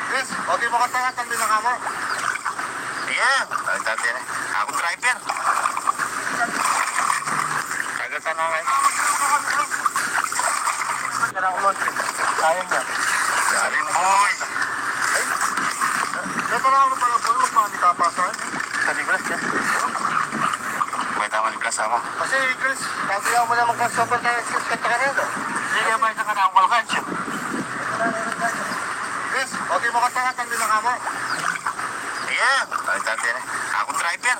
Chris, okay mo kanta, kanta din na ka mo. Iya, tawag-tawag din, eh. Akong driver. Kagatan na, eh. Kailangan mo, sayang yan. Galing, boy. Ay, may pala ako pala, boy, magpapakita pa sa akin. Sa Negros, eh. May tama ni Plas ako. Kasi, Chris, sabi mo naman, Chris, open tayo, Chris, kanta ka na, no? Sige, may tama na, wala ka, Chris. Chris, okay mo kanta, kanta din na ka mo. Iya, tawag-tawag din, eh. Akong driver.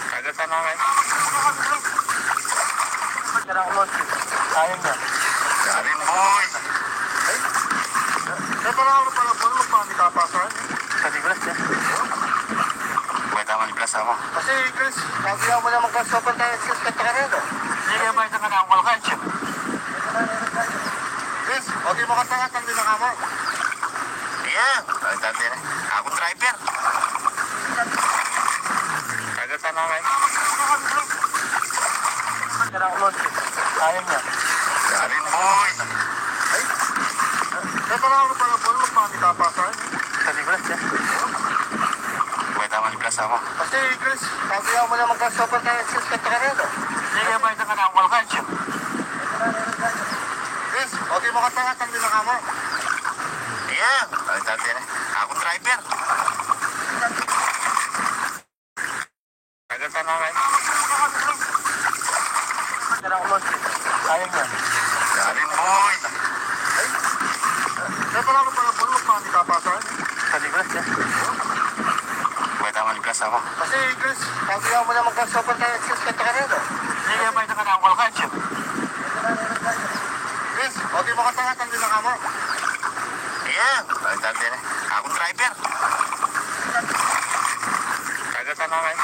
Kagatan na, eh. Kailangan mo, sayang yan. Galing, boy. Ay, may pala ako pala, boy, magpapakita pa sa akin. Sa Negros, eh. May tama ni Plas ako. Kasi, Chris, sabi mo naman, Chris, open tayo, Chris, kanta ka na, no? Sige, may tama na, wala ka, Chris. Chris, okay mo kanta, kanta din na ka mo. Iya, tawag-tawag din, eh. Akong driver. Kagatan na, eh. Kailangan mo, sayang yan. Galing, boy. Ay, may pala ako pala, boy, magpapakita pa sa akin. Sa Negros, eh. May tama ni Plas ako. Kasi, Chris, sabi mo naman, Chris, open tayo, Chris, kanta ka na, no? Sige, may tama na, wala ka, Chris. Chris, okay mo kanta, kanta din na ka mo. Iya, tawag-tawag din, eh. Akong driver. Kagatan na, eh. Kailangan mo, sayang yan. Galing, boy. Ay, may pala ako pala, boy, magpapakita pa sa akin. Sa Negros, eh. May tama ni Plas ako. Kasi, Chris, sabi mo naman, Chris, open tayo, Chris, kanta ka na, no? Sige, may tama na, wala ka, Chris. Chris, okay mo kanta, kanta din na ka mo. Iya, tawag-tawag din, eh. Akong driver. Kagatan na, eh.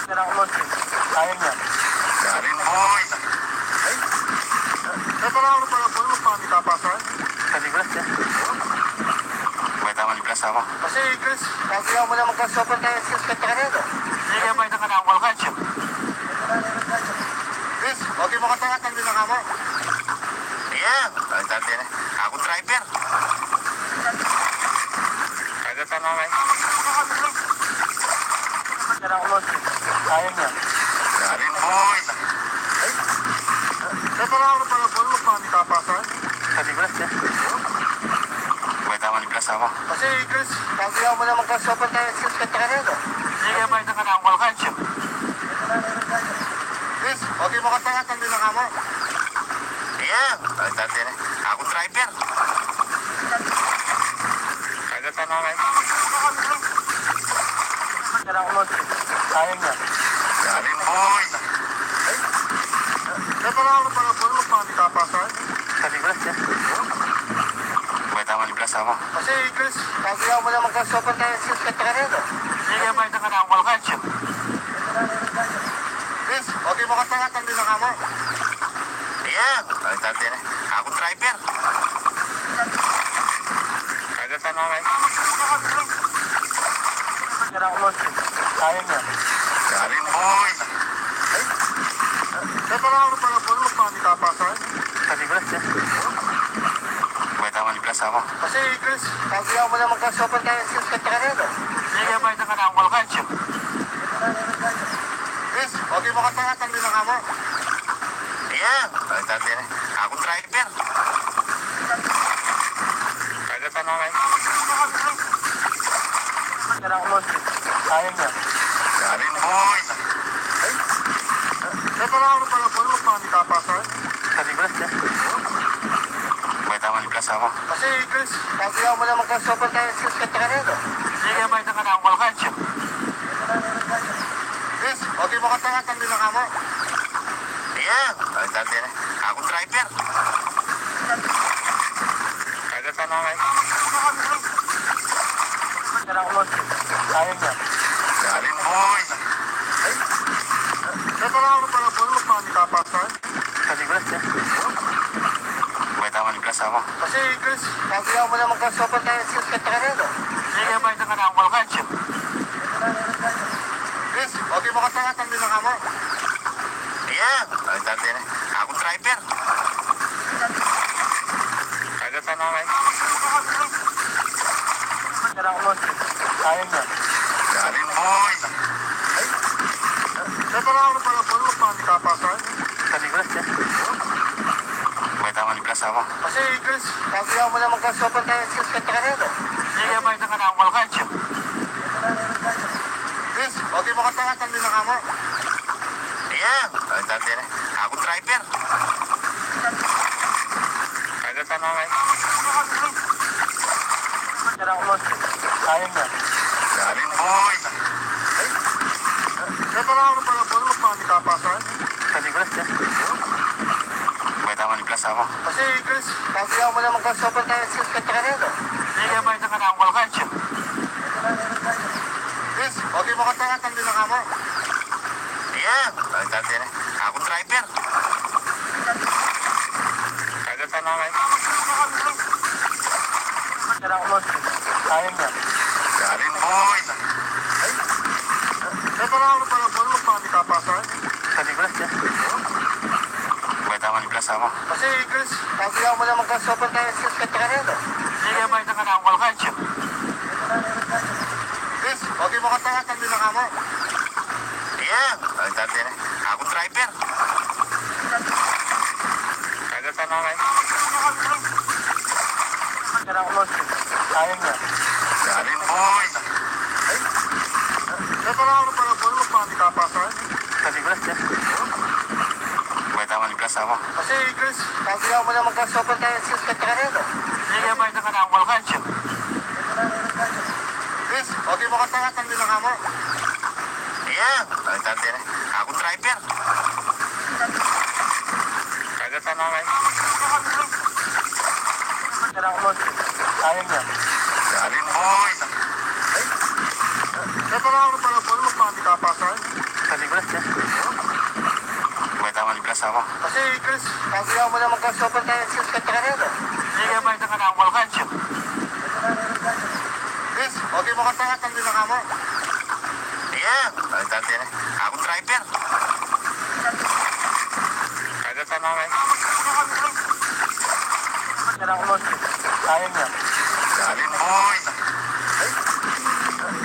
Kailangan mo, sayang yan. Galing, boy. Ay, may pala ako pala, boy, Kapasan? Sa Negros, ya. May tama ni Plasama. Kasi, Chris, kasi ako mo naman ka sobrang tayo sa kanta kanina. Hindi kaya may tama na ang walkan siya. Chris, okay mo ka tayo, tanggalin na ka mo. Iya, tanggalin na. Ako driver. Kagatan na nga eh. Kaya mo, sayang yan. Sabi mo, boy. Ay, sa pala ako pala po, magpani kapasan? Sa Negros, eh. May tama ni Plasama. Kasi, Chris, kasi ako mo naman ka sobrang tayo sa kanta kanina. Sige, may tama na ang walkan siya. Chris, okay mo ka tayo, tanggalin na ka mo. Iya, tanggalin na. Ako driver. Kagatan na nga eh. Sayang yan. Sabi mo, boy. Ay, sa pala ako pala po, magpani kapasan? Sa Negros, eh. May tama ni Plasama. Kasi, Chris, kasi ako mo naman ka sobrang tayo sa kanta kanina. Sige, may tama na ang walkan siya. Chris, okay mo ka tayo, tanggalin na ka mo. Iya, tanggalin na. Ako driver. Kagatan na nga eh. Sayang yan. Sabi mo, boy. Ay, sa pala ako pala po, magpani kapasan? Sa Negros, eh. May tama ni Plasama. Kasi, Chris, kasi ako mo naman ka sobrang tayo sa kanta kanina. Sige, may tama na ang walkan siya. Chris, okay mo ka tayo, tanggalin na ka mo. Iya, tanggalin na. Ako driver. Kagatan na nga eh. Sayang yan. Sabi mo, boy. Ay, sa pala ako pala po, magpani kapasan? Sa Negros, eh. May tama ni Plasama. Kasi, Chris, kasi ako mo naman ka sobrang tayo sa kanta kanina. Sige, may tama na ang walkan siya. Chris, okay mo ka tayo, tanggalin na ka mo. Iya, tanggalin na. Ako driver. Kagatan na nga eh. Sayang yan. Sabi mo, boy. Ay, sa pala ako pala po, magpani kapasan? Sa Negros, eh. May tama ni Plasama. Kasi, Chris, kasi ako mo naman ka sobrang tayo sa kanta kanina. Sige, may tama na ang walkan siya. Chris, okay mo ka tayo, tanggalin na ka mo. Iya, tanggalin na. Ako driver. Kagatan na nga eh. Sayang yan. Sabi mo, boy. Ay, sa pala ako pala po, magpani kapasan? Sa Negros, eh. May tama ni Plasama. Kasi, Chris, kasi ako mo naman ka sobrang tayo sa kanta kanina. Sige, may tama na ang walkan siya. Chris, okay mo ka tayo, tanggalin na ka mo. Iya, tanggalin na. Ako driver. Kagatan na nga eh. Sayang yan. Sabi mo, boy. Ay, sa pala ako pala po, magpani kapasan? Sa Negros, eh. May tama ni Plasama. Kasi, Chris, kasi ako mo naman ka sobrang tayo sa kanta kanina. Sige, may tama na ang walkan siya. Chris, okay mo ka tayo, tanggalin na ka mo. Iya, tanggalin na. Ako driver. Kagatan na nga eh. Sayang yan. Sabi mo, boy. Ay, sa pala ako pala po, magpani kapasan? Sa Negros, eh. May tama ni Plasama. Kasi, Chris, kasi ako mo naman ka sobrang tayo sa kanta kanina. Sige, may tama na ang walkan siya. Chris, okay mo ka tayo, tanggalin na ka mo. Iya, tanggalin na. Ako driver. Kagatan na nga eh. Sayang yan. Sabi mo, boy. Ay, sa pala ako pala po, magpani kapasan? Sa Negros, eh. May tama ni Plasama. Kasi, Chris, kasi ako mo naman ka sobrang tayo sa kanta kanina. Sige, may tama na ang walkan siya. Chris, okay mo ka tayo, tanggalin na ka mo. Iya, tanggalin na. Ako driver. Kagatan na nga eh. Sayang yan. Sabi mo, boy. Ay, sa pala ako pala po, magpani kapasan? Sa Negros, eh. May tama ni Plasama. Kasi, Kasi ya mo naman ka sobrang tayo sa katakarera. Sige, may takarang walkan siya. Yes, okay mo ka tayo, tanggi na ka mo. Yeah, ay, tanggi na. Ako driver. Taga tanaway. Kaya mo, sayang niya. Galing, boy.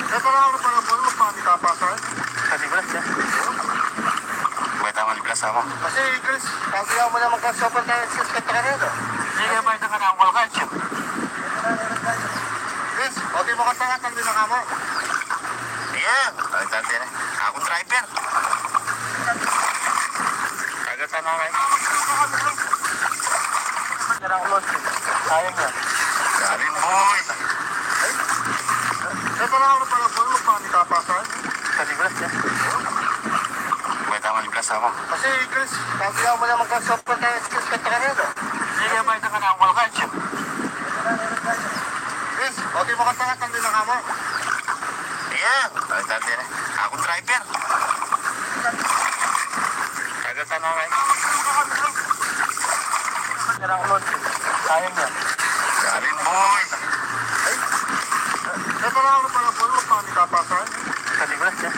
Ay, pala ako pala, boy, magpapakapasal. Kasi, boy, siya. May tama ni Blas, ako. Kasi, Chris, kasi ako mo naman ka sobrang tayo sa katakarera. Sige, may takarang walkan siya. Chris, okay mo ka tayo, tanggi na ka mo. Yeah. Ay, tanggi na. Ako driver. Taga tanaway. Sayang niya. Galing, boy. Ay, pala ako pala, boy, magpapakapasal. Kasi, boy, siya. May tama ni Blas, ako. Kasi, Chris, kasi ako mo naman ka sobrang tayo sa katakarera. Sige, may takarang walkan siya. Chris, okay mo ka tayo, tanggi na ka mo. Yeah, ay, tanggi na. Ako driver. Taga tanaway. Sayang niya. Galing, boy. Ay, pala ako pala, boy, magpapakapasal. Kasi, boy, siya.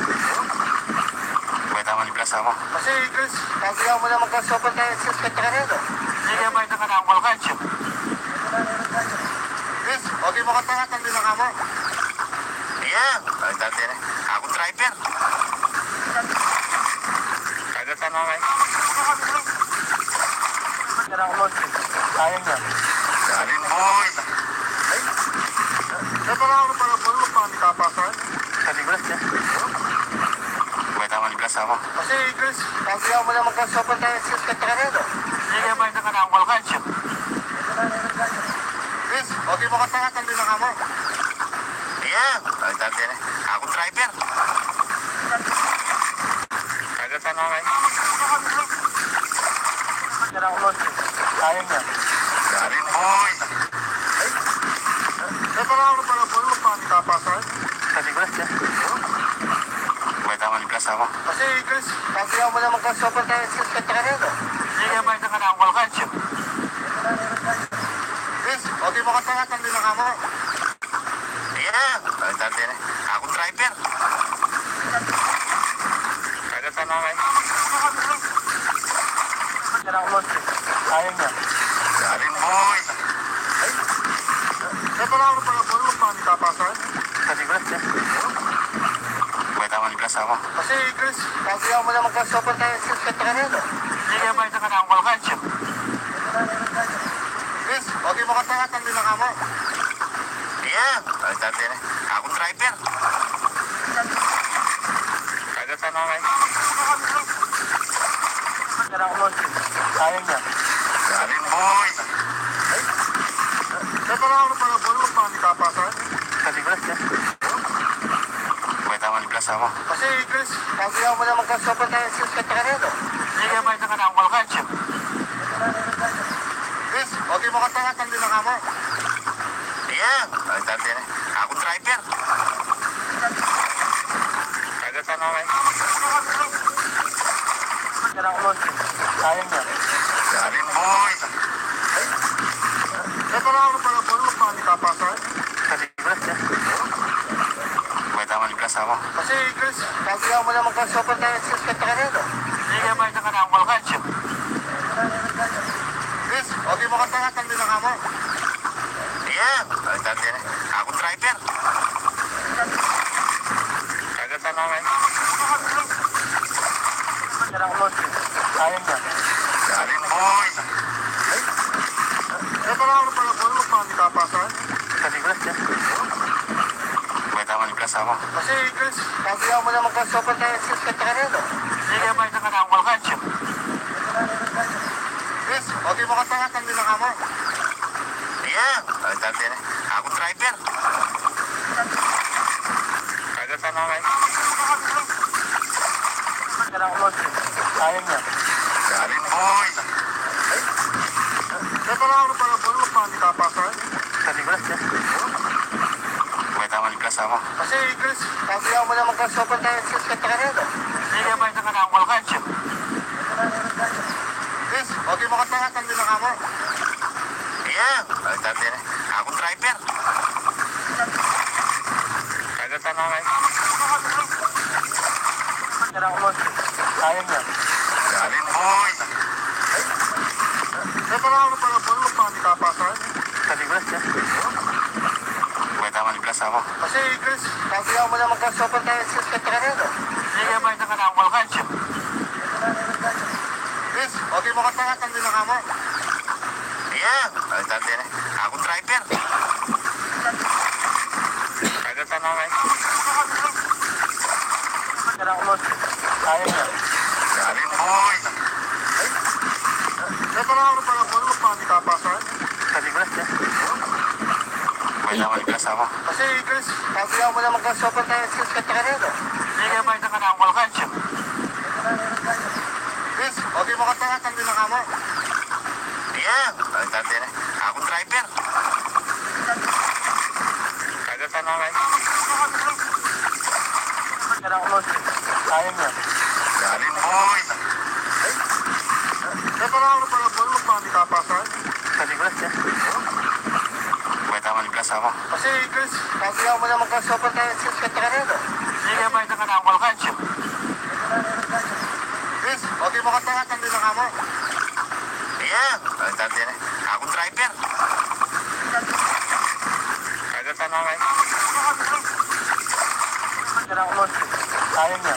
May tama ni Blas, ako. Kasi, Chris, kasi ako mo naman ka sobrang tayo sa katakarera. Sige, may takarang walkan siya. Chris, okay mo ka tayo, tanggi na ka mo. Yeah, ay, tanggi na. Ako driver. Taga tanaway. Sayang niya. Galing, boy. Ay, pala ako pala, boy, magpapakapasal. Kasi, boy, siya. May tama ni Blas, ako. Kasi, Chris, kasi ako mo naman ka sobrang tayo sa katakarera. Sige, may takarang walkan siya. Chris, okay mo ka tayo, tanggi na ka mo. Yeah, ay, tanggi na. Ako driver. Taga tanaway. Sayang niya. Galing, boy. Ay, pala ako pala, boy, magpapakapasal. Kasi, boy, siya. May tama ni Blas, ako. Kasi, Chris, kasi ako mo naman ka sobrang tayo sa katakarera. Sige, may takarang walkan siya. Chris, okay mo ka tayo, tanggi na ka mo. Yeah, ay, tanggi na. Ako driver. Taga tanaway. Sayang niya. Galing, boy. Ay, pala ako pala, boy, magpapakapasal. Kasi, boy, siya. May tama ni Blas, ako. Kasi, Chris, kasi ako mo naman ka sobrang tayo sa katakarera. Sige, may takarang walkan siya. Chris, okay mo ka tayo, tanggi na ka mo. Yeah, ay, tanggi na. Ako driver. Taga tanaway. Sayang niya. Galing, boy. Ay, pala ako pala, boy, magpapakapasal. Kasi, boy, siya. May tama ni Blas, ako. Kasi, Chris, kasi ako mo naman ka sobrang tayo sa katakarera. Sige, may takarang walkan siya. Chris, okay mo ka tayo, tanggi na ka mo. Yeah, ay, tanggi na. Ako driver. Taga tanaway. Sayang niya. Galing, boy. Ay, pala ako pala, boy, magpapakapasal. Kasi, Chris, eh. May tama ni Blas, ako. Kasi, Chris, kasi ako mo naman ka sobrang tayo sa katakarera. Sige, may takarang walkan siya. Chris, okay mo ka tayo, tanggi na ka mo. Yeah, ay, tanggi na. Ako driver. Taga tanaway. Sayang niya. Galing, boy. Ay, pala ako pala, boy, magpapakapasal. Kasi, Chris, eh. May tama ni Blas, ako. Kasi, Chris, kasi ako mo naman ka sobrang tayo sa katakarera. Sige, may takarang walkan siya. Chris, okay mo ka tayo, tanggi na ka mo. Yeah, ay, tanggi na. Ako driver. Taga tanaway. Sayang niya. Galing, boy. Ay, pala ako pala, boy, magpapakapasal. Kasi, Chris, eh. May tama ni Blas, ako. Kasi, Chris, kasi ako mo naman ka sobrang tayo sa katakarera. Sige, may takarang walkan siya. Chris, okay Sayang yan. Galing, boy. May pala ako pala, boy, magpapakapasan. Galing, boy. May tama ni Blas, ako. Kasi, Chris, sabi ako mo na magka-sopa tayo sa Santa Carrera. Sige, may tama na, wala ka, Chris, okay mo ka tayo, tanggi na ka mo. Iya, baliktad din eh. Aku driver. Tagal tanaway. Kailangan mo. Kaya na. Galing, boy. Ay, pala ako pala, boy, magpapakapasan. Galing, boy. May tama ni Blas, ako. Kasi, Chris, sabi ako mo na magka-sopa tayo sa Santa Carrera. Sige, may tama na, wala ka, Chris, okay mo ka tayo, tanggi na ka mo. Iya, baliktad din eh. Aku driver. Tagal tanaway. Kailangan mo. Kaya na. Galing, boy. Ay, pala ako pala, boy, magpapakapasan. Galing, boy. May tama ni Blas, ako. Kasi, Chris, sabi ako mo na magka-sopa tayo sa Santa Carrera. Sige, may tama na, wala ka, Chris, okay mo ka tayo, tanggi na ka mo. Iya, baliktad din eh. Aku driver. Tagal tanaway. Kailangan mo. Kaya na.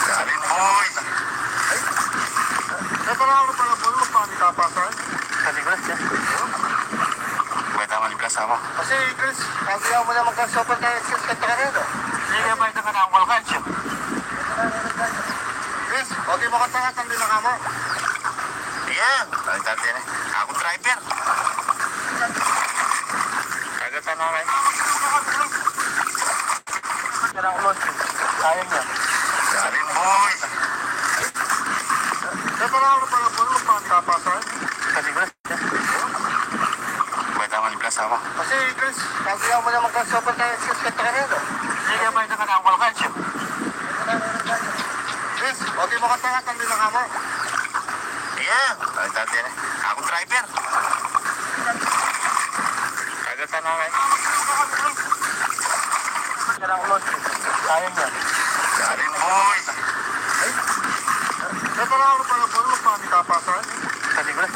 Galing, boy. Ay, pala ako pala, boy, magpapakapasan. Galing, boy. May tama ni Blas, ako. Kasi, Chris, sabi ako mo na magka-sopa tayo sa Santa Carrera. Sige, may tama na, wala ka, Chris, okay mo ka tayo, tanggi na ka mo. Iya, baliktad din eh. Aku driver. Tagal tanaway. Kailangan mo. Kaya na. Galing, boy. May pala ako pala, boy, magpapakapasan. Galing, boy. May tama ni Blas, ako. Kasi, Chris, sabi ako mo na magka-sopa tayo sa Santa Carrera. Sige, may tama na, wala ka, Chris, okay mo ka tayo, tanggi na ka mo. Iya, baliktad din eh. Aku driver. Tagal tanaway. Kailangan mo. Kaya na. Galing, boy. Ay, may pala ako pala, boy, magpapakapasan. Galing, boy.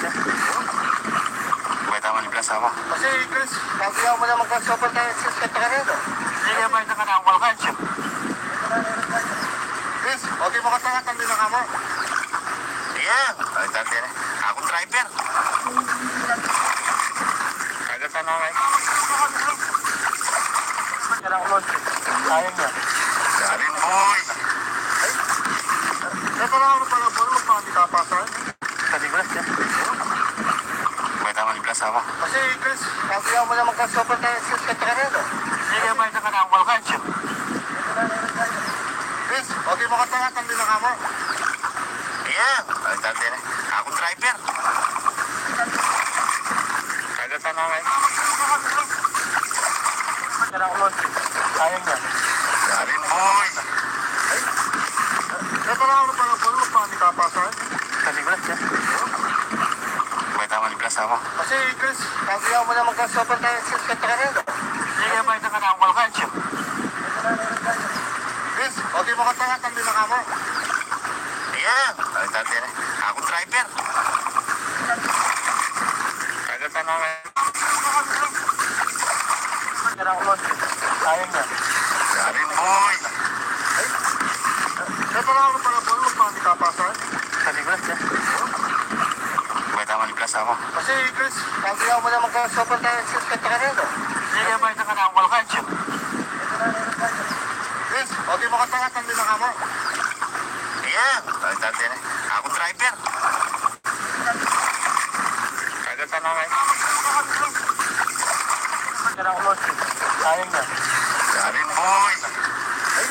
May tama ni Blas, ako. Kasi, Chris, sabi ako mo na magka-sopa tayo sa Santa Carrera. Sige, may tama na, wala ka, Chris, okay mo ka tayo, tanggi na ka mo. Iya, baliktad din eh. Aku driver. Tagal tanaway. Kailangan mo. Kaya na. Galing, boy. Ay, may pala ako pala, boy, magpapakapasan. Galing, boy. May tama ni Blas, ako. Kasi, Chris, sabi ako mo na magka-sopa tayo sa Santa Carrera. Sige, may tama na, wala ka, Chris, okay mo ka tayo, tanggi na ka mo. Iya, baliktad din eh. Aku driver. Tagal tanaway. Kailangan mo. Kaya na. Galing, boy. Ay, may pala ako pala, boy, magpapakapasan. Galing, boy. May tama ni Blas, ako. Kasi, Chris, sabi ako mo na magka-sopa tayo sa Santa Carrera. Sige, may tama na, wala ka, Chris, okay mo ka tayo, tanggi na ka mo. Iya, baliktad din eh. Aku driver. Tagal tanaway. Kailangan mo. Kaya na. Galing, boy. Ay, may pala ako pala, boy, magpapakapasan. Galing, boy. May tama ni Blas, ako. Kasi, Chris, sabi ako mo na magka-sopa tayo sa Santa Carrera. Sige, may tama na, wala ka, Chris, okay mo ka tayo, tanggi na ka mo. Iya, baliktad din eh. Aku driver. Tagal tanaway. Kailangan mo. Kaya na. Galing, boy. Ay,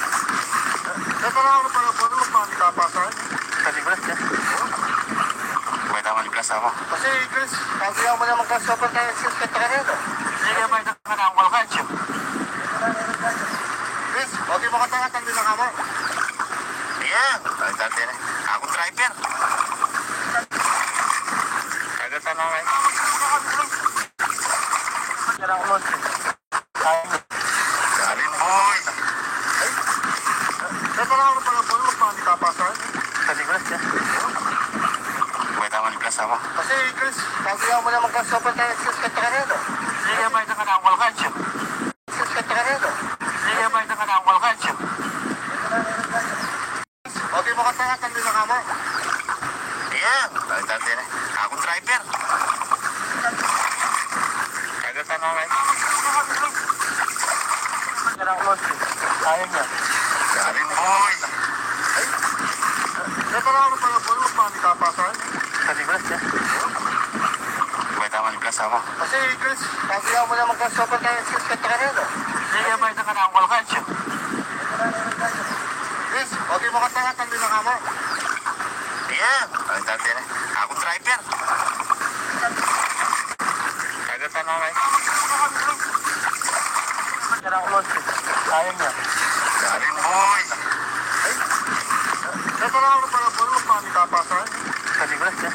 may pala ako pala, boy, magpapakapasan. Galing, boy. May tama ni Blas, ako. Kasi, Chris, sabi ako mo na magka-sopa tayo sa Santa Carrera. Sige, may tama na, wala ka, Chris, okay mo ka tayo, tanggi na ka mo. Iya, baliktad din eh. Aku driver. Tagal tanaway. Kailangan mo. Galing, boy. Ay, may pala ako pala, boy, magpapakapasan. Kasi, Chris, sabi mo naman ka, sobrang tayo, Chris, kanta ka rito. Sige, may na ka na, wal ka, Chris. Chris, kanta ka rito. Sige, may na ka na, wal ka, Chris. Okay, makanta ka, tandi na ka mo. Iya, tandi, tandi na. Akong driver. Tagal pa na nga. Kaya mo, Chris. Kaya niya. Galing, boy. Ay. May pala ako pala, boy, magmamita pa sa akin. Sa libras, eh. May tama ni Blas, ama. Kasi, Chris, sabi mo naman ka, sobrang tayo, Chris, kanta ka rito. Sige, may tama na, wal ka, Chris. Chris, okay mo ka tayo, tandi na ka mo. Iya, ay, tandi na. Akong driver. Tagal pa na nga. Kaya mo, Chris. Kaya niya. Galing, boy. Ay, may pala ako pala, boy, magmamita pa sa akin. Sa libras, eh.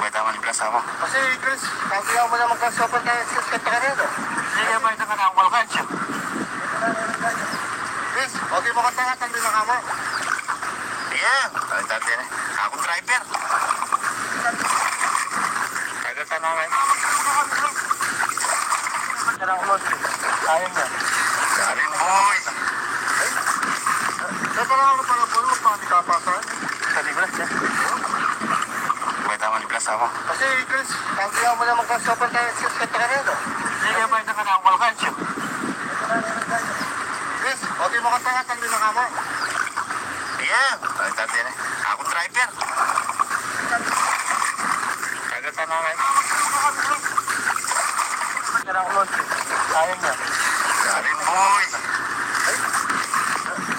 May tama ni Blas, ama. Kasi, Chris, sabi mo naman ka, sobrang tayo, Chris, kanta ka rito. Sige, may tama na, wal ka, Chris. Chris, okay mo ka tayo, tandi na ka mo. Iya, ay, tandi na. Akong driver. Tagal pa na nga. Kaya mo, Chris. Kaya niya. Galing, boy. May pala ako pala, boy, magmamita pa sa akin. Sa libras, eh. May tama ni Blas, ama. Kasi, Chris, sabi mo naman ka, sobrang tayo, Chris, kanta ka rito. Sige, may tama na, wal ka, Chris. Chris, okay mo ka tayo, tandi na ka mo. Iya, ay, tandi na. Akong driver. Tagal pa na nga. Kaya mo, Chris. Kaya niya. Galing, boy. Ay,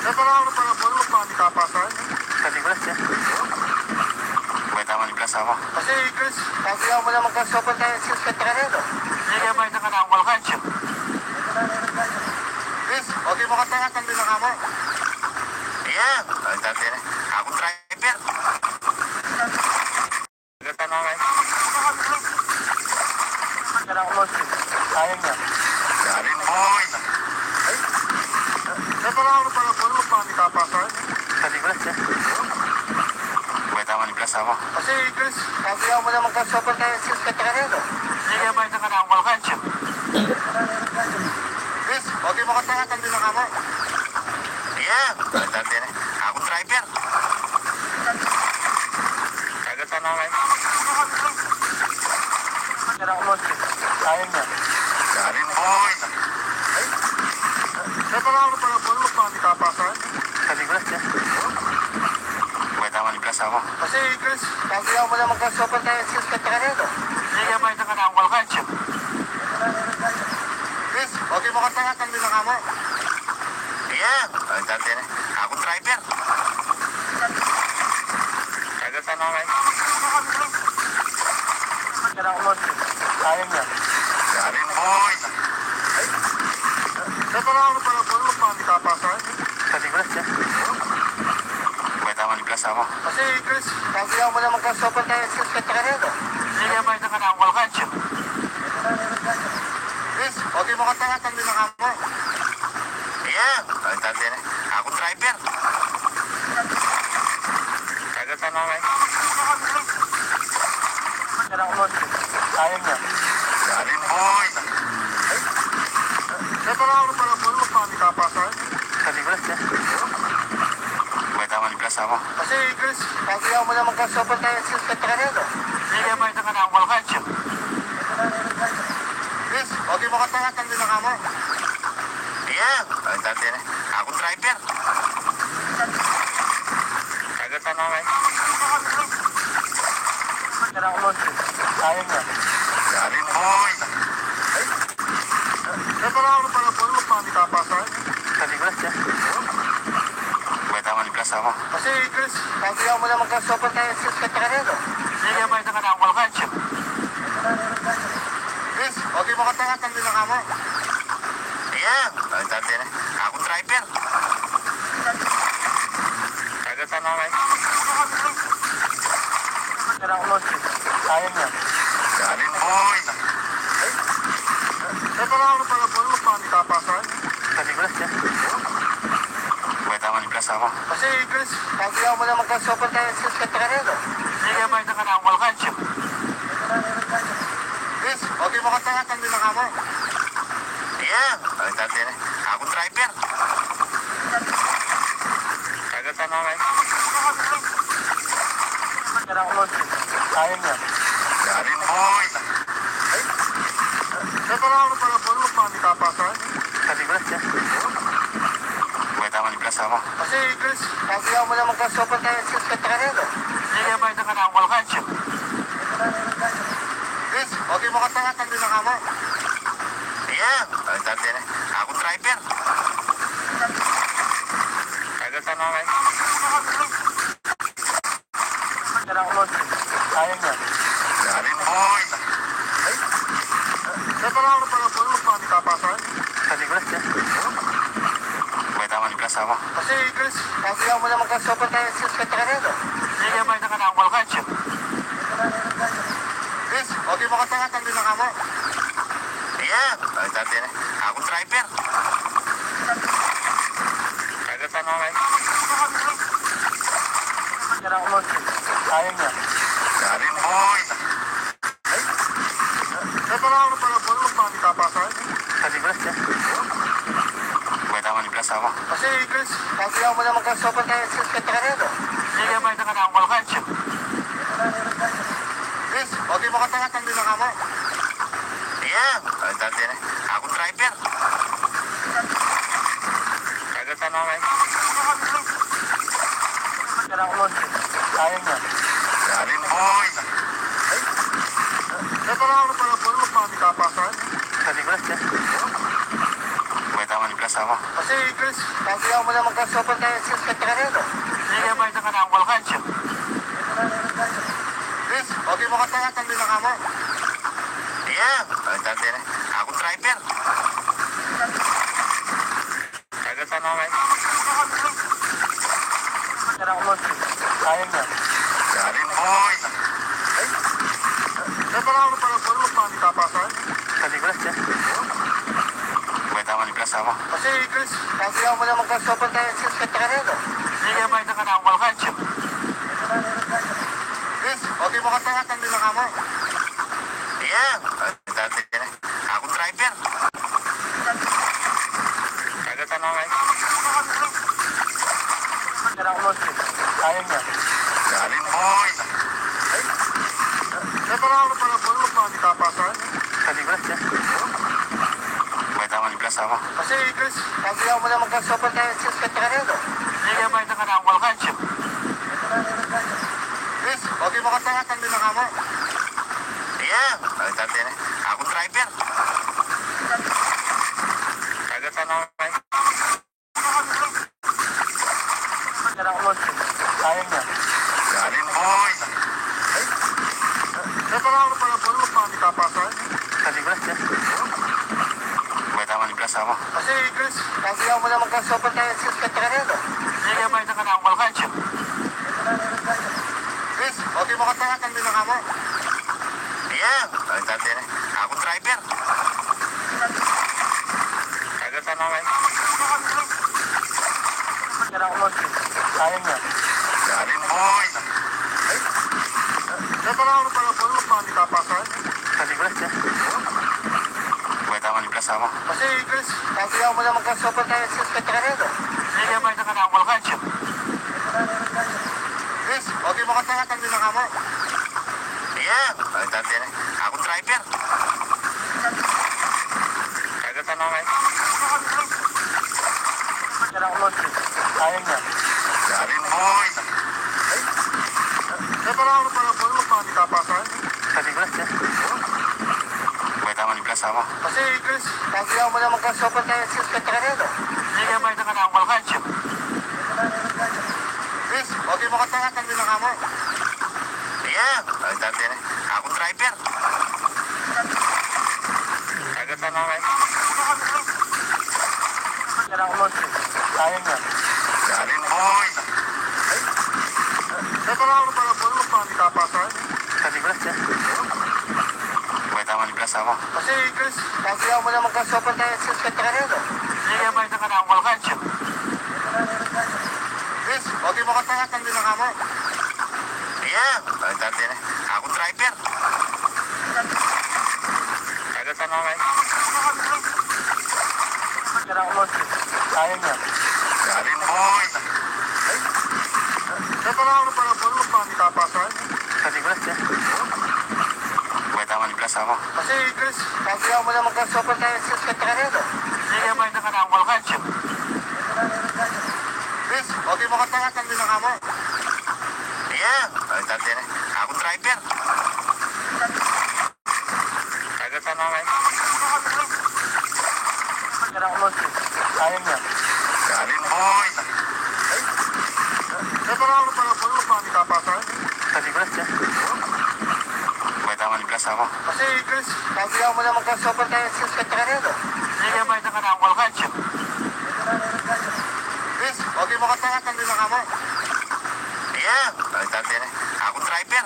may pala ako pala, boy, magmamita pa sa akin. Sa libras, eh. May tama ni Blas, ama. Kasi, Chris, sabi mo naman ka, sobrang tayo, Chris, kanta ka rito. Sige, may tama na, wal ka, Chris. Chris, okay mo ka tayo, tandi na ka mo. Iya, ay, tandi na. Akong driver. Tagal pa na nga. Kaya niya. Galing, boy. Ay, may pala ako pala, boy, magmamita pa sa akin. Sa libras, eh. May tama ni Blas, ama. Kasi, Chris, sabi mo naman ka, sobrang tayo, Chris, kanta ka rito. Sige, may tama na, wal ka, Chris. Chris, okay mo ka tayo, tandi na ka mo. Iya, tandi na. Akong driver. Tagal pa na nga. Kaya mo, Chris. Kaya niya. Galing, boy. Ay, may pala ako pala, boy, magmamita pa sa akin. Sa libras, eh. May tama ni Blas, ama. Kasi, Chris, sabi mo naman ka, sobrang tayo, Chris, kanta ka rito. Sige, may tama na, wal ka, Chris. Chris, okay mo ka tayo, tandi na ka mo. Iya, ay, tandi na. Akong driver. Tagal pa na nga. Kaya mo, Chris. Kaya niya. Galing, boy. Ay, may pala ako pala, boy, magmamita pa sa akin. Sa libras, eh. May tama ni Blas, ama. Kasi, Chris, sabi mo naman ka, sobrang tayo, Chris, kanta ka rito. Sige, may tama na, wal ka, Chris. Chris, okay mo ka tayo, tandi na ka mo. Iya, ay, tandi na. Akong driver. Tagal pa na nga. Kaya mo, Chris. Kaya niya. Galing, boy. Ay, may pala ako pala, boy, magmamita pa sa akin. Sa libras, eh. May tama ni Blas, ama. Kasi, Chris, sabi mo naman ka, sobrang tayo, Chris, kanta ka rito. Sige, may tama na, wal ka, Chris. Chris, okay mo ka tayo, tandi na ka mo. Iya, ay, tandi na. Akong driver. Tagal pa na nga. Kaya mo, Chris. Kaya niya. Galing, boy. Ay, may pala ako pala, boy, magmamita pa sa akin. Sa libras, eh. May tama ni Blas, ama. Kasi, Chris, sabi mo naman ka, sobrang tayo, Chris, kanta ka rito. Sige, may tama na, wal ka, Chris. Chris, okay mo ka tayo, tandi na ka mo. Iya, ay, tandi na. Akong driver. Tagal pa na nga. Kaya mo, Chris. Kaya niya. Galing, boy. Ay, may pala ako pala, boy, magmamita pa sa akin. Sa libras, eh. May tama ni Blas, Kasi, Chris, pag-iyaw mo na magkasopan tayo sa Santa Carrera. Sige, may na ka na, walk out siya. Chris, okay mo ka tayo, tanggalin na ka mo. Sige, ay, tanggalin na. Ako driver. Tagal ka na, kay. Kaya niya. Galing, boy. Ay, sa pala ako pala, boy, magpapasa. Sa libras, eh. May tama ni Blas, tama. Kasi, Chris, kasi ako mo naman kasopan tayo sa Santa Carrera. Sige, may tama na, walk out siya. Chris, okay mo ka tayo, tanggalin na ka mo. Sige, ay, tanggalin na. Ako driver. Tagal ka na, kay. Kaya niya. Galing, boy. Ay, sa pala ako pala, boy, magpapasa. Sa libras, eh. May tama ni Blas, tama. Kasi, Chris, kasi ako mo naman kasopan tayo sa Santa Carrera. Sige, may tama na, walk out siya. Chris, okay mo ka tayo, tanggalin na ka mo. Sige, ay, tanggalin na. Ako driver. Tagal ka na, kay. Kaya niya. Galing, boy. Ay, sa pala ako pala, boy, magpapasa. Sa libras, eh. May tama ni Blas, tama. Kasi, Chris, kasi ako mo naman kasopan tayo sa Santa Carrera. Sige, may tama na, walk out siya. Chris, okay mo ka tayo, tanggalin na ka mo. Sige, ay, tanggalin na. Ako driver. Tagal ka na, kay. Kaya niya. Galing, boy. Ay, sa pala ako pala, boy, magpapasa. Sa libras, eh. May tama ni Blas, tama. Kasi, Chris, kasi ako mo naman kasopan tayo sa Santa Carrera. Sige, may tama na, walk out siya. Chris, okay mo ka tayo, tanggalin na ka mo. Sige, ay, tanggalin na. Ako driver. Tagal ka na, kay. Kaya niya. Galing, boy. Ay, sa pala ako pala, boy, magpapasa. Sa libras, eh. May tama ni Blas, tama. Kasi, Chris, kasi ako mo naman kasopan tayo sa Santa Carrera. Sige, may tama na, walk out siya. Chris, okay mo ka tayo, tanggalin na ka mo. Sige, ay, tanggalin na. Ako driver. Tagal ka na, kay. Kaya niya. Galing, boy. Ay, sa pala ako pala, boy, magpapasa. Sa libras, eh. May tama ni Blas, tama. Kasi, Chris, kasi ako mo naman kasopan tayo sa Santa Carrera. Sige, may tama na, walk out siya. Chris, okay mo ka tayo, tanggalin na ka mo. Sige, ay, tanggalin na. Ako driver. Tagal ka na, kay. Kaya niya. Galing, boy. Ay, sa pala ako pala, boy, magpapasa. Sa libras, eh. May tama ni Blas, tama. Kasi, Chris, kasi ako mo naman kasopan tayo sa Santa Carrera. Sige, may tama na, walk out siya. Chris, okay mo ka tayo, tanggalin na ka mo. Sige, ay, tanggalin na. Ako driver. Tagal ka na, kay. Kaya niya. Galing, boy. Ay, sa pala ako pala, boy, magpapasa. Sa libras, eh. May tama ni Blas, tama. Kasi, Chris, kasi ako mo naman kasopan tayo sa Santa Carrera. Sige, may tama na, walk out siya. Chris, okay mo ka tayo, tanggalin na ka mo. Sige, ay, tanggalin na. Ako driver. Tagal ka na, kay. Kaya niya. Galing, boy. Ay, sa pala ako pala, boy, magpapasa. Sa libras, eh. May tama ni Blas, tama. Kasi, Chris, kasi ako mo naman kasopan tayo sa Santa Carrera. Sige, may tama na, walk out siya. Chris, okay mo ka tayo, tanggalin na ka mo. Sige, ay, tanggalin na. Ako driver. Tagal ka na, kay. Kaya niya. Galing, boy. Ay, sa pala ako pala, boy, magpapasa. Sa libras, eh. May tama ni Blas, tama. Kasi, Chris, kasi ako mo naman kasopan tayo sa Santa Carrera. Sige, may tama na, walk out siya. Okay, makataya, tanggi na kamo. Yeah, ay, tanggi na. Aku driver. Taga sana kay. Kaya niya. Galing, boy. Ay. Sa pala, ano pala, boy, magpapapasal? Sa Negros, eh. Wait, tama ni Blas ako. Kasi, Chris, kasi ako mo naman ka sobrang tayo sa Santa Carrera. Sige, may nakanawal ka, Chris, okay, makataya, tanggi na kamo. Yeah, ay, tanggi na. Aku driver. Taga sana kay. Kaya niya. Galing, boy. Ay. Sa pala, ano pala, boy, magpapapasal? Sa Negros, eh. Wait, tama ni Blas ako. Kasi, Chris, sabi ako mo naman ka sobrang tayo sa Santa Carrera. Sige, may nakanawal ka, Chris. Chris, okay, makataya, tanggi na kamo. Yeah, ay, tanggi na. Aku driver.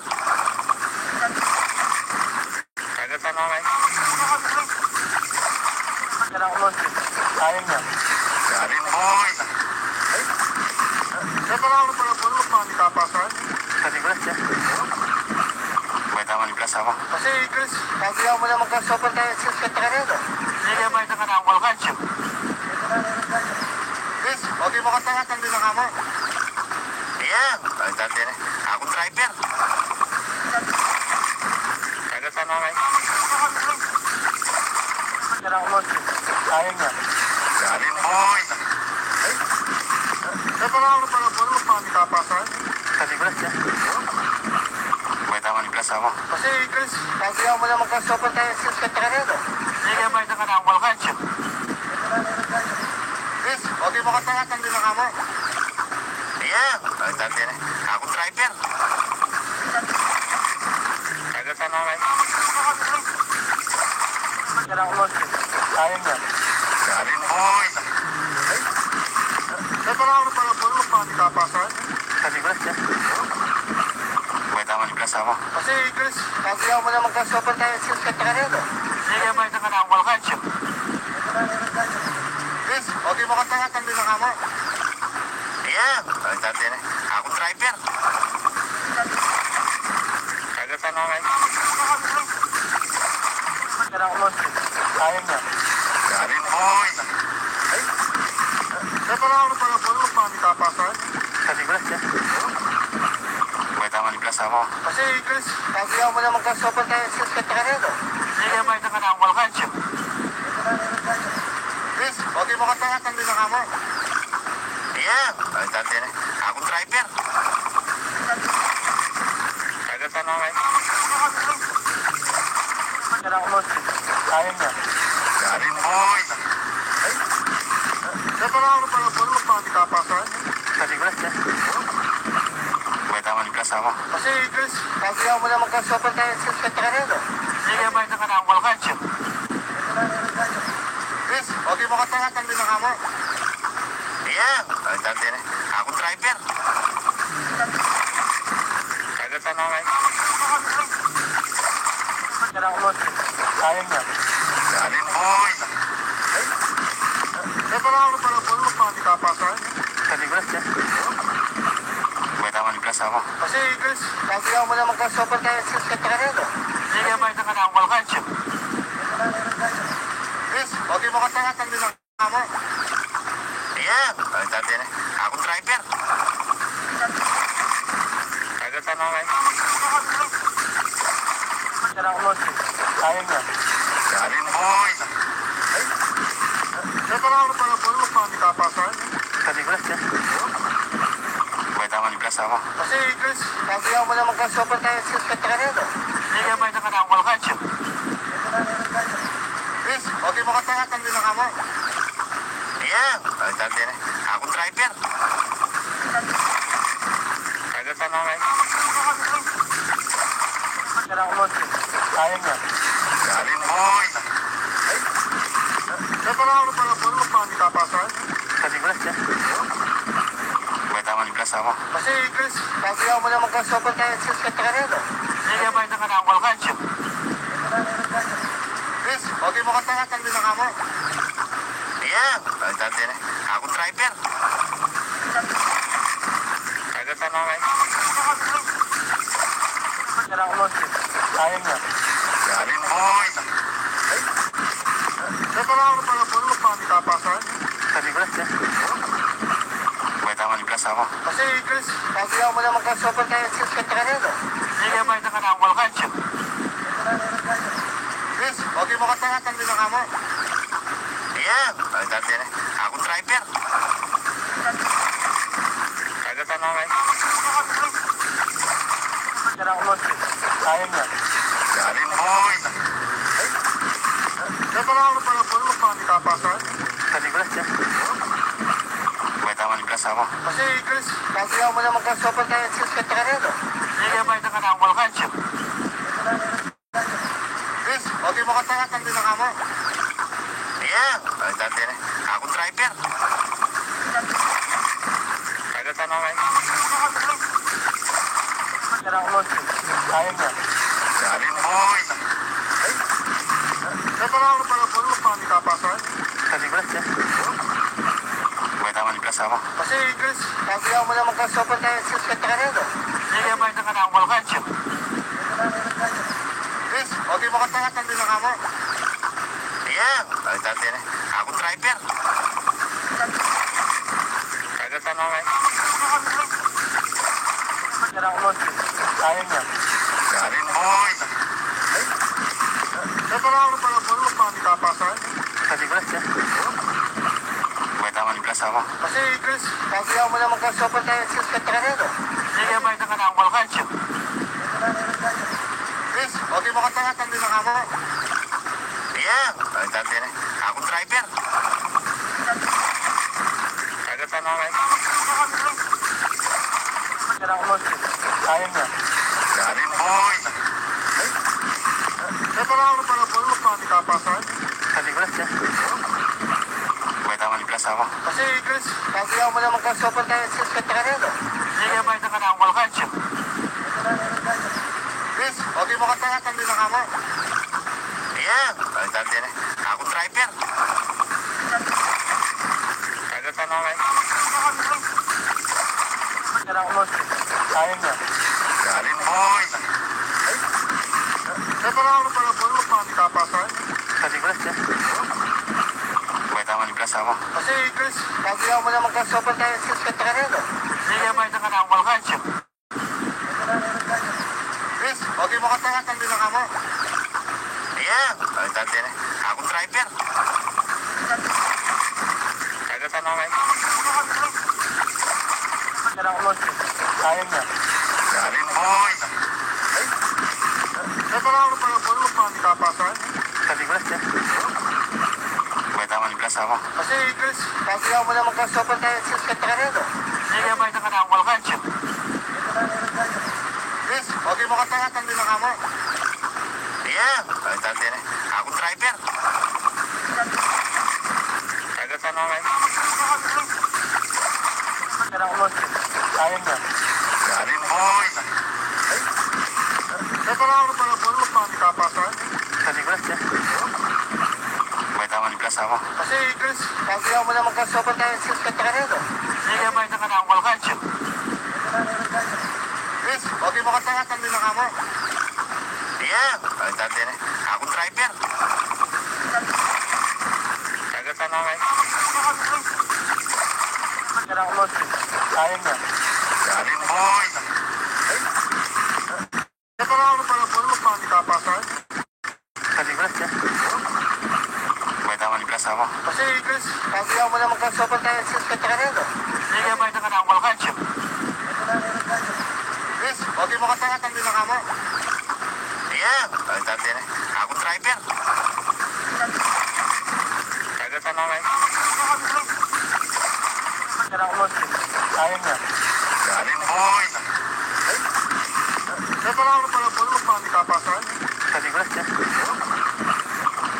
Taga sana kay. Kaya niya. Galing, boy. Ay. Sa pala, ano pala, boy, magpapapasal? Sa Negros, eh. Wait, tama ni Blas ako. Kasi, Chris, sabi ako mo naman ka sobrang tayo sa Santa Carrera. Sige, may nakanawal ka, Chris. Chris, okay, makataya, tanggi na kamo. Yeah, ay, tanggi na. Aku driver. Taga sana kay. Kaya niya. Galing, boy. Ay. Sa pala, ano pala, boy, magpapapasal? Sa Negros, eh. Wait, tama ni Blas ako. Kasi, Chris, kasi ako mo naman ka sobrang tayo sa Santa Carrera. Sige, may nakanawal ka, Chris. Chris, okay, makataya, tanggi na kamo. Yeah, ay, tanggi na. Aku driver. Taga sana kay. Kaya niya. Galing, boy. Ay. Sa pala, ano pala, boy, magpapapasal? Sa Negros, eh. Wait, tama ni Blas ako. Kasi, Chris, kasi ako mo naman ka sobrang tayo sa Santa Carrera. Sige, may nakanawal ka, Chris. Chris, okay, makataya, tanggi na kamo. Yeah, ay, tanggi na. Aku driver. Taga sana kay. Kaya niya. Galing, boy. Ay. Sa pala, ano pala, boy, magpapapasal? Sa Negros, eh. Wait, tama ni Blas ako. Kasi, Chris, kasi ako mo naman ka sobrang tayo sa Santa Carrera. Sige, may nakanawal ka, Chris. Chris, okay, makataya, tanggi na kamo. Yeah, ay, tanggi na. Aku driver. Taga sana kay. Kaya niya. Galing, boy. Ay. Sa pala, ano pala, boy, magpapapasal? Sa Negros, eh. Wait, tama ni Blas ako. Kasi, Chris, kasi ako mo naman ka sobrang tayo sa Santa Carrera. Sige, may nakanawal ka, Chris. Chris, okay, makataya, tanggi na kamo. Yeah, ay, tanggi na. Aku driver. Taga sana kay. Kaya niya. Galing, boy. Ay. Sa pala, ano pala, boy, magpapapasal? Sa Negros, eh. Wait, tama ni Blas ako. Kasi, Chris, kasi ako mo naman ka sobrang tayo sa Santa Carrera. Sige, may nakanawal ka, Chris. Chris, okay, makataya, tanggi na kamo. Yeah, ay, tanggi na. Aku driver. Taga sana kay. Kaya niya. Galing, boy. Ay. Sa pala, ano pala, boy, magpapapasal? Sa Negros, eh. Wait, tama ni Blas ako. Kasi, Chris, kasi ako mo naman ka sobrang tayo sa Santa Carrera. Sige, may nakanawal ka, Chris. Chris, okay, makataya, tanggi na kamo. Yeah, ay, tanggi na. Aku driver. Taga sana kay. Kaya niya. Galing, boy. Ay. Sa pala, ano pala, boy, magpapapasal? Sa Negros, eh. Wait, tama ni Blas ako. Kasi, Chris, kasi ako mo naman ka sobrang tayo sa Santa Carrera. Sige, may nakanawal ka, Chris. Chris, okay, makataya, tanggi na kamo. Yeah, ay, tanggi na. Aku driver. Sayang na. Galing, boy. Ay, teka lang, ano pala, boy? Magkano tapasan? Sa Negros, eh. May tama ni Blas, ama. Kasi, Chris, kasi ako mo naman ka super tayo, Chris, kanta ka na, no? Sige, may tama na, wala ka, Chris. Chris, okay mo ka tayo, tanggalin na ka mo. Iya, baliktad din eh. Akong driver. Kagatan na, eh. Kailangan mo, sayang na. Galing, boy. Ay, nagkakaroon pala po ng magpapakapasan. Sa Negros, eh. May tama ni Blas, ama. Kasi, Chris, kasi ako mo naman ka super tayo, Chris, kanta ka na, no? Sige, may tama na, wala ka, Chris. Chris, okay mo ka tayo, tanggalin na ka mo. Iya, baliktad din eh. Akong driver. Kagatan na, eh. Kailangan mo, sayang na. Galing, boy. Ay, nagkakaroon pala po ng magpapakapasan. Sa Negros, eh. May tama ni Blas, ama. Kasi, Chris, kasi ako mo naman ka super tayo, Chris, kanta ka na, no? Sige, may tama na, wala ka, Chris. Chris, okay mo ka tayo, tanggalin na ka mo. Iya, baliktad din eh. Akong driver. Kagatan na, eh. Kailangan mo, sayang na. Galing, boy. Ay, nagkakaroon pala po ng magpapakapasan. Sa Negros, eh. May tama ni Blas, ama. Kasi, Chris, kasi ako mo naman ka super tayo, Chris, kanta ka na, no? Sige, may tama na, wala ka, Chris. Chris, okay mo ka tayo, tanggalin na ka mo. Iya, baliktad din eh. Akong driver. Kagatan na, eh. Kailangan mo, sayang na. Galing, boy. Ay, nagkakaroon pala po ng magpapakapasan. Sa Negros, eh. May tama ni Blas, ama. Kasi, Chris, kasi ako mo naman ka super tayo, Chris, kanta ka na, no? Sige, may tama na, wala ka, Chris. Chris, okay mo ka tayo, tanggalin na ka mo. Iya, baliktad din eh. Akong driver. Kagatan na, eh. Kailangan mo, sayang na. Galing, boy. Ay, nagkakaroon pala po ng magpapakapasan. Sa Negros, eh. May tama ni Blas, ama. Kasi, Chris, kasi ako mo naman ka super tayo, Chris, kanta ka na, no? Sige, may tama na, wala ka, Chris. Chris, okay mo ka tayo, tanggalin na ka mo. Iya, baliktad din eh. Akong driver. Kagatan na, eh. Kailangan mo, sayang na. Galing, boy. Ay, nagkakaroon pala po ng magpapakapasan. Sa Negros, eh. May tama ni Blas, ama. Kasi, Chris, kasi ako mo naman ka super tayo, Chris, kanta ka na, no? Sige, may tama na, wala ka, Chris. Chris, okay mo ka tayo, tanggalin na ka mo. Iya, baliktad din eh. Akong driver. Kagatan na, eh. Kailangan mo, sayang na. Galing, boy. Ay, nagkakaroon pala po ng magpapakapasan. Sa Negros, eh. May tama ni Blas, ama. Kasi, Chris, kasi ako mo naman ka super tayo, Chris, kanta ka na, no? Sige, may tama na, wala ka, Chris. Chris, okay mo ka tayo, tanggalin na ka mo. Iya, baliktad din eh. Akong driver. Kagatan na, eh. Kailangan mo, sayang na. Galing, boy. Ay, nagkakaroon pala po ng magpapakapasan. Sa Negros, eh. May tama ni Blas, ama. Kasi, Chris, kasi ako mo naman ka super tayo, Chris, kanta ka na, no? Sige, may tama na, wala ka, Chris. Chris, okay mo ka tayo, tanggalin na ka mo. Iya, baliktad din eh. Akong driver. Kagatan na, eh. Kailangan mo, sayang na. Galing, boy. Ay, nagkakaroon pala po ng magpapakapasan. Sa Negros, eh.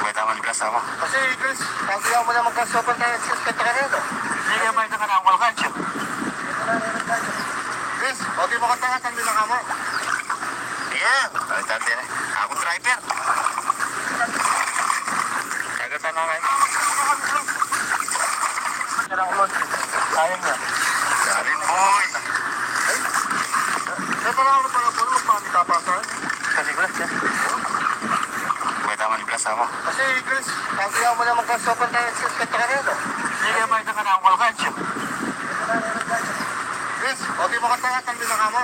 May tama ni Blas, ama. Kasi, Chris, kasi ako mo naman ka super tayo, Chris, kanta ka na, no? Sige, may tama na, wala ka, Chris. Chris, okay mo ka tayo, tanggalin na ka mo. Iya, baliktad din eh. Akong driver. Kagatan na, eh. Kailangan mo, sayang na. Galing, boy. Ay, Para ano pala po, magpapakapasan? Kasi, Chris, eh. Pwede naman yung kasama. Kasi, Chris, sabi nga mo naman, Chris, open tayo, Chris, kaya ka rin, oh. Sige, may tanga na, wala ka, Chris. Chris, okay mo ka tanga, tanggi na ka mo.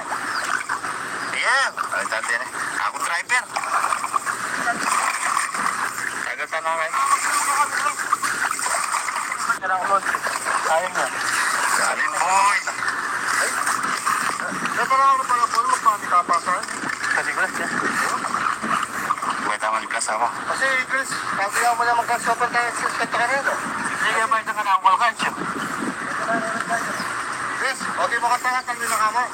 Yeah, ay, tanggi na. Ako driver. Tagal pa naman. Kailangan mo. Sayang na. Galing, boy. Ay, nagpapakapasan, magpapakapasan. Kasi, Chris, eh. Pwede naman yung kasama. Kasi, Chris, sabi nga mo naman, Chris, open tayo, Chris, kaya ka rin, oh. Sige, may tanga na, wala ka, Chris. Chris, okay mo ka tanga, tanggi na ka mo.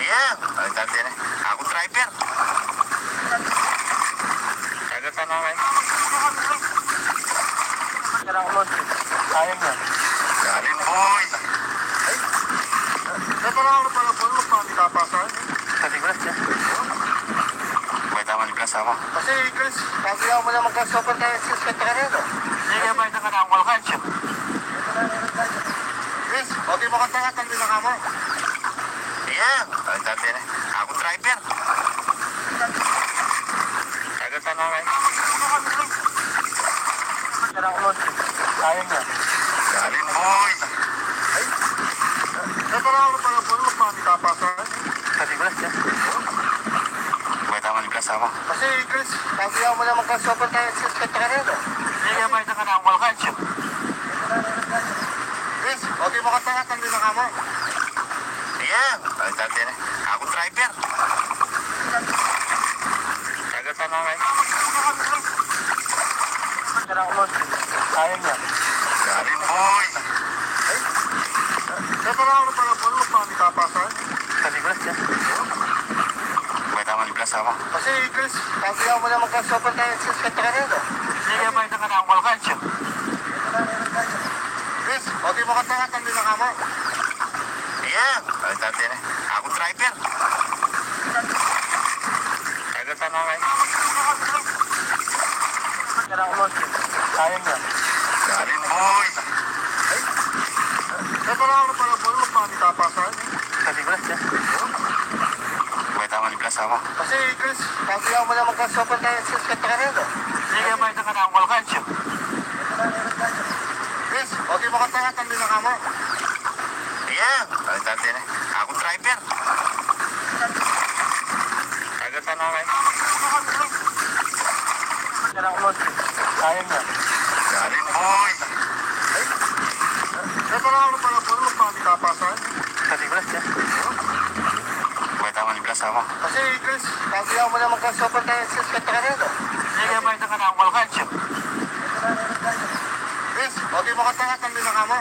Yeah, ay, tanggi na. Ako driver. Tagal pa naman. Kailangan mo. Sayang na. Galing, boy. Ay, nagpapakapasan, magpapakapasan. Kasi, Chris, eh. Pwede naman yung kasama. Kasi, Chris, sabi nga mo naman, Chris, open tayo, Chris, kaya ka rin, oh. Sige, may tanga na, wala ka, Chris. Chris, okay mo ka tanga, tanggi na ka mo. Yeah, ay, tanggi na. Ako driver. Tagal pa naman. Kailangan mo. Sayang na. Galing, boy. Ay, nagpapakapasan, magpapakapasan. Kasi, Chris, eh. Pwede naman yung kasama. Kasi, Chris, sabi nga mo naman, Chris, open tayo, Chris, kaya ka rin, oh. Sige, may tanga na, wala ka, Chris. Chris, okay mo ka tanga, tanggi na ka mo. Yeah, ay, tanggi na. Ako driver. Tagal pa naman. Kailangan mo. Sayang na. Galing, boy. Ay, nagpapakapasan, magpapakapasan. Kasi, Chris, eh. Pwede naman yung kasama. Kasi, Chris, sabi nga mo naman, Chris, open tayo, Chris, kaya ka rin, oh. Sige, may tanga na, wala ka, Chris. Chris, okay mo ka tanga, tanggi na ka mo. Yeah, ay, tanggi na. Ako driver. Tagal pa naman. Kailangan mo. Sayang na. Galing, boy. Ay, nagpapakapasan, magpapakapasan. Kasi, Chris, eh. Pwede naman yung kasama. Kasi, Chris, sabi nga mo naman, Chris, open tayo, Chris, kaya ka rin, oh. Sige, may tanga na, wala ka, Chris. Chris, okay mo ka tanga, tanggi na ka mo. Yeah, ay, tanggi na. Ako driver. Tagal pa naman. Kailangan mo. Sayang na. Galing, boy. Ay, nagpapakapasan, magpapakapasan. Kasi, Chris, eh. Pwede naman yung kasama. Kasi, Chris, sabi nga mo naman, Chris, open tayo, Chris, kaya ka rin, oh. Sige, may tanga na, wala ka, Chris. Chris, okay mo ka tanga, tanggi na ka mo.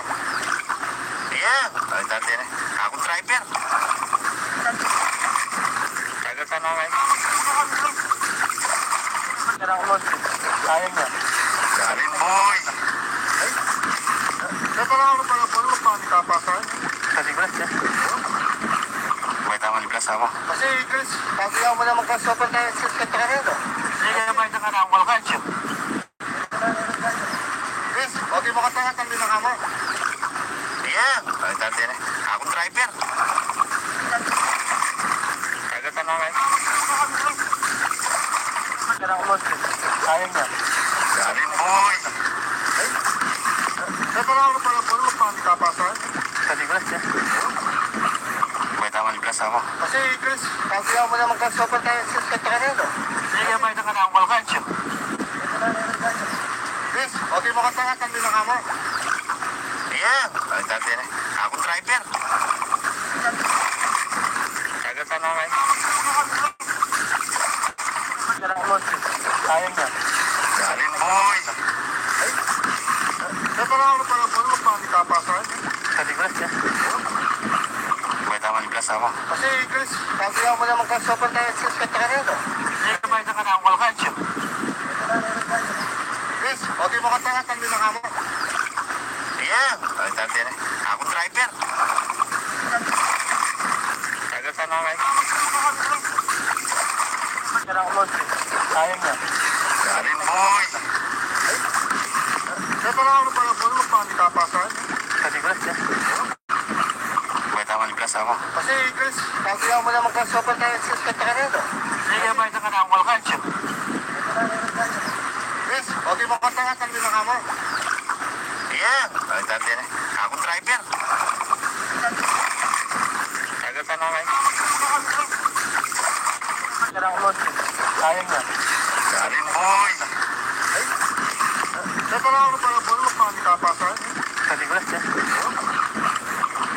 Yeah, ay, tanggi na. Ako driver. Tagal pa naman. Kailangan mo. Sayang na. Galing, boy. Ay, nagpapakapasan, magpapakapasan. Kasi, Chris, eh. Pwede naman yung kasama. Kasi, Chris, sabi nga mo naman, Chris, open tayo, Chris, kaya ka rin, oh. Sige, may tanga na, wala ka, Chris. Chris, okay mo ka tanga, tanggi na ka mo. Yeah, ay, tanggi na. Ako driver. Tagal pa naman. Kailangan mo. Sayang na. Galing, boy. Ay, nagpapakapasan, magpapakapasan. Kasi, Chris, eh. Pwede naman yung kasama. Kasi, Chris, sabi nga mo naman, Chris, open tayo, Chris, kaya ka rin, oh. Sige, may tanga na, wala ka, Chris. Chris, okay mo ka tanga, tanggi na ka mo. Yeah, ay, tanggi na. Ako driver. Tagal pa naman. Kailangan mo. Sayang na. Galing, boy. Ay, nagpapakapasan, magpapakapasan. Kasi, Chris, eh. Pwede naman yung kasama. Kasi, Chris, sabi nga mo naman, Chris, open tayo, Chris, kaya ka rin, oh. Sige, may tanga na, wala ka, Chris. Chris, okay mo ka tanga, tanggi na ka mo. Yeah, ay, tanggi na. Ako driver. Tagal pa naman. Kailangan mo. Sayang na. Galing, boy. Ay, nagpapakapasan, magpapakapasan. Kasi, Chris, eh. Pwede naman yung kasama. Kasi, Chris, pati mu naman ka sobrang tayo sa katakanero. Sige, may tangan ang walkan siya. Chris, okay mo ka tangan, tangan na nga mo. Yeah, ay, tangan na. Akong driver. Tagal pa na nga. Sayang na. Galing, boy. Ay, sa pala ako pala, boy, magpapakapasan. Sa Negros, eh.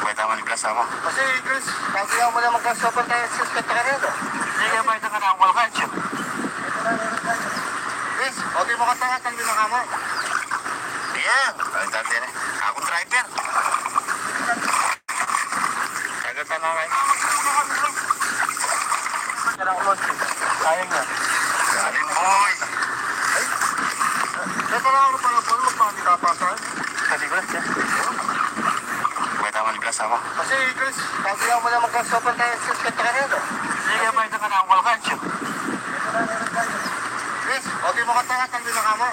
May tama ni Plas, ako. Kasi, Chris, pati mu naman ka sobrang tayo sa katakanero. Sige, may tangan ang walkan siya. Chris, okay mo ka tangan, tangan na nga mo. Yeah, ay, tangan na. Akong driver. Tagal pa na nga. Sayang na. Galing, boy. Ay, sa pala ako pala, boy, magpapakapasan. Sa Negros, eh. May tama ni Plas, ako. Kasi, Chris, pati mu naman ka sobrang tayo sa katakanero. Sige, may tangan ang walkan siya. Chris, okay mo ka tangan, tangan na nga mo.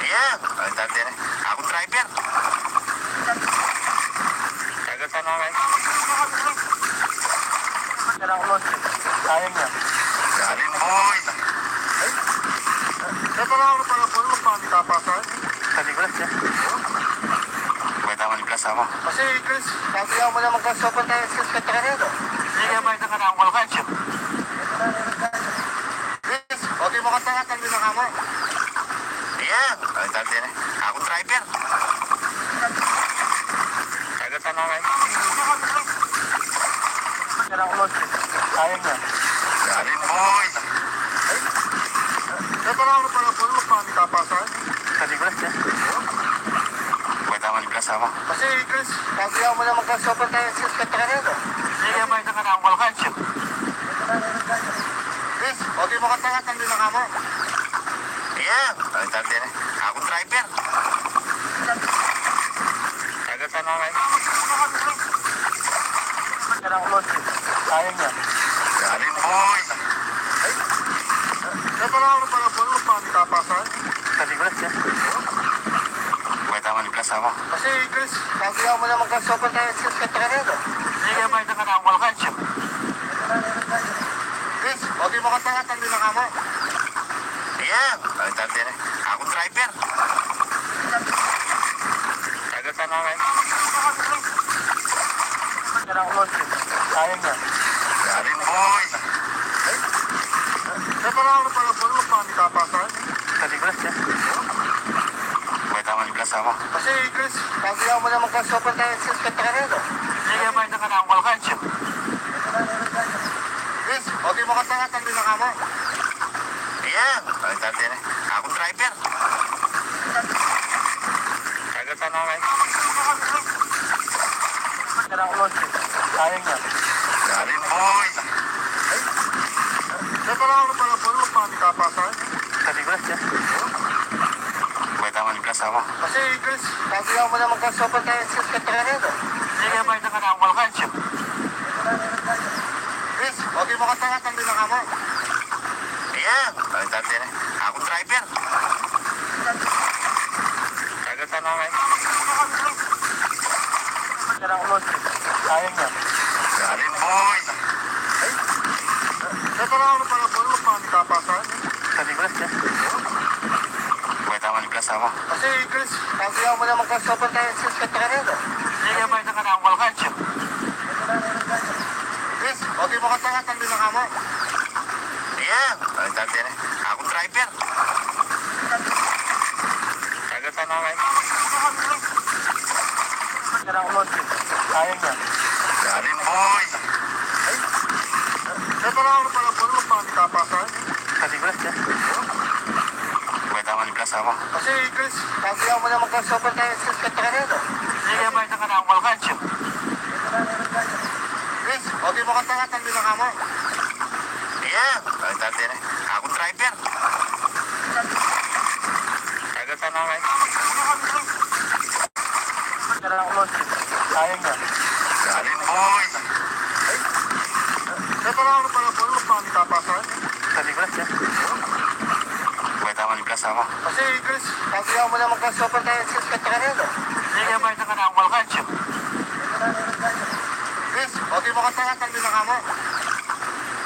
Yeah, ay, tangan na. Akong driver. Tagal pa na nga. Sayang na. Galing, boy. Ay, sa pala ako pala, boy, magpapakapasan. Sa Negros, eh. May tama ni Plas, ako. Kasi, Chris, pati mu naman ka sobrang tayo sa katakanero. Sige, may tangan ang walkan siya. Chris, okay mo ka tangan, tangan na nga mo. Yeah, ay, tangan na. Akong driver. Tagal pa na nga. Sayang na. Galing, boy. Ay, sa pala ako pala, boy, magpapakapasan. Sa Negros, eh. May tama ni Plas, ako. Kasi, Chris, pati mu naman ka sobrang tayo sa katakanero. Sige, may tangan ang walkan siya. Chris, okay mo ka tangan, tangan na nga mo. Yeah, ay, tangan na. Akong driver. Tagal pa na nga. Sayang na. Galing, boy. Ay, sa pala ako pala, boy, magpapakapasan. Sa Negros, eh. May tama ni Plas, ako. Kasi, Chris, pati mu naman ka sobrang tayo sa katakanero. Sige, may tangan ang walkan siya. Chris, okay mo ka tangan, tangan na nga mo. Yeah, ay, tangan na. Akong driver. Tagal pa na nga. Sayang na. Galing, boy. Ay, sa pala ako pala, boy, magpapakapasan. Sa Negros, eh. May tama ni Plas, ako. Kasi, Chris, pati mu naman ka sobrang tayo sa katakanero. Sige, may tangan ang walkan siya. Chris, okay mo ka tangan, tangan na nga mo. Yeah, ay, tangan na. Akong driver. Tagal pa na nga. Sayang na. Galing, boy. Ay, sa pala ako pala, boy, magpapakapasan. Sa Negros, eh. May tama ni Plas, ako. Kasi, Chris, pati mu naman ka sobrang tayo sa katakanero. Sige, may tangan ang walkan siya. Chris, okay mo ka tangan, tangan na nga mo. Yeah, ay, tangan na. Akong driver. Tagal pa na nga. Sayang na. Galing, boy. Ay, sa pala ako pala, boy, magpapakapasan. Sa Negros, eh. May tama ni Plas, ako. Kasi, Chris, pati mu naman ka sobrang tayo sa katakanero. Sige, may tangan ang walkan siya. Chris, okay mo ka tangan, tangan na nga mo. Yeah, ay, tangan na. Akong driver. Tagal pa na nga. Sayang na. Galing, boy. Ay, sa pala ako pala, boy, magpapakapasan. Sa Negros, eh. May tama ni Plas, ako. Kasi, Chris, pati mu naman ka sobrang tayo sa katakanero. Sige, may tangan ang walkan siya. Chris, okay mo ka tangan, tangan na nga mo. Yeah, ay, tangan na. Akong driver. Tagal pa na nga. Sayang na. Galing, boy. Ay, sa pala ako pala, boy, magpapakapasan. Sa Negros, eh. May tama ni Plas, ako. Kasi, Chris, pati mu naman ka sobrang tayo sa katakanero. Sige, may tangan ang walkan siya. Chris, okay Makataya, tanggi na ka mo.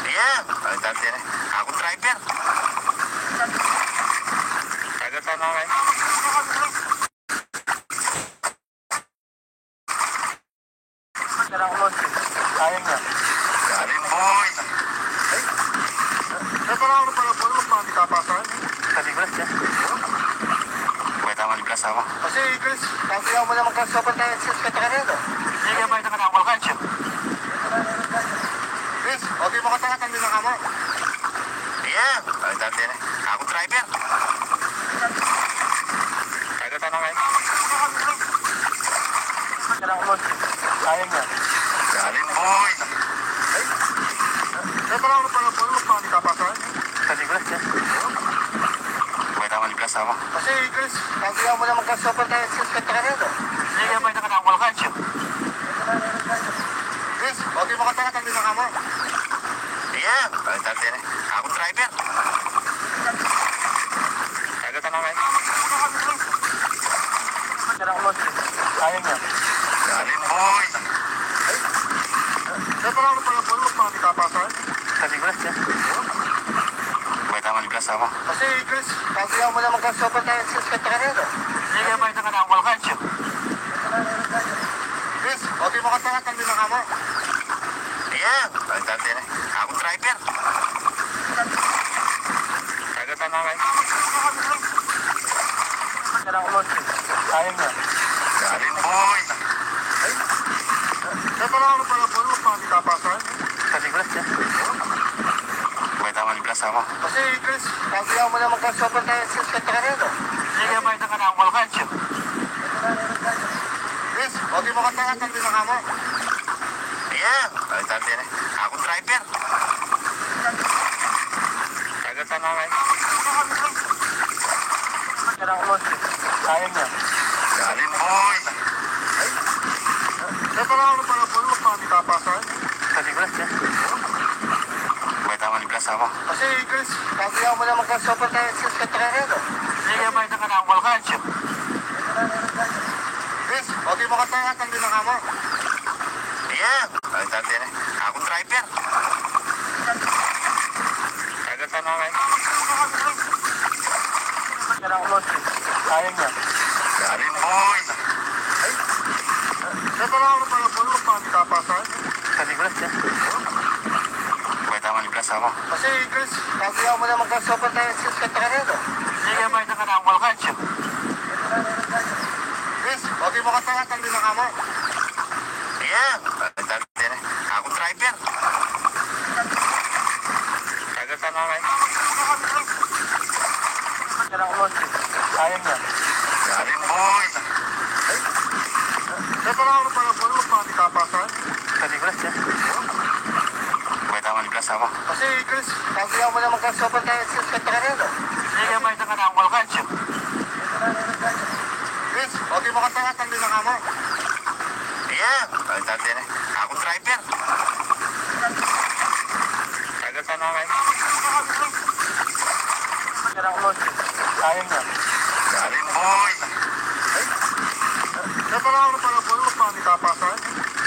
Iya, ay, tanggi na. Aku driver. Taga tanong, eh. Sayang na. Galing, boy. Ay. Sa pala, ano pala, boy, magpapakapasan? Sa Negros, eh. May tama ni Plas, tama. Kasi, Chris, kasi ako mo naman kasi sa pantay, sis, kata ka rin, oh. Hindi ka may tama na, wala ka, chip. Chris, okay, makataya, tanggi na ka mo. Iya, ay, tanggi na. Aku driver. Taga tanong, eh. Sayang na. Galing, boy. Ay. Sa pala, ano pala, boy, magpapakapasan? Sa Negros, eh. May tama ni Plas, tama. Kasi, Chris, kasi ako mo naman kasi sa pantay, sis, kata ka rin, oh. Hindi ka may tama na, wala ka, chip. Chris, okay, makataya, tanggi na ka mo. Iya, ay, tanggi na. Aku driver. Taga tanong, eh. Sayang na. Galing, boy. Ay. Sa pala, ano pala, boy, magpapakapasan? Sa Negros, eh. May tama ni Plas, tama. Kasi, Chris, kasi ako mo naman kasi sa pantay, sis, kata ka rin, oh. Hindi ka may tama na, wala ka, chip. Chris, okay, makataya, tanggi na ka mo. Iya, ay, tanggi na. Aku driver. Taga tanong, eh. Sayang na. Galing, boy. Ay. Sa pala, ano pala, boy, magpapakapasan? Sa Negros, eh. May tama ni Plas, tama. Kasi, Chris, kasi ako mo naman kasi sa pantay, sis, kata ka rin, oh. Hindi ka may tama na, wala ka, chip. Chris, okay, makataya, tanggi na ka mo. Iya, ay, tanggi na. Aku driver. Taga tanong, eh. Sayang na. Galing, boy. Ay. Sa pala, ano pala, boy, magpapakapasan? Sa Negros, eh. May tama ni Plas, tama. Kasi, Chris, kasi ako mo naman kasi sa pantay, sis, kata ka rin, oh. Hindi ka may tama na, wala ka, chip. Chris, okay, makataya, tanggi na ka mo. Iya, ay, tanggi na. Aku driver. Taga tanong, eh. Sayang na. Galing, boy. Ay. Sa pala, ano pala, boy, magpapakapasan? Sa Negros, eh. May tama ni Plas, tama. Kasi, Chris, kasi ako mo naman kasi sa pantay, sis, kata ka rin, oh. Hindi ka may tama na, wala ka, chip. Chris, okay, makataya, tanggi na ka mo. Iya, tanggi na. Aku driver. Taga tanong, eh. Sayang na. Galing, boy. Ay. Sa pala, ano pala, boy, magpapakapasan? Sa Negros, eh. May tama ni Plas, tama. Kasi, Chris, kasi ako mo naman kasi sa pantay, sis, kata ka rin, oh. Hindi ka may tama na, wala ka, chip. Chris, okay, makataya, tanggi na ka mo. Iya, ay, tanggi na. Aku driver. Taga tanong, eh. Sayang na. Galing, boy. Ay. Sa pala, ano pala, boy, magpapakapasan?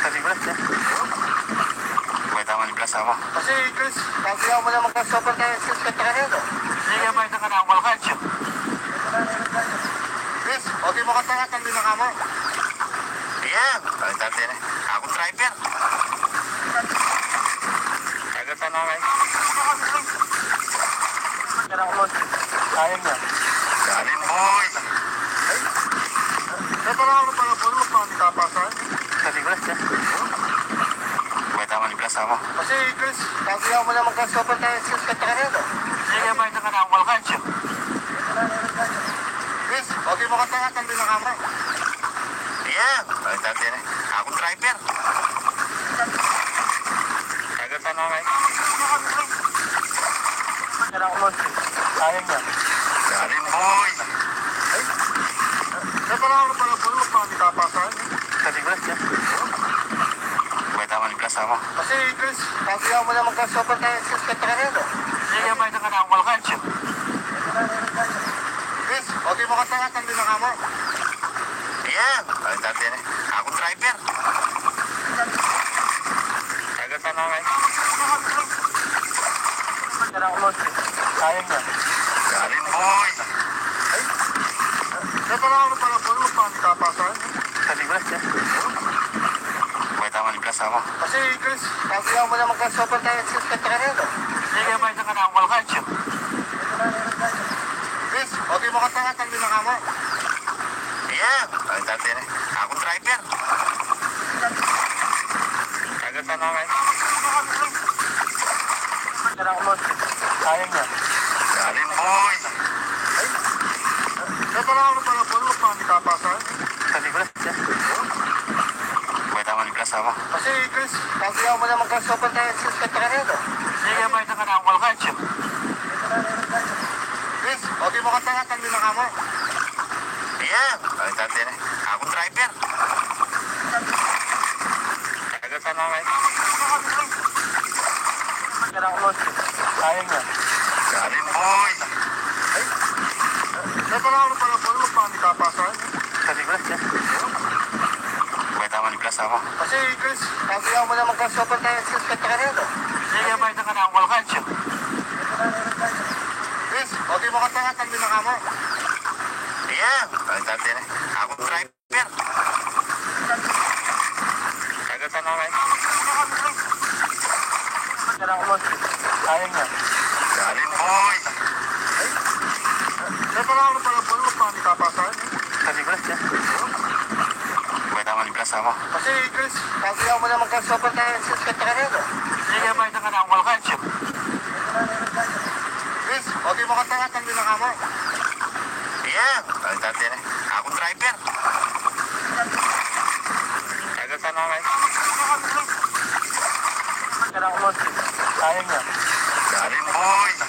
Sa Negros, eh. May tama ni Plas, tama. Kasi, Chris, kasi ako mo naman kasi sa pantay, sis, kata ka rin, oh. Hindi ka may tama na, wala ka, chip. Chris, okay, makataya, tanggi na ka mo. Iya, ay, tanggi na. Aku driver. Taga tanong, eh. Sayang na. Galing, boy. Ay. Sa pala, ano pala, boy, magpapakapasan? Sa Negros, eh. May tama ni Plas, tama. Kasi, Chris, kasi ako mo naman kasi sa pantay, sis, kata ka rin, oh. Hindi ka may tama na, wala ka, chip. Chris, okay, makataya, tanggi na ka mo. Iya, ay, tanggi na. Aku driver. Taga tanong, eh. Sayang na. Galing, boy. Ay. Sa pala, ano pala, boy, magpapakapasan? Sa Negros, eh. May tama ni Plas, tama. Kasi, Chris, kasi ako mo naman kasi sa pantay, sis, kata ka rin, oh. Hindi ka may tama na, wala ka, chip. Chris, okay, makataya, tanggi na ka mo. Iya, ay, tanggi na. Aku driver. Sayang na. Galing, boy. Ay, may pala ano pala, boy, mo pa ang kapasan. Sabi ko na siya. May tama ni Blas ako. Kasi, Chris, kasi ako mo naman ka sobrang tayo sa kanya, no? Sige, may tama na ako, Walter. Chris, okay mo ka tanga, tanggi na ka mo. Iya, ang tante na. Ako driver. Agad na naman. Sayang na. Galing, boy. Ay, may pala ano pala, boy, mo pa ang kapasan. Sabi ko na siya. May tama ni Blas ako. Kasi, Chris, kasi ako mo naman ka sobrang tayo sa kanya, no? Sige, may tama na ako, Walter. Chris, okay mo ka tanga, tanggi na ka mo. Iya, ang tante na. Ako driver. Agad na naman. Sayang na. Galing, boy. Ay, may pala ano pala, boy, mo pa ang kapasan. Sabi ko na siya. May tama ni Blas ako. Kasi, Chris, kasi ako mo naman ka sobrang tayo sa kanya, no? Sige, may tama na ako, Walter. Chris, okay mo ka tanga, tanggi na ka mo. Iya, ang tante na. Ako driver. Agad na naman. Sayang na. Galing, boy. Ay, may pala ano pala, boy, mo pa ang kapasan. Sabi ko na siya. May tama ni Blas ako. Kasi, Chris, kasi ako mo naman ka sobrang tayo sa kanya, no? Sige, may tama na ako, Walter. Chris, okay mo ka tanga, tanggi na ka mo. Iya, ang tante na. Ako driver. Agad na naman. Sayang na. Galing, boy.